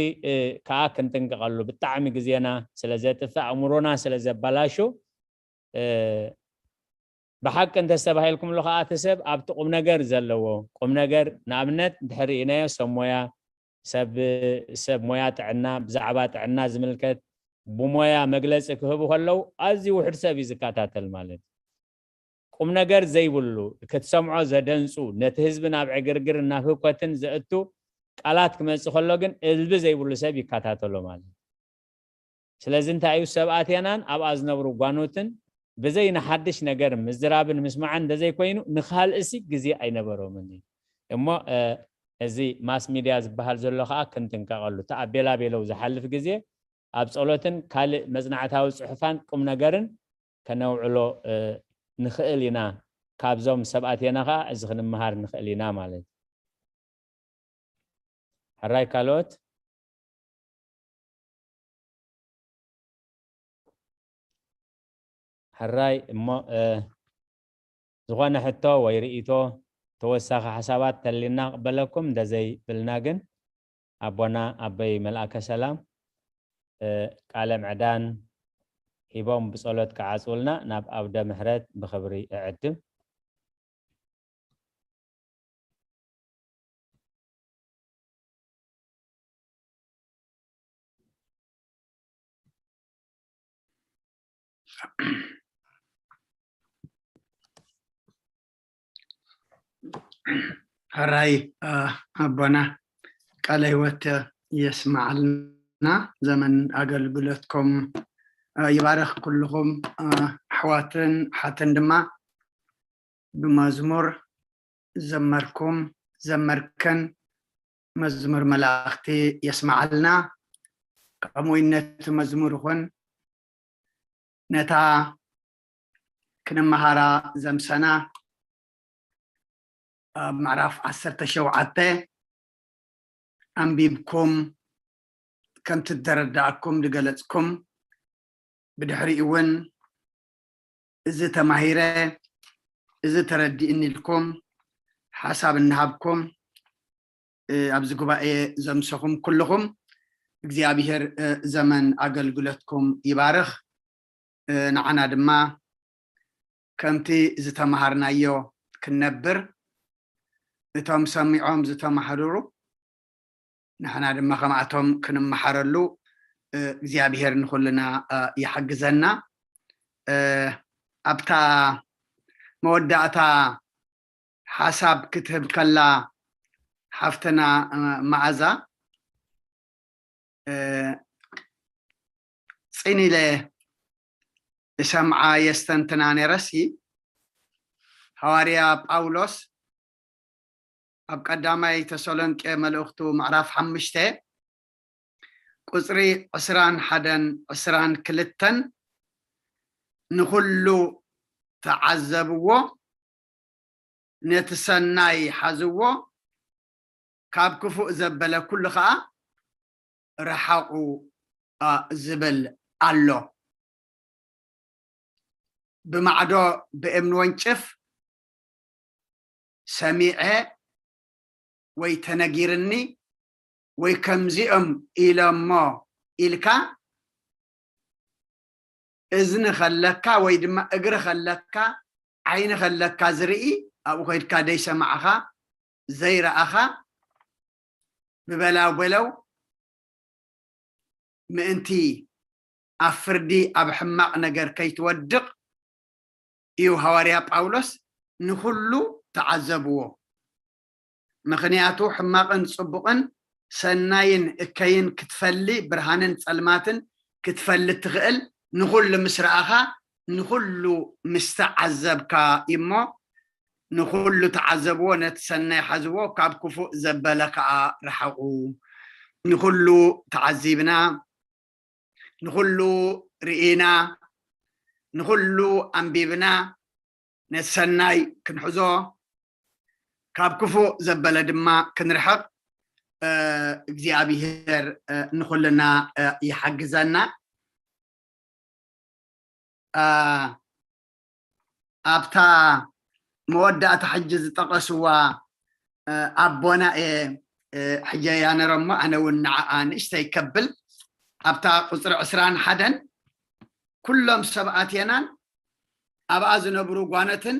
ከዓ ክንጥንቀቐሉ፣ ብጣዕሚ ግዜና ስለ ዘጥፍእ፣ ኣእምሮና ስለ ዘባላሹ፣ ብሓቂ እንተስተባሂልኩምሉ ከዓ እቲ ሰብ ኣብቲ ቁም ነገር ዘለዎ ቁም ነገር፣ ንኣብነት እንድሕር ርኢናዮ ሰብ ሞያ ሰብ ሰብ ሞያ ጥዕና ብዛዕባ ጥዕና ዝምልከት ብሞያ መግለፂ ክህቡ ከለዉ ኣዝዩ ውሕድ ሰብ እዩ ዝከታተል ማለት እዩ። ቁም ነገር ዘይብሉ ክትሰምዖ ዘደንፁ ነቲ ህዝቢ ናብ ዕግርግርን ናብ ህኮትን ዘእቱ ቃላት ክመፅእ ከሎ ግን እልቢ ዘይብሉ ሰብ ይከታተሎ ማለት እዩ። ስለዚ እንታይ እዩ ሰብ ኣቴናን ኣብኣ ዝነብሩ ጓኖትን ብዘይ ንሓድሽ ነገር ምዝራብን ምስማዕን እንተዘይኮይኑ ንካልእሲ ግዜ ኣይነበሮምን እዩ። እሞ እዚ ማስ ሚድያ ዝበሃል ዘሎ ከዓ ክንጥንቀቐሉ፣ እቲ ኣቤላቤለው ዝሓልፍ ግዜ ኣብ ጸሎትን ካልእ መጽናዕታዊ ጽሑፋን ቁም ነገርን ከነውዕሎ ንኽእል ኢና። ካብዞም ሰብ ኣቴና ከዓ እዚ ክንመሃር ንኽእል ኢና ማለት እዩ። ሕራይ ካልኦት? ሕራይ እሞ ዝኾነ ሕቶ ወይ ርእይቶ፣ ተወሳኺ ሓሳባት ተልና ቅበለኩም፣ እንተዘይብልና ግን ኣቦና ኣበይ መልኣከ ሰላም ቃለ ምዕዳን ሂቦም ብጸሎት ክዓጽውልና ናብ ኣውደ ምሕረት ብኽብሪ እዕድም። ሕራይ ኣቦና ቃለ ህይወት የስማዓልና፣ ዘመን ኣገልግሎትኩም ይባርኽ። ኩልኹም ኣሕዋትን ሓትን ድማ ብመዝሙር ዘመርኩም ዘመርከን መዝሙር መላእኽቲ የስማዓልና። ከምኡ ነቲ መዝሙር ይኹን ነታ ክንመሃራ ዘምሰና ኣብ ምዕራፍ ዓሰርተ ሸውዓተ ኣንቢብኩም ከምቲ ዝተረዳእኩም ዝገለጽኩም፣ ብድሕሪኡ እውን እዚ ተማሂረ እዚ ተረዲእኒ ኢልኩም ሓሳብ እናሃብኩም ኣብዚ ጉባኤ ዘምሰኹም ኩልኹም እግዚኣብሔር ዘመን ኣገልግሎትኩም ይባርኽ። ንዓና ድማ ከምቲ ዝተማሃርናዮ ክንነብር፣ እቶም ሰሚዖም ዝተማህሩ ንሕና ድማ ከምኣቶም ክንመሓረሉ እግዚኣብሔር ንኹልና ይሓግዘና። ኣብታ መወዳእታ ሓሳብ ክትህብ ከላ ሓፍትና መኣዛ፣ ጽን ኢለ እሰምዓ የስተንትና ነይረሲ፣ ሃዋርያ ጳውሎስ ኣብ ቀዳማይ ተሰሎንቄ መልእኽቱ ምዕራፍ ሓሙሽተ ቁጽሪ ዕስራን ሓደን ዕስራን ክልተን፣ ንኹሉ ተዓዘብዎ፣ ነቲ ሰናይ ሓዝዎ፣ ካብ ክፉእ ዘበለ ኩሉ ኸኣ ርሓቑ ዝብል ኣሎ። ብማዕዶ ብእምኒ ወንጭፍ ሰሚዐ ወይ ተነጊርኒ ወይ ከምዚኦም ኢሎሞ ኢልካ እዝኒ ከለካ ወይ ድማ እግሪ ከለካ ዓይኒ ከለካ ዝርኢ ኣብኡ ከይድካ ደይሰማዕኻ ዘይረኣኻ ብበላው በለው ምእንቲ ኣብ ፍርዲ ኣብ ሕማቕ ነገር ከይትወድቕ እዩ ሃዋርያ ጳውሎስ ንኹሉ ተዓዘብዎ። ምኽንያቱ ሕማቕን ጽቡቕን ሰናይን እከይን ክትፈሊ ብርሃንን ጸልማትን ክትፈሊ እትኽእል ንኹሉ ምስ ረኣኻ ንኹሉ ምስ ተዓዘብካ እሞ ንኹሉ ተዓዘብዎ፣ ነቲ ሰናይ ሓዝዎ፣ ካብ ክፉእ ዘበለ ከኣ ርሓቑ። ንኹሉ ተዓዚብና፣ ንኹሉ ርኢና፣ ንኹሉ ኣንቢብና፣ ነቲ ሰናይ ክንሕዞ፣ ካብ ክፉእ ዘበለ ድማ ክንርሕቕ እግዚኣብሔር ንኹልና ይሓግዘና። ኣብታ መወዳእታ ሕጂ ዝጠቐስዋ ኣቦና እየ ሕጂ ያነሮሞ ኣነ እውን ንዓኣ ንእሽተይ ከብል ኣብታ ቁፅሪ ዕስራን ሓደን ኩሎም ሰብ ኣቴናን ኣብኣ ዝነብሩ ጓነትን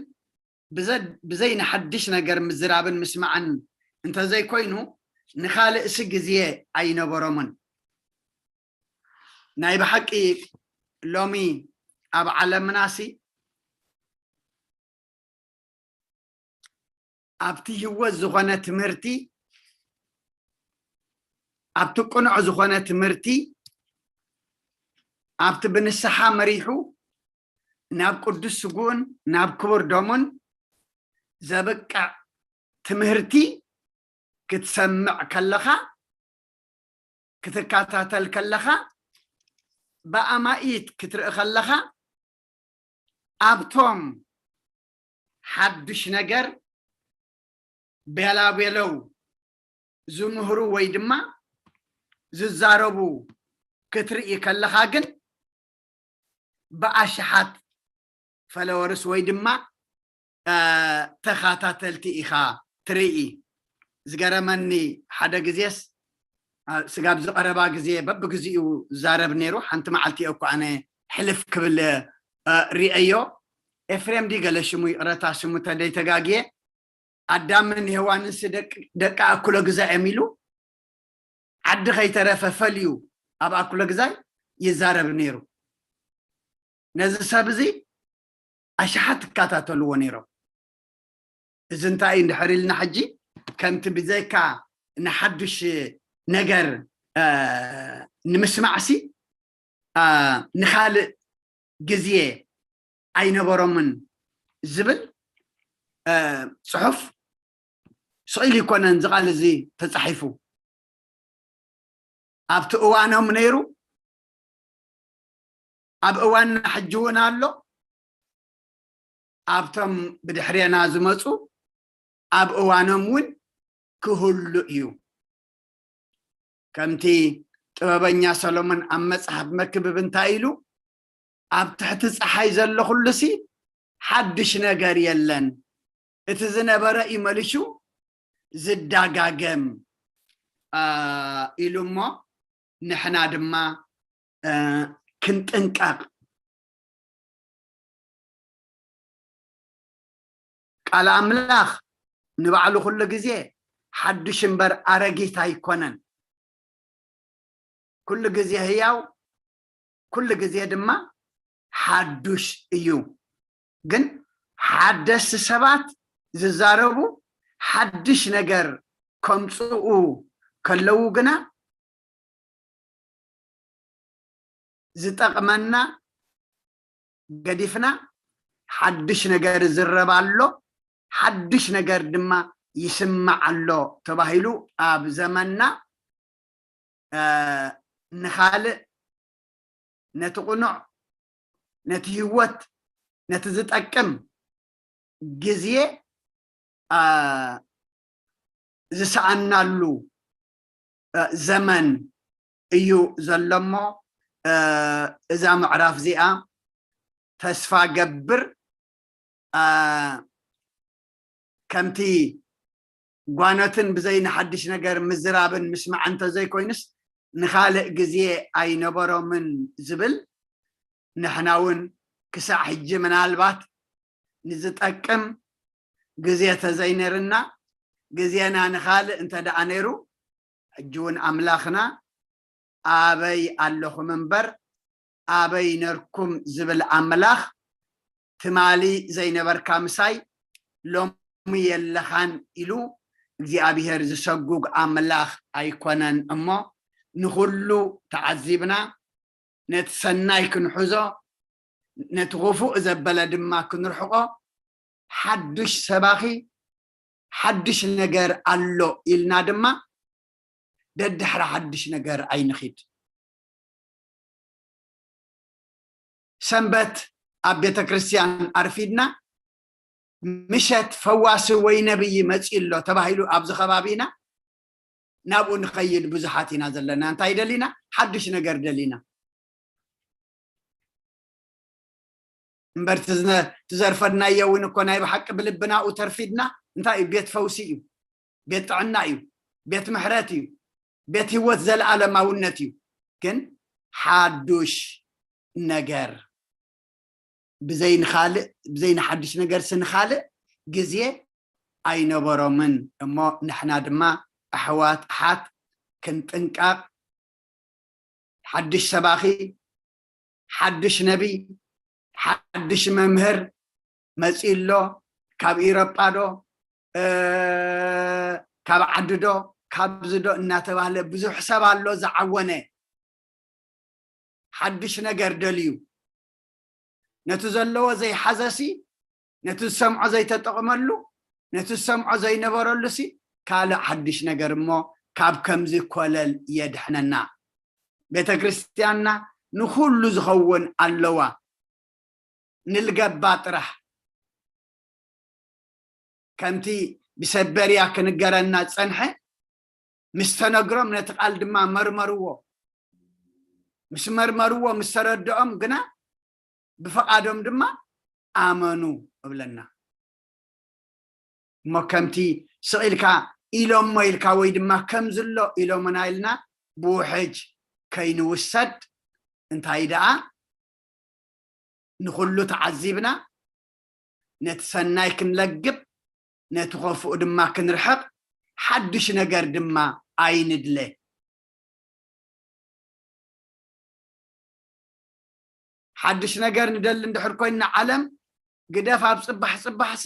ብዘይ ንሓድሽ ነገር ምዝራብን ምስማዕን እንተዘይኮይኑ ንኻልእሲ ግዜ ኣይነበሮምን። ናይ ብሓቂ ሎሚ ኣብ ዓለምናሲ ኣብቲ ህይወት ዝኾነ ትምህርቲ ኣብቲ ቅኑዕ ዝኾነ ትምህርቲ ኣብቲ ብንስሓ መሪሑ ናብ ቅዱስ ስጉኡን ናብ ክቡር ደሙን ዘብቅዕ ትምህርቲ ክትሰምዕ ከለኻ ክትከታተል ከለኻ ብኣማኢት ክትርኢ ከለኻ ኣብቶም ሓዱሽ ነገር ቤላቤለው ዝምህሩ ወይ ድማ ዝዛረቡ ክትርኢ ከለኻ ግን ብኣሽሓት ፈለወርስ ወይ ድማ ተኻታተልቲ ኢኻ ትርኢ። ዝገረመኒ ሓደ ግዜስ ስጋብ ዝቐረባ ግዜ በብግዚኡ ዛረብ ነይሩ። ሓንቲ መዓልቲ እኮ ኣነ ሕልፍ ክብል ርእየዮ። ኤፍሬም ዲ ገለ ሽሙ ይቕረታ ሽሙ ተደይተጋግየ ኣዳምን ሔዋንንሲ ደቂ ኣኩለ ግዛ እዮም ኢሉ ዓዲ ከይተረፈ ፈልዩ ኣብ ኣኩለ ግዛይ ይዛረብ ነይሩ። ነዚ ሰብ እዚ ኣሽሓት ትከታተልዎ ነይሮም። እዚ እንታይ እዩ እንድሕር ኢልና ሕጂ ከምቲ ብዘይካ ንሓዱሽ ነገር ንምስማዕሲ ንኻልእ ግዜ ኣይነበሮምን ዝብል ፅሑፍ ስቕ ኢሉ ይኮነን እዚ ቃል እዚ ተፃሒፉ ኣብቲ እዋኖም ነይሩ ኣብ እዋንና ሕጂ እውን ኣሎ ኣብቶም ብድሕሬና ዝመፁ ኣብ እዋኖም እውን ክህሉ እዩ ከምቲ ጥበበኛ ሰሎሞን ኣብ መፅሓፍ መክብብ እንታይ ኢሉ ኣብ ትሕቲ ፀሓይ ዘሎ ኩሉሲ ሓድሽ ነገር የለን እቲ ዝነበረ እዩ መሊሹ ዝዳጋገም ኢሉ እሞ ንሕና ድማ ክንጥንቀቕ ቃል ኣምላኽ ንባዕሉ ኩሉ ግዜ ሓዱሽ እምበር ኣረጊት ኣይኮነን ኩሉ ግዜ ህያው ኩሉ ግዜ ድማ ሓዱሽ እዩ ግን ሓደስቲ ሰባት ዝዛረቡ ሓድሽ ነገር ከምፅኡ ከለዉ ግና ዝጠቕመና ገዲፍና ሓድሽ ነገር ይዝረብ ኣሎ ሓድሽ ነገር ድማ ይስማዕ ኣሎ ተባሂሉ ኣብ ዘመንና ንኻልእ ነቲ ቅኑዕ ነቲ ህይወት ነቲ ዝጠቅም ግዜ ዝሰኣናሉ ዘመን እዩ ዘሎ እሞ እዛ ምዕራፍ እዚኣ ተስፋ ገብር ከምቲ ጓኖትን ብዘይ ንሓድሽ ነገር ምዝራብን ምስማዕ እንተዘይኮይኑስ ንኻልእ ግዜ ኣይነበሮምን ዝብል ንሕና እውን ክሳዕ ሕጂ ምናልባት ንዝጠቅም ግዜ ተዘይነርና ግዜና ንኻልእ እንተ ደኣ ነይሩ ሕጂ እውን ኣምላኽና ኣበይ ኣለኹም እምበር ኣበይ ነርኩም ዝብል ኣምላኽ፣ ትማሊ ዘይነበርካ ምሳይ ሎሚ የለኻን ኢሉ እግዚኣብሔር ዝሰጉግ ኣምላኽ ኣይኮነን እሞ፣ ንኹሉ ተዓዚብና፣ ነቲ ሰናይ ክንሕዞ፣ ነቲ ኽፉእ ዘበለ ድማ ክንርሕቆ፣ ሓድሽ ሰባኺ፣ ሓድሽ ነገር ኣሎ ኢልና ድማ ደድሕሪ ሓድሽ ነገር ኣይንኺድ። ሰንበት ኣብ ቤተ ክርስቲያን ኣርፊድና፣ ምሸት ፈዋሲ ወይ ነብይ መጺኡ ኣሎ ተባሂሉ ኣብዚ ከባቢና ናብኡ ንኸይድ ብዙሓት ኢና ዘለና። እንታይ ደሊና? ሓድሽ ነገር ደሊና። እምበር ትዝነ-፣ ትዘርፈድናዮ እውን እኮ ናይ ብሓቂ ብልብናኡ ተርፊድና። እንታይ እዩ? ቤት ፈውሲ እዩ፣ ቤት ጥዕና እዩ፣ ቤት ምሕረት እዩ፣ ቤት ህይወት ዘለዓለማውነት እዩ። ግን ሓዱሽ ነገር ብዘይ ንኻልእ፣ ብዘይ ንሓድሽ ነገር ስንኻልእ ግዜ ኣይነበሮምን እሞ፣ ንሕና ድማ ኣሕዋት ኣሓት ክንጥንቀቕ፣ ሓድሽ ሰባኺ፣ ሓድሽ ነቢይ፣ ሓድሽ መምህር መጺኡ ኣሎ። ካብ ኢሮጳ ዶ፣ እ፣ ካብ ዓዲ ዶ፣ ካብዚ ዶ እናተባህለ ብዙሕ ሰብ ኣሎ ዝዓወነ። ሓድሽ ነገር ደልዩ፣ ነቲ ዘለዎ ዘይሓዘሲ፣ ነቲ ዝሰምዖ ዘይተጠቕመሉ፣ ነቲ ዝሰምዖ ዘይነበረሉሲ፣ ካልእ ሓድሽ ነገር እሞ ካብ ከምዚ ኮለል የድሕነና። ቤተ ክርስቲያንና ንኹሉ ዝኸውን ኣለዋ። ንልገባ ጥራሕ። ከምቲ ብሰበርያ ክንገረና ዝጸንሐ፣ ምስ ተነግሮም ነቲ ቃል ድማ መርመርዎ። ምስ መርመርዎ፣ ምስ ተረድኦም ግና ብፍቓዶም ድማ ኣመኑ እብለና። እሞ ከምቲ ስቕ ኢልካ ኢሎሞ ኢልካ ወይ ድማ ከም ዝሎ ኢሎምና ኢልና ብውሕጅ ከይንውሰድ፣ እንታይ ደኣ ንኹሉ ተዓዚብና፣ ነቲ ሰናይ ክንለግብ፣ ነቲ ኸፉእ ድማ ክንርሕቕ፣ ሓድሽ ነገር ድማ ኣይንድለ። ሓድሽ ነገር ንደሊ እንድሕር ኮይንና፣ ዓለም ግደፍ ኣብ ጽባሕ ጽባሕሲ፣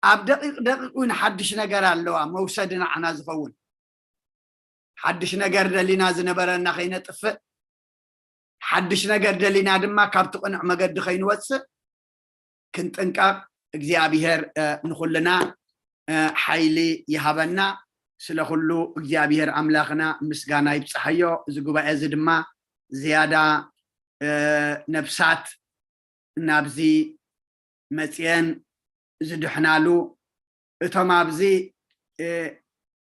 ኣብ ደቂቕ ደቂቕ እውን ሓድሽ ነገር ኣለዋ፣ መውሰዲ ንዓና ዝኸውን። ሓድሽ ነገር ደሊና ዝነበረና ከይነጥፍእ፣ ሓድሽ ነገር ደሊና ድማ ካብቲ ቅኑዕ መገዲ ከይንወጽእ ክንጥንቀቕ እግዚኣብሔር፣ እ፣ ንኹልና፣ እ፣ ሓይሊ ይሃበና። ስለ ኩሉ እግዚኣብሔር ኣምላኽና ምስጋና ይብጽሓዮ። እዚ ጉባኤ እዚ ድማ ዝያዳ፣ እ፣ ነፍሳት ናብዚ መጽየን ዝድሕናሉ፣ እቶም ኣብዚ፣ እ፣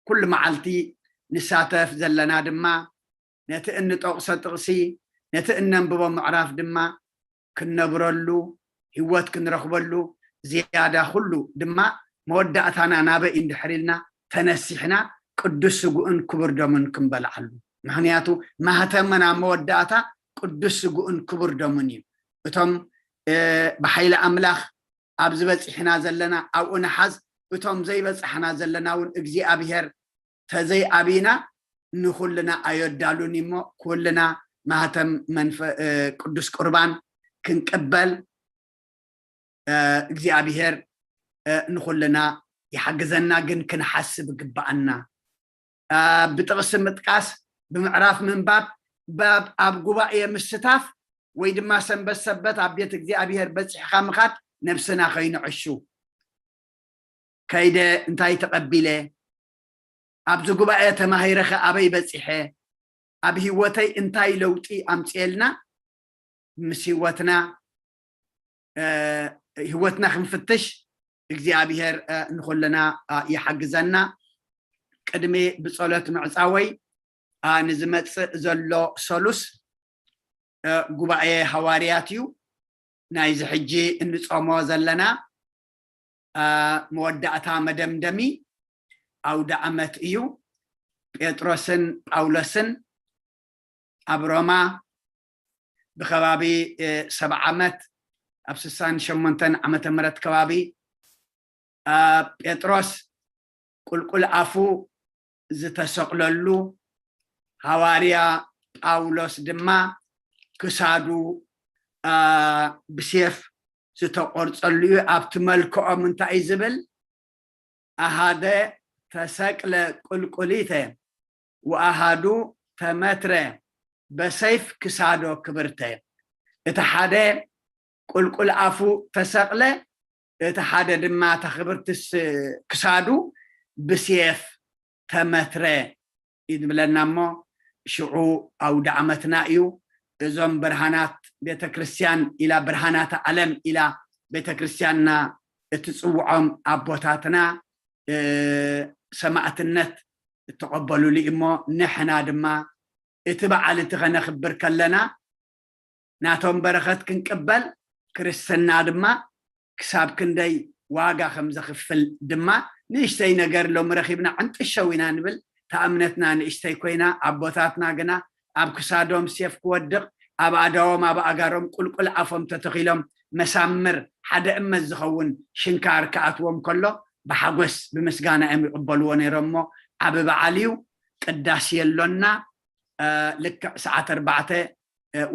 ኩሉ መዓልቲ ንሳተፍ ዘለና ድማ ነቲ እንጠቕሶ ጥቕሲ፣ ነቲ እነንብቦ ምዕራፍ ድማ ክንነብረሉ፣ ህይወት ክንረኽበሉ፣ ዝያዳ ኩሉ ድማ መወዳእታና ናበይ እንድሕር ኢልና ተነሲሕና ቅዱስ ስግኡን ክቡር ደሙን ክንበልዓሉ። ምኽንያቱ ማህተምና መወዳእታ ቅዱስ ስግኡን ክቡር ደሙን እዩ። እቶም፣ እ፣ ብሓይሊ ኣምላኽ ኣብዚ በጺሕና ዘለና ኣብኡ ንሓዝ፣ እቶም ዘይበጻሕና ዘለና እውን እግዚኣብሔር ተዘይኣብይና ንኹልና ኣየዳሉን እሞ፣ ኩልና ማህተም መንፈ-፣ እ፣ ቅዱስ ቁርባን ክንቅበል፣ እ፣ እግዚኣብሔር፣ እ፣ ንኹልና ይሓግዘና፣ ግን ክንሓስብ ይግብኣና። እ፣ ብጥቕሲ ምጥቃስ፣ ብምዕራፍ ምንባብ፣ ባብ-፣ ኣብ ጉባኤ ምስታፍ፣ ወይ ድማ ሰንበት ሰበት ኣብ ቤት እግዚኣብሔር በጺሕካ ምኻድ ነብስና ከይንዕሹ። ከይደ እንታይ ተቐቢለ? ኣብዚ ጉባኤ ተማሂረኸ ኣበይ በጺሐ? ኣብ ህይወተይ እንታይ ለውጢ ኣምጽኤልና? ምስ ህይወትና፣ እ፣ ህይወትና ክንፍትሽ እግዚኣብሔር፣ እ፣ ንኹልና፣ እ፣ ይሓግዘና። ቅድሚ ብጸሎት ምዕጻወይ፣ እ፣ ንዝመጽእ ዘሎ ሰሉስ፣ እ፣ ጉባኤ ሃዋርያት እዩ። ናይዚ ሕጂ እንጾሞ ዘለና፣ እ፣ መወዳእታ መደምደሚ ኣውደ ዓመት እዩ። ጴጥሮስን ጳውሎስን ኣብ ሮማ ብከባቢ፣ እ፣ ሰብዓ ዓመት፣ ኣብ ስሳን ሸሞንተን ዓመተ ምህረት ከባቢ፣ እ፣ ጴጥሮስ ቁልቁል ኣፉ ዝተሰቕለሉ፣ ሃዋርያ ጳውሎስ ድማ ክሳዱ ብሴፍ ዝተቆርፀሉ እዩ። ኣብቲ መልክዖም እንታይ እዩ ዝብል? ኣሃደ ተሰቅለ ቁልቁሊተ ወኣሃዱ ተመትረ በሰይፍ ክሳዶ ክብርተ። እቲ ሓደ ቁልቁል ኣፉ ተሰቅለ፣ እቲ ሓደ ድማ ተኽብርትስ ክሳዱ ብስየፍ ተመትረ ይብለና እሞ ሽዑ ኣውደ ዓመትና እዩ። እዞም ብርሃናት ቤተክርስትያን ኢላ ብርሃናት ዓለም ኢላ ቤተክርስትያንና እትፅውዖም ኣቦታትና ሰማእትነት እተቐበሉሉ እሞ ንሕና ድማ እቲ በዓል እቲ ከነኽብር ከለና ናቶም በረኸት ክንቅበል ክርስትና ድማ ክሳብ ክንደይ ዋጋ ከም ዘኽፍል ድማ ንእሽተይ ነገር ሎሚ ረኺብና ዕንጥሸው ኢና ንብል። እታ እምነትና ንእሽተይ ኮይና ኣቦታትና ግና ኣብ ክሳዶም ሴፍ ክወድቕ ኣብ ኣእዳዎም ኣብ ኣእጋሮም ቁልቁል ኣፎም ተተኺሎም መሳምር ሓደ እመት ዝኸውን ሽንካር ክኣትዎም ከሎ ብሓጎስ ብምስጋና እዮም ይቕበልዎ ነይሮም እሞ ዓቢ በዓል እዩ። ቅዳሴ ኣሎና። ልክዕ ሰዓት ኣርባዕተ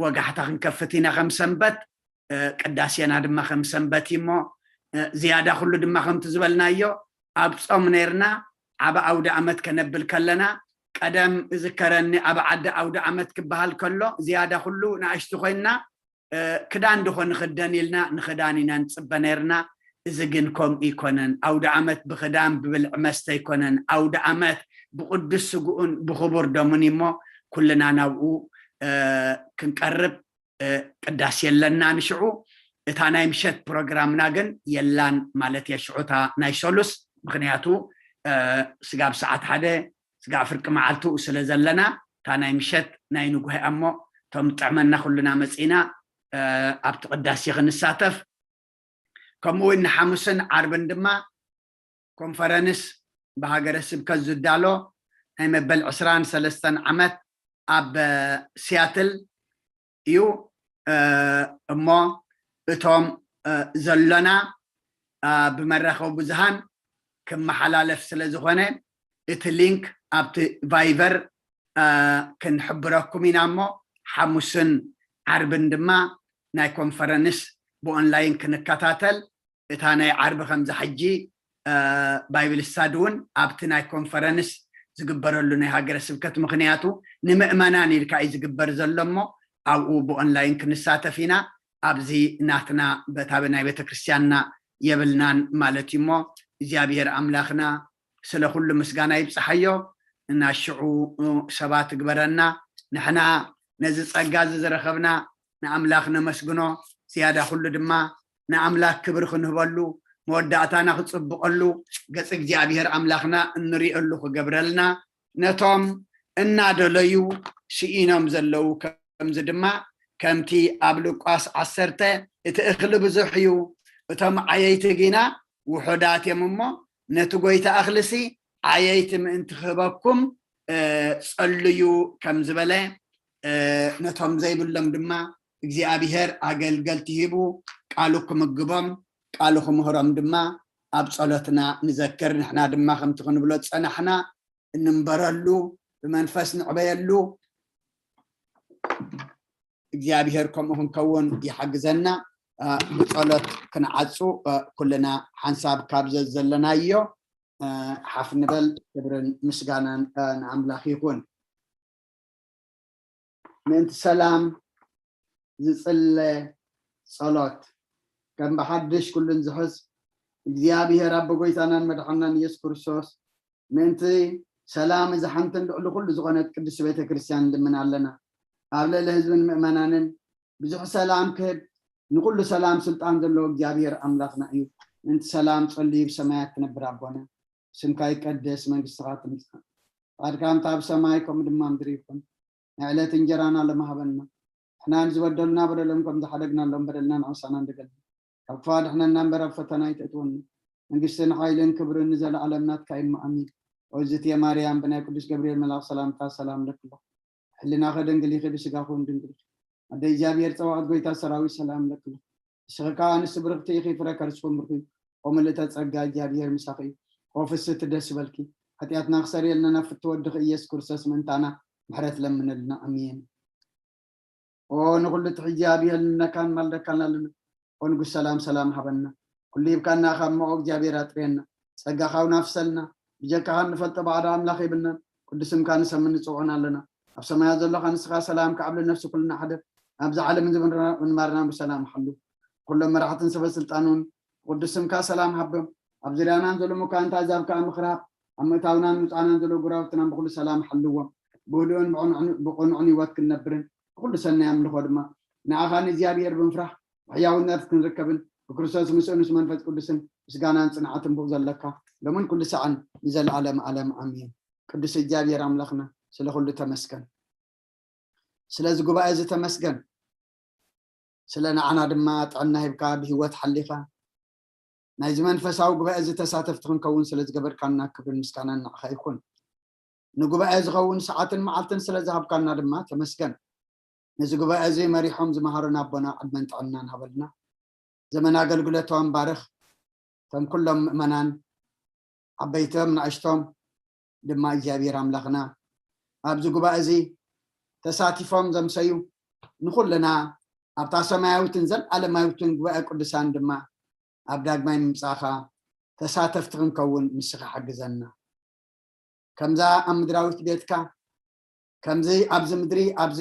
ወጋሕታ ክንከፍት ኢና ከም ሰንበት ቅዳሴና ድማ ከም ሰንበት እዩ እሞ ዝያዳ ኩሉ ድማ ከምቲ ዝበልናዮ ኣብ ጾም ነርና ዓብ ኣውደ ኣመት ከነብል ከለና ቀደም እዝከረኒ ኣብ ዓዲ ኣውደ ኣመት ክበሃል ከሎ ዝያዳ ኩሉ ንኣሽቱ ኮይንና ክዳን ድኾ ንኽደን ኢልና ንኽዳን ኢና ንፅበ ነርና። እዚ ግን ከምኡ ይኮነን። ኣውደ ኣመት ብኽዳን ብብልዒ መስተ ይኮነን። ኣውደ ኣመት ብቕዱስ ስግኡን ብኽቡር ደሙን እሞ ኩልና ናብኡ ክንቀርብ ቅዳሴ የለና ንሽዑ። እታ ናይ ምሸት ፕሮግራምና ግን የላን ማለት እየ ሽዑ እታ ናይ ሰሉስ። ምክንያቱ ስጋብ ሰዓት ሓደ ስጋብ ፍርቂ መዓልትኡ ስለ ዘለና እታ ናይ ምሸት ናይ ንጉሆ እሞ እቶም ጥዕመና ኩልና መፂና ኣብቲ ቅዳሴ ክንሳተፍ። ከምኡ እውን ንሓሙስን ዓርብን ድማ ኮንፈረንስ ብሃገረ ስብከት ዝዳሎ ናይ መበል ዕስራን ሰለስተን ዓመት ኣብ ሲያትል እዩ። እሞ እቶም ዘሎና ብመራኸቢ ብዙሃን ክመሓላለፍ ስለ ዝኾነ እቲ ሊንክ ኣብቲ ቫይቨር ክንሕብረኩም ኢና እሞ ሓሙስን ዓርብን ድማ ናይ ኮንፈረንስ ብኦንላይን ክንከታተል እታ ናይ ዓርቢ ከምዚ ሕጂ ባይብል ስታዲ እውን ኣብቲ ናይ ኮንፈረንስ ዝግበረሉ ናይ ሃገረ ስብከት ምክንያቱ ንምእመናን ኢልካ እዩ ዝግበር ዘሎ እሞ ኣብኡ ብኦንላይን ክንሳተፍ ኢና። ኣብዚ ናትና በታ ናይ ቤተክርስትያንና የብልናን ማለት እዩ እሞ እግዚኣብሔር ኣምላኽና ስለ ኩሉ ምስጋና ይብፅሓዮ። እናሽዑ ሰባት ግበረና። ንሕና ነዚ ፀጋ እዚ ዝረኸብና ንኣምላኽ ነመስግኖ። ዝያዳ ኩሉ ድማ ንኣምላኽ ክብሪ ክንህበሉ መወዳእታና ክፅብቐሉ ገፂ እግዚኣብሔር ኣምላኽና እንሪእሉ ክገብረልና ነቶም እናደለዩ ስኢኖም ዘለዉ ከምዚ ድማ ከምቲ ኣብ ሉቃስ ዓሰርተ እቲ እኽሊ ብዙሕ እዩ እቶም ዓየይቲ ግና ውሑዳት እዮም እሞ ነቲ ጎይታ እኽልሲ ዓየይቲ ምእንቲ ክህበኩም ጸልዩ ከም ዝበለ ነቶም ዘይብሎም ድማ እግዚኣብሔር ኣገልገልቲ ሂቡ ቃሉ ክምግቦም ቃሉ ክምህሮም ድማ ኣብ ጸሎትና ንዘክር። ንሕና ድማ ከምቲ ክንብሎ ዝጸናሕና እንንበረሉ ብመንፈስ ንዕበየሉ እግዚኣብሔር ከምኡ ክንከውን ይሓግዘና። ብጸሎት ክንዓጹ ኩልና ሓንሳብ ካብ ዘለናዮ ሓፍ ንበል። ክብርን ምስጋናን ንኣምላኽ ይኹን። ምእንቲ ሰላም ዝጽለ ጸሎት ከም ብሓድሽ ኩሉን ዝሕዝ እግዚኣብሔር ኣቦ ጎይታናን መድሓናን ኢየሱስ ክርስቶስ ምእንቲ ሰላም እዛ ሓንትን ልዕሊ ኩሉ ዝኾነት ቅድስቲ ቤተ ክርስቲያን ንልምን ኣለና። ኣብ ልዕሊ ህዝብን ምእመናንን ብዙሕ ሰላም ክህብ ንኩሉ ሰላም ስልጣን ዘለዎ እግዚኣብሔር ኣምላኽና እዩ። ምእንቲ ሰላም ጸልዩ ብሰማያት ትነብር ኣቦና ስምካ ይቀደስ መንግስትኻ ትምጻእ ፍቃድካ ከምታ ኣብ ሰማይ ከምኡ ድማ ምድሪ ይኹን። ናይ ዕለት እንጀራና ሎሚ ሃበና። ንሕና ንዝበደሉና በደሎም ከም ዝሓደግናሎም በደልና ንዓሳና እንደገልና ካብ ክፉእ ኣድሕነና እምበር ኣብ ፈተና ኣይተእትወና። መንግስትን ሓይልን ክብርን ንዘለኣለም ናትካ እዩ እሞ ኣሜን። ኦዝትየ ማርያም ብናይ ቅዱስ ገብርኤል መልኣኽ ሰላምታ ሰላም ለክሎ ሕልናኸ ድንግል ኢኺ ብስጋኹ እውን ድንግል ኢኺ። ኣደ እግዚኣብሔር ጸባኦት ጎይታ ሰራዊት ሰላም ለክሎ። ንስኺ ከኣ ኣንስቲ ብርኽቲ ኢኺ ፍረ ከርስኹም ብርኺ እዩ። ኦ ምልእተ ጸጋ እግዚኣብሔር ምሳኺ እዩ። ኦ ፍስህቲ ደስ ይበልኪ። ሓጢኣትና ክሰርየልና ናብ ፍትወ ወድኺ ኢየሱስ ክርስቶስ ምእንታና ምሕረት ለምነልና። ኣሜን። ኦ ንኹሉ እቲ ሕጂ ኣብየልነካን ማልደካን ኣለና። ኦ ንጉስ ሰላም ሰላም ሃበና። ኩሉ ሂብካና ካብ መኦ እግዚኣብሔር ኣጥርየና። ጸጋኻ እውን ኣፍሰልና። ብጀካኻ እንፈልጦ ባዕዶ ኣምላኽ የብልናን። ቅዱስ ስምካ ንሰምን ንጽውዑን ኣለና። ኣብ ሰማያት ዘሎኻ ንስኻ ሰላም ከዓብለ ነፍሲ ኩልና ሓደ ኣብዚ ዓለም ዝብንራ ምንባርና ብሰላም ሓሉ። ኩሎም መራሕትን ሰበ ስልጣን እውን ቅዱስ ስምካ ሰላም ሃቦም። ኣብ ዙርያናን ዘሎ መኳንንታ ኣዛብ ከዓ ምኽራብ ኣብ ምእታውናን ምጻናን ዘሎ ጉራውትናን ብኩሉ ሰላም ሓልዎም። ብህዱእን ብቕኑዕን ህይወት ክንነብርን ብኩሉ ሰናይ ኣምልኾ ድማ ንኣኻ ንእግዚኣብሔር ብምፍራሕ ብሕያውነት ክንርከብን ብክርስቶስ ምስኡ ምስ መንፈስ ቅዱስን ምስጋናን ጽንዓትን ብኡ ዘለካ ሎምን ኩሉ ሰዓን ንዘለኣለም ኣለም ኣሜን። ቅዱስ እግዚኣብሔር ኣምላኽና ስለ ኩሉ ተመስገን። ስለዚ ጉባኤ እዚ ተመስገን። ስለ ንዓና ድማ ጥዕና ሂብካ ብህይወት ሓሊኻ ናይዚ መንፈሳዊ ጉባኤ እዚ ተሳተፍቲ ክንከውን ስለ ዝገበርካና ክብርን ምስጋናን ንዓኻ ይኹን። ንጉባኤ ዝኸውን ሰዓትን መዓልትን ስለ ዝሃብካና ድማ ተመስገን። ነዚ ጉባኤ እዚ መሪሖም ዝመሃሩና ኣቦና ዕድመን ጥዕናን ሃበልና። ዘመን ኣገልግሎቶም ባርኽ። እቶም ኩሎም ምእመናን ዓበይቶም ንኣሽቶም ድማ እግዚኣብሔር ኣምላኽና ኣብዚ ጉባኤ እዚ ተሳቲፎም ዘምሰዩ ንኹልና ኣብታ ሰማያዊትን ዘለዓለማዊትን ጉባኤ ቅዱሳን ድማ ኣብ ዳግማይ ምምጻእኻ ተሳተፍቲ ክንከውን ንስኻ ሓግዘና። ከምዛ ኣብ ምድራዊት ቤትካ ከምዚ ኣብዚ ምድሪ ኣብዚ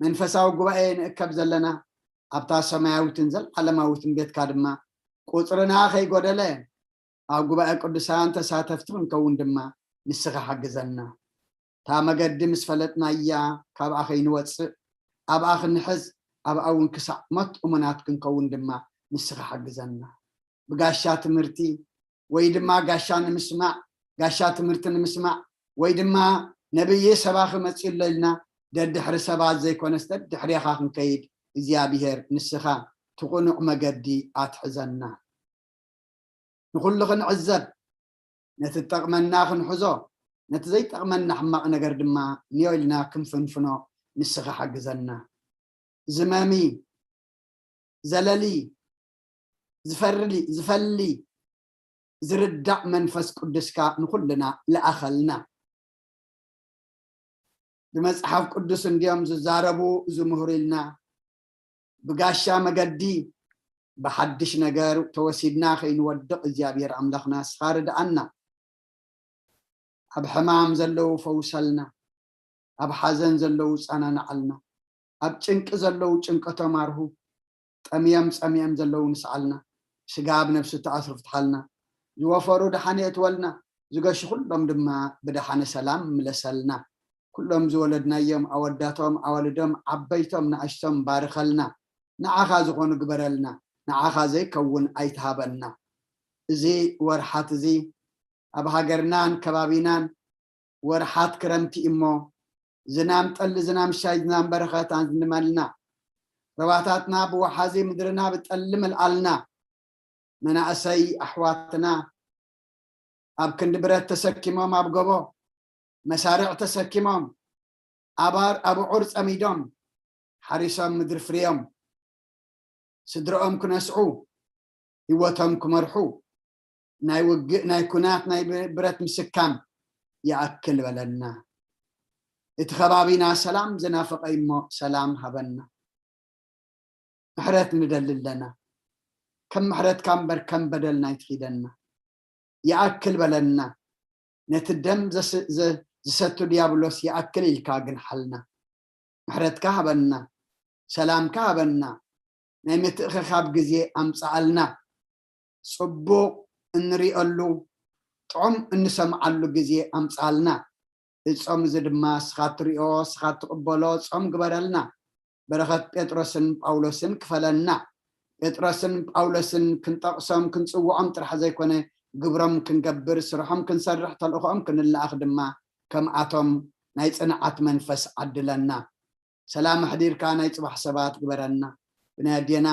መንፈሳዊ ጉባኤ ንእከብ ዘለና ኣብታ ሰማያዊትን ዘለዓለማዊትን ቤትካ ድማ ቁጽርና ከይጎደለ ኣብ ጉባኤ ቅዱሳን ተሳተፍቲ ክንከውን ድማ ንስኻ ሓግዘና። እታ መገዲ ምስ ፈለጥናያ ካብኣ ከይንወጽእ ኣብኣ ክንሕዝ ኣብኣ እውን ክሳዕ ሞት እሙናት ክንከውን ድማ ንስኻ ሓግዘና። ብጋሻ ትምህርቲ ወይ ድማ ጋሻ ንምስማዕ ጋሻ ትምህርቲ ንምስማዕ ወይ ድማ ነብይ ሰባኺ መጺኡ ኣሎ ኢልና ደድሕሪ ሰባት ዘይኮነስ ደድሕሬኻ ክንከይድ እግዚኣብሔር ንስኻ ትቕኑዕ መገዲ ኣትሕዘና። ንኹሉ ክንዕዘብ ነቲ ዝጠቕመና ክንሕዞ ነቲ ዘይጠቕመና ሕማቕ ነገር ድማ ንዮ ኢልና ክንፍንፍኖ ንስኻ ሓግዘና። ዝመሚ ዘለሊ ዝፈርሊ ዝፈሊ ዝርዳእ መንፈስ ቅዱስካ ንኹልና ለኣኸልና። ብመጽሓፍ ቅዱስ እንዲዮም ዝዛረቡ ዝምህሩ ኢልና ብጋሻ መገዲ ብሓድሽ ነገር ተወሲድና ከይንወድቕ እግዚኣብሔር ኣምላኽና ስኻ ርድኣና። ኣብ ሕማም ዘለዉ ፈውሰልና፣ ኣብ ሓዘን ዘለዉ ጸናንዓልና፣ ኣብ ጭንቂ ዘለዉ ጭንቀቶም ኣርሁ፣ ጠምዮም ጸሚኦም ዘለዉ ንስዓልና፣ ስጋ ኣብ ነፍሱ ተኣስሩ ፍትሓልና፣ ዝወፈሩ ደሓን የእትወልና፣ ዝገሹ ኩሎም ድማ ብደሓነ ሰላም ምለሰልና። ኩሎም ዝወለድናዮም ኣወዳቶም ኣዋልዶም ዓበይቶም ንኣሽቶም ባርኸልና። ንዓኻ ዝኾኑ ግበረልና፣ ንዓኻ ዘይከውን ኣይትሃበና። እዚ ወርሓት እዚ ኣብ ሃገርናን ከባቢናን ወርሓት ክረምቲ እሞ ዝናም ጠሊ ዝናም ሻይ ዝናም በረኸት ኣዝንመልና። ረባታትና ብወሓዚ ምድርና ብጠሊ ምልኣልና። መናእሰይ ኣሕዋትና ኣብ ክንዲ ብረት ተሰኪሞም ኣብ ጎቦ መሳርዕ ተሰኪሞም ኣባር ኣብዑር ጸሚዶም ሓሪሶም ምድሪ ፍርዮም ስድረኦም ክነስዑ ህይወቶም ክመርሑ ናይ ውግእ ናይ ኩናት ናይ ብረት ምስካም ይኣክል በለና። እቲ ከባቢና ሰላም ዝናፈቐ እሞ ሰላም ሃበና። ምሕረት ንደሊ ኣለና። ከም ምሕረትካ እምበር ከም በደልና ኣይትኺደና። ይኣክል በለና። ነቲ ደም ዝሰቱ ዲያብሎስ ይኣክል ኢልካ ግንሓልና። ምሕረትካ ሃበና፣ ሰላምካ ሃበና፣ ናይ ምትእኽኻብ ግዜ ኣምጽኣልና። ጽቡቕ እንሪኦሉ ጥዑም እንሰምዓሉ ግዜ ኣምጽኣልና። እጾም እዚ ድማ እስኻ ትሪኦ እስኻ ትቕበሎ ጾም ግበረልና። በረኸት ጴጥሮስን ጳውሎስን ክፈለና። ጴጥሮስን ጳውሎስን ክንጠቕሶም ክንጽውዖም ጥራሕ ዘይኮነ ግብሮም ክንገብር ስርሖም ክንሰርሕ ተልእኾኦም ክንለኣኽ ድማ ከምኣቶም ናይ ጽንዓት መንፈስ ዓድለና። ሰላም ኣሕዲርካ ናይ ጽባሕ ሰባት ግበረና። ብናይ ኣዴና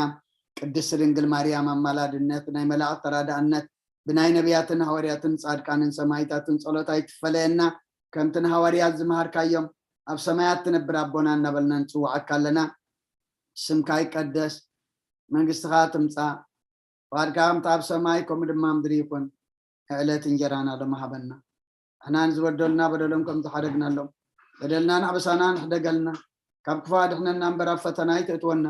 ቅድስቲ ድንግል ማርያም ኣማላድነት ብናይ መላእኽት ተራዳእነት ብናይ ነቢያትን ሃዋርያትን ጻድቃንን ሰማይታትን ጸሎት ኣይትፈለየና። ከምቲ ንሃዋርያት ዝመሃርካዮም ኣብ ሰማያት ትነብር ኣቦና እናበልና ንጽውዓካ ኣለና። ስምካ ይቀደስ፣ መንግስትኻ ትምጻእ፣ ፍቓድካ ከምቲ ኣብ ሰማይ ከምኡ ድማ ምድሪ ይኹን። ዕለት እንጀራና ሎሚ ሃበና። ንሕና ንዝበደሉና በደሎም ከም ዝሓደግናሎም በደልናን ኣበሳናን ሕደገልና። ካብ ክፉእ ኣድሕነና እምበር ኣብ ፈተና ኣይተእትወና።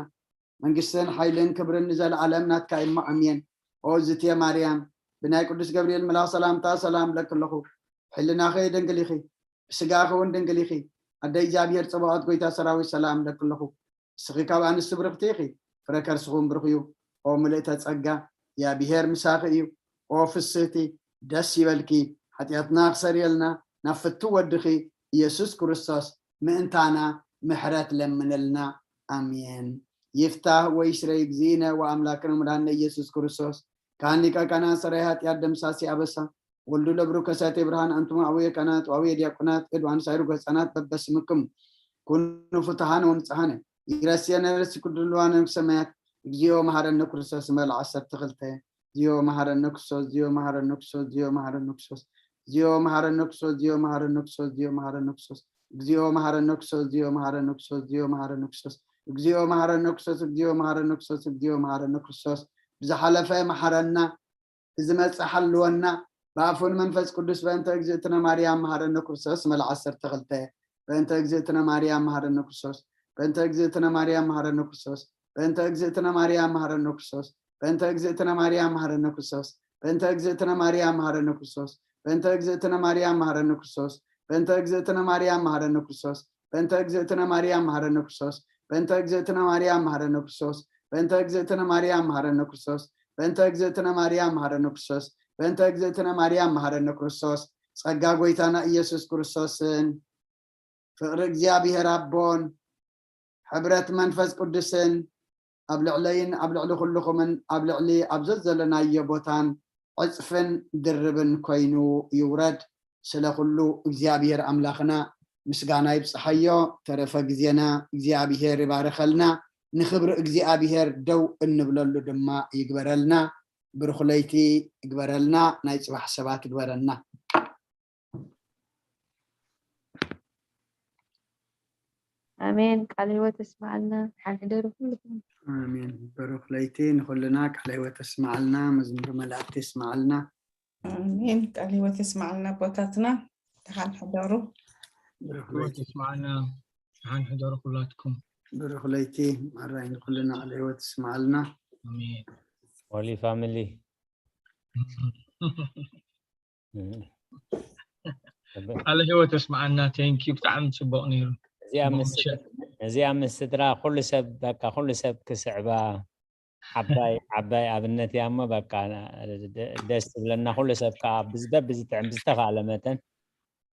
መንግስትን ሓይልን ክብርን ንዘለኣለም ናትካ እሞ ኣሜን። ኦ ዝትየ ማርያም፣ ብናይ ቅዱስ ገብርኤል መልኣኽ ሰላምታ ሰላም እብለኪ ኣለኹ። ሕልናኺ ድንግል ኢኺ፣ ብስጋኺ እውን ድንግል ኢኺ። ኣደ እግዚኣብሔር ጸባኦት ጎይታ ሰራዊት ሰላም እብለኪ ኣለኹ። ንስኺ ካብ ኣንስቲ ብርኽቲ ኢኺ፣ ፍረ ከርስኺ እውን ብሩኽ እዩ። ኦ ምልእተ ጸጋ፣ እግዚኣብሔር ምሳኺ እዩ። ኦ ፍስህቲ፣ ደስ ይበልኪ። ሓጢኣትና ክሰርየልና ናብ ፍቱ ወድኺ ኢየሱስ ክርስቶስ ምእንታና ምሕረት ለምንልና። ኣሜን። ይፍታህ ወይስረይ እግዚእነ ወኣምላክነ መድኃኒነ ኢየሱስ ክርስቶስ ካህን ሊቀ ካህናት ሰራይ ኃጢአት ደምሳሲ ኣበሳ ወልዱ ለብሩ ከሳቴ ብርሃን ኣንቱም ኣቡየ ካህናት ወኣቡየ ዲያቆናት እድ ወኣንሳይ ርጎ ህፃናት በበስምክም ኩኑ ፍቱሃነ ወንጽሃነ ይረስየነ ርእሲ ኩሉ ልዋነ ሰማያት እግዚኦ መሐረነ ክርስቶስ መል ዓሰርተ ክልተ። እግዚኦ መሐረነ ክርስቶስ፣ እግዚኦ መሐረነ ክርስቶስ፣ እግዚኦ መሐረነ ክርስቶስ፣ እግዚኦ መሐረነ ክርስቶስ፣ እግዚኦ መሐረነ ክርስቶስ፣ እግዚኦ መሐረነ ክርስቶስ፣ እግዚኦ መሐረነ ክርስቶስ፣ እግዚኦ መሐረነ ክርስቶስ፣ እግዚኦ መሐረነ ክርስቶስ፣ እግዚኦ መሐረነ ክርስቶስ፣ እግዚኦ መሐረነ ክርስቶስ፣ እግዚኦ መሐረነ ክርስቶስ። ብዝሓለፈ መሐረና፣ ብዝመጽእ ሓልወና፣ ብኣፉን መንፈስ ቅዱስ በእንተ እግዝእትነ ማርያም መሐረነ ክርስቶስ መል ዓሰርተ ክልተ። በእንተ እግዝእትነ ማርያም መሐረነ ክርስቶስ፣ በእንተ እግዝእትነ ማርያም መሐረነ ክርስቶስ፣ በእንተ እግዝእትነ ማርያም መሐረነ ክርስቶስ፣ በእንተ እግዝእትነ ማርያም መሐረነ ክርስቶስ፣ በእንተ እግዝእትነ ማርያም መሐረነ ክርስቶስ፣ በእንተ እግዝእትነ ማርያም መሐረነ ክርስቶስ፣ በእንተ እግዝእትነ ማርያም መሐረነ ክርስቶስ፣ በእንተ እግዝእትነ ማርያም መሐረነ ክርስቶስ፣ በእንተ እግዝእትነ ማርያም መሐረነ ክርስቶስ፣ በእንተ እግዝእትነ ማርያም መሐረነ ክርስቶስ፣ በእንተ እግዝእትነ ማርያም መሐረነ ክርስቶስ፣ በእንተ እግዝእትነ ማርያም መሐረነ ክርስቶስ። ጸጋ ጎይታና ኢየሱስ ክርስቶስን ፍቕሪ እግዚኣብሔር ኣቦን ሕብረት መንፈስ ቅዱስን ኣብ ልዕለይን ኣብ ልዕሊ ኩልኹምን ኣብ ልዕሊ ኣብ ዘዘለናዮ ቦታን ዕጽፍን ድርብን ኮይኑ ይውረድ። ስለ ኩሉ እግዚኣብሔር ኣምላኽና ምስጋና ይብጽሓዮ። ተረፈ ግዜና እግዚኣብሔር ይባርኸልና። ንኽብሪ እግዚኣብሔር ደው እንብለሉ ድማ ይግበረልና። ብሩኽ ለይቲ ይግበረልና። ናይ ጽባሕ ሰባት ይግበረና። ኣሜን። ቃለ ህይወት የስምዓልና። ሓን ሕደሩ ኩልኩም። ኣሜን። ብሩኽ ለይቲ ንኹልና ቃለ ህይወት የስምዓልና። መዝሙር መላእክቲ የስምዓልና። ኣሜን። ቃለ ህይወት የስምዓልና ኣቦታትና። ደሓን ሕደሩ። ብሩኽ ለይቲ የስምዓልና። ደሓን ሕደሩ ኩላትኩም። ብሩኽ ለይቲ ማራይ ንኹልና ቃለ ህይወት የስምዓልና። ኣሜን። ሆሊ ፋሚሊ ቃለ ህይወት የስምዓና። ቴንኪ ብጣዕሚ ፅቡቅ ነይሩ። እዚኣ ምስ እዚኣ ምስ ስድራ ኩሉ ሰብ በቃ ኩሉ ሰብ ክስዕባ ዓባይ ዓባይ ኣብነት እያ እሞ በቃ ደስ ትብለና። ኩሉ ሰብ ከዓ ብዝበብ ዝጥዕም ብዝተኻእለ መጠን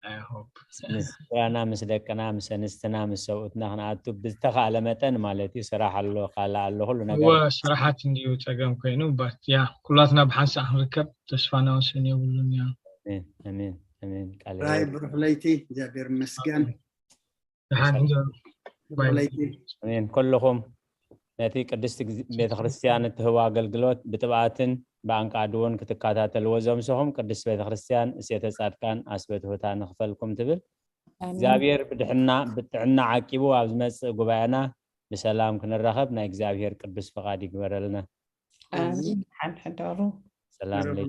I hope ምስ ስድራና ምስ ደቅና ምስ ኣንስትና ምስ ሰብኡትና ክንኣቱ ብዝተኻእለ መጠን ማለት እዩ። ስራሕ ኣሎ ካልእ ኣሎ ኩሉ ነገር እወ ስራሓት እንድዩ ፀገም ኮይኑ but yeah ኩላትና ብሓንሳእ ክንርከብ ተስፋና ወሰን የብሉን። Yeah ኣሜን ኣሜን ኣሜን ቃል ራይ ህይወት ብሩክ ለይቲ እግዚኣብሔር ይመስገን። ደሓን ሕደሩ። ብሩክ ለይቲ። ኣሜን ኩልኹም ነቲ ቅድስቲ ግዝ- ቤተ ክርስቲያን እትህቦ ኣገልግሎት ብጥብኣትን ብኣንቃዲ እውን ክትከታተልዎ ዘምሰኹም ቅድስቲ ቤተ ክርስቲያን እሴተ ጻድቃን ኣስበትሁታ ንክፈልኩም ትብል እግዚኣብሔር ብድሕና ብጥዕና ዓቂቡ ኣብ ዝመጽእ ጉባኤና ብሰላም ክንራኸብ ናይ እግዚኣብሔር ቅዱስ ፍቓድ ይግበረልና። ኣሜን። ሓን ሕደሩ። ሰላም ለይ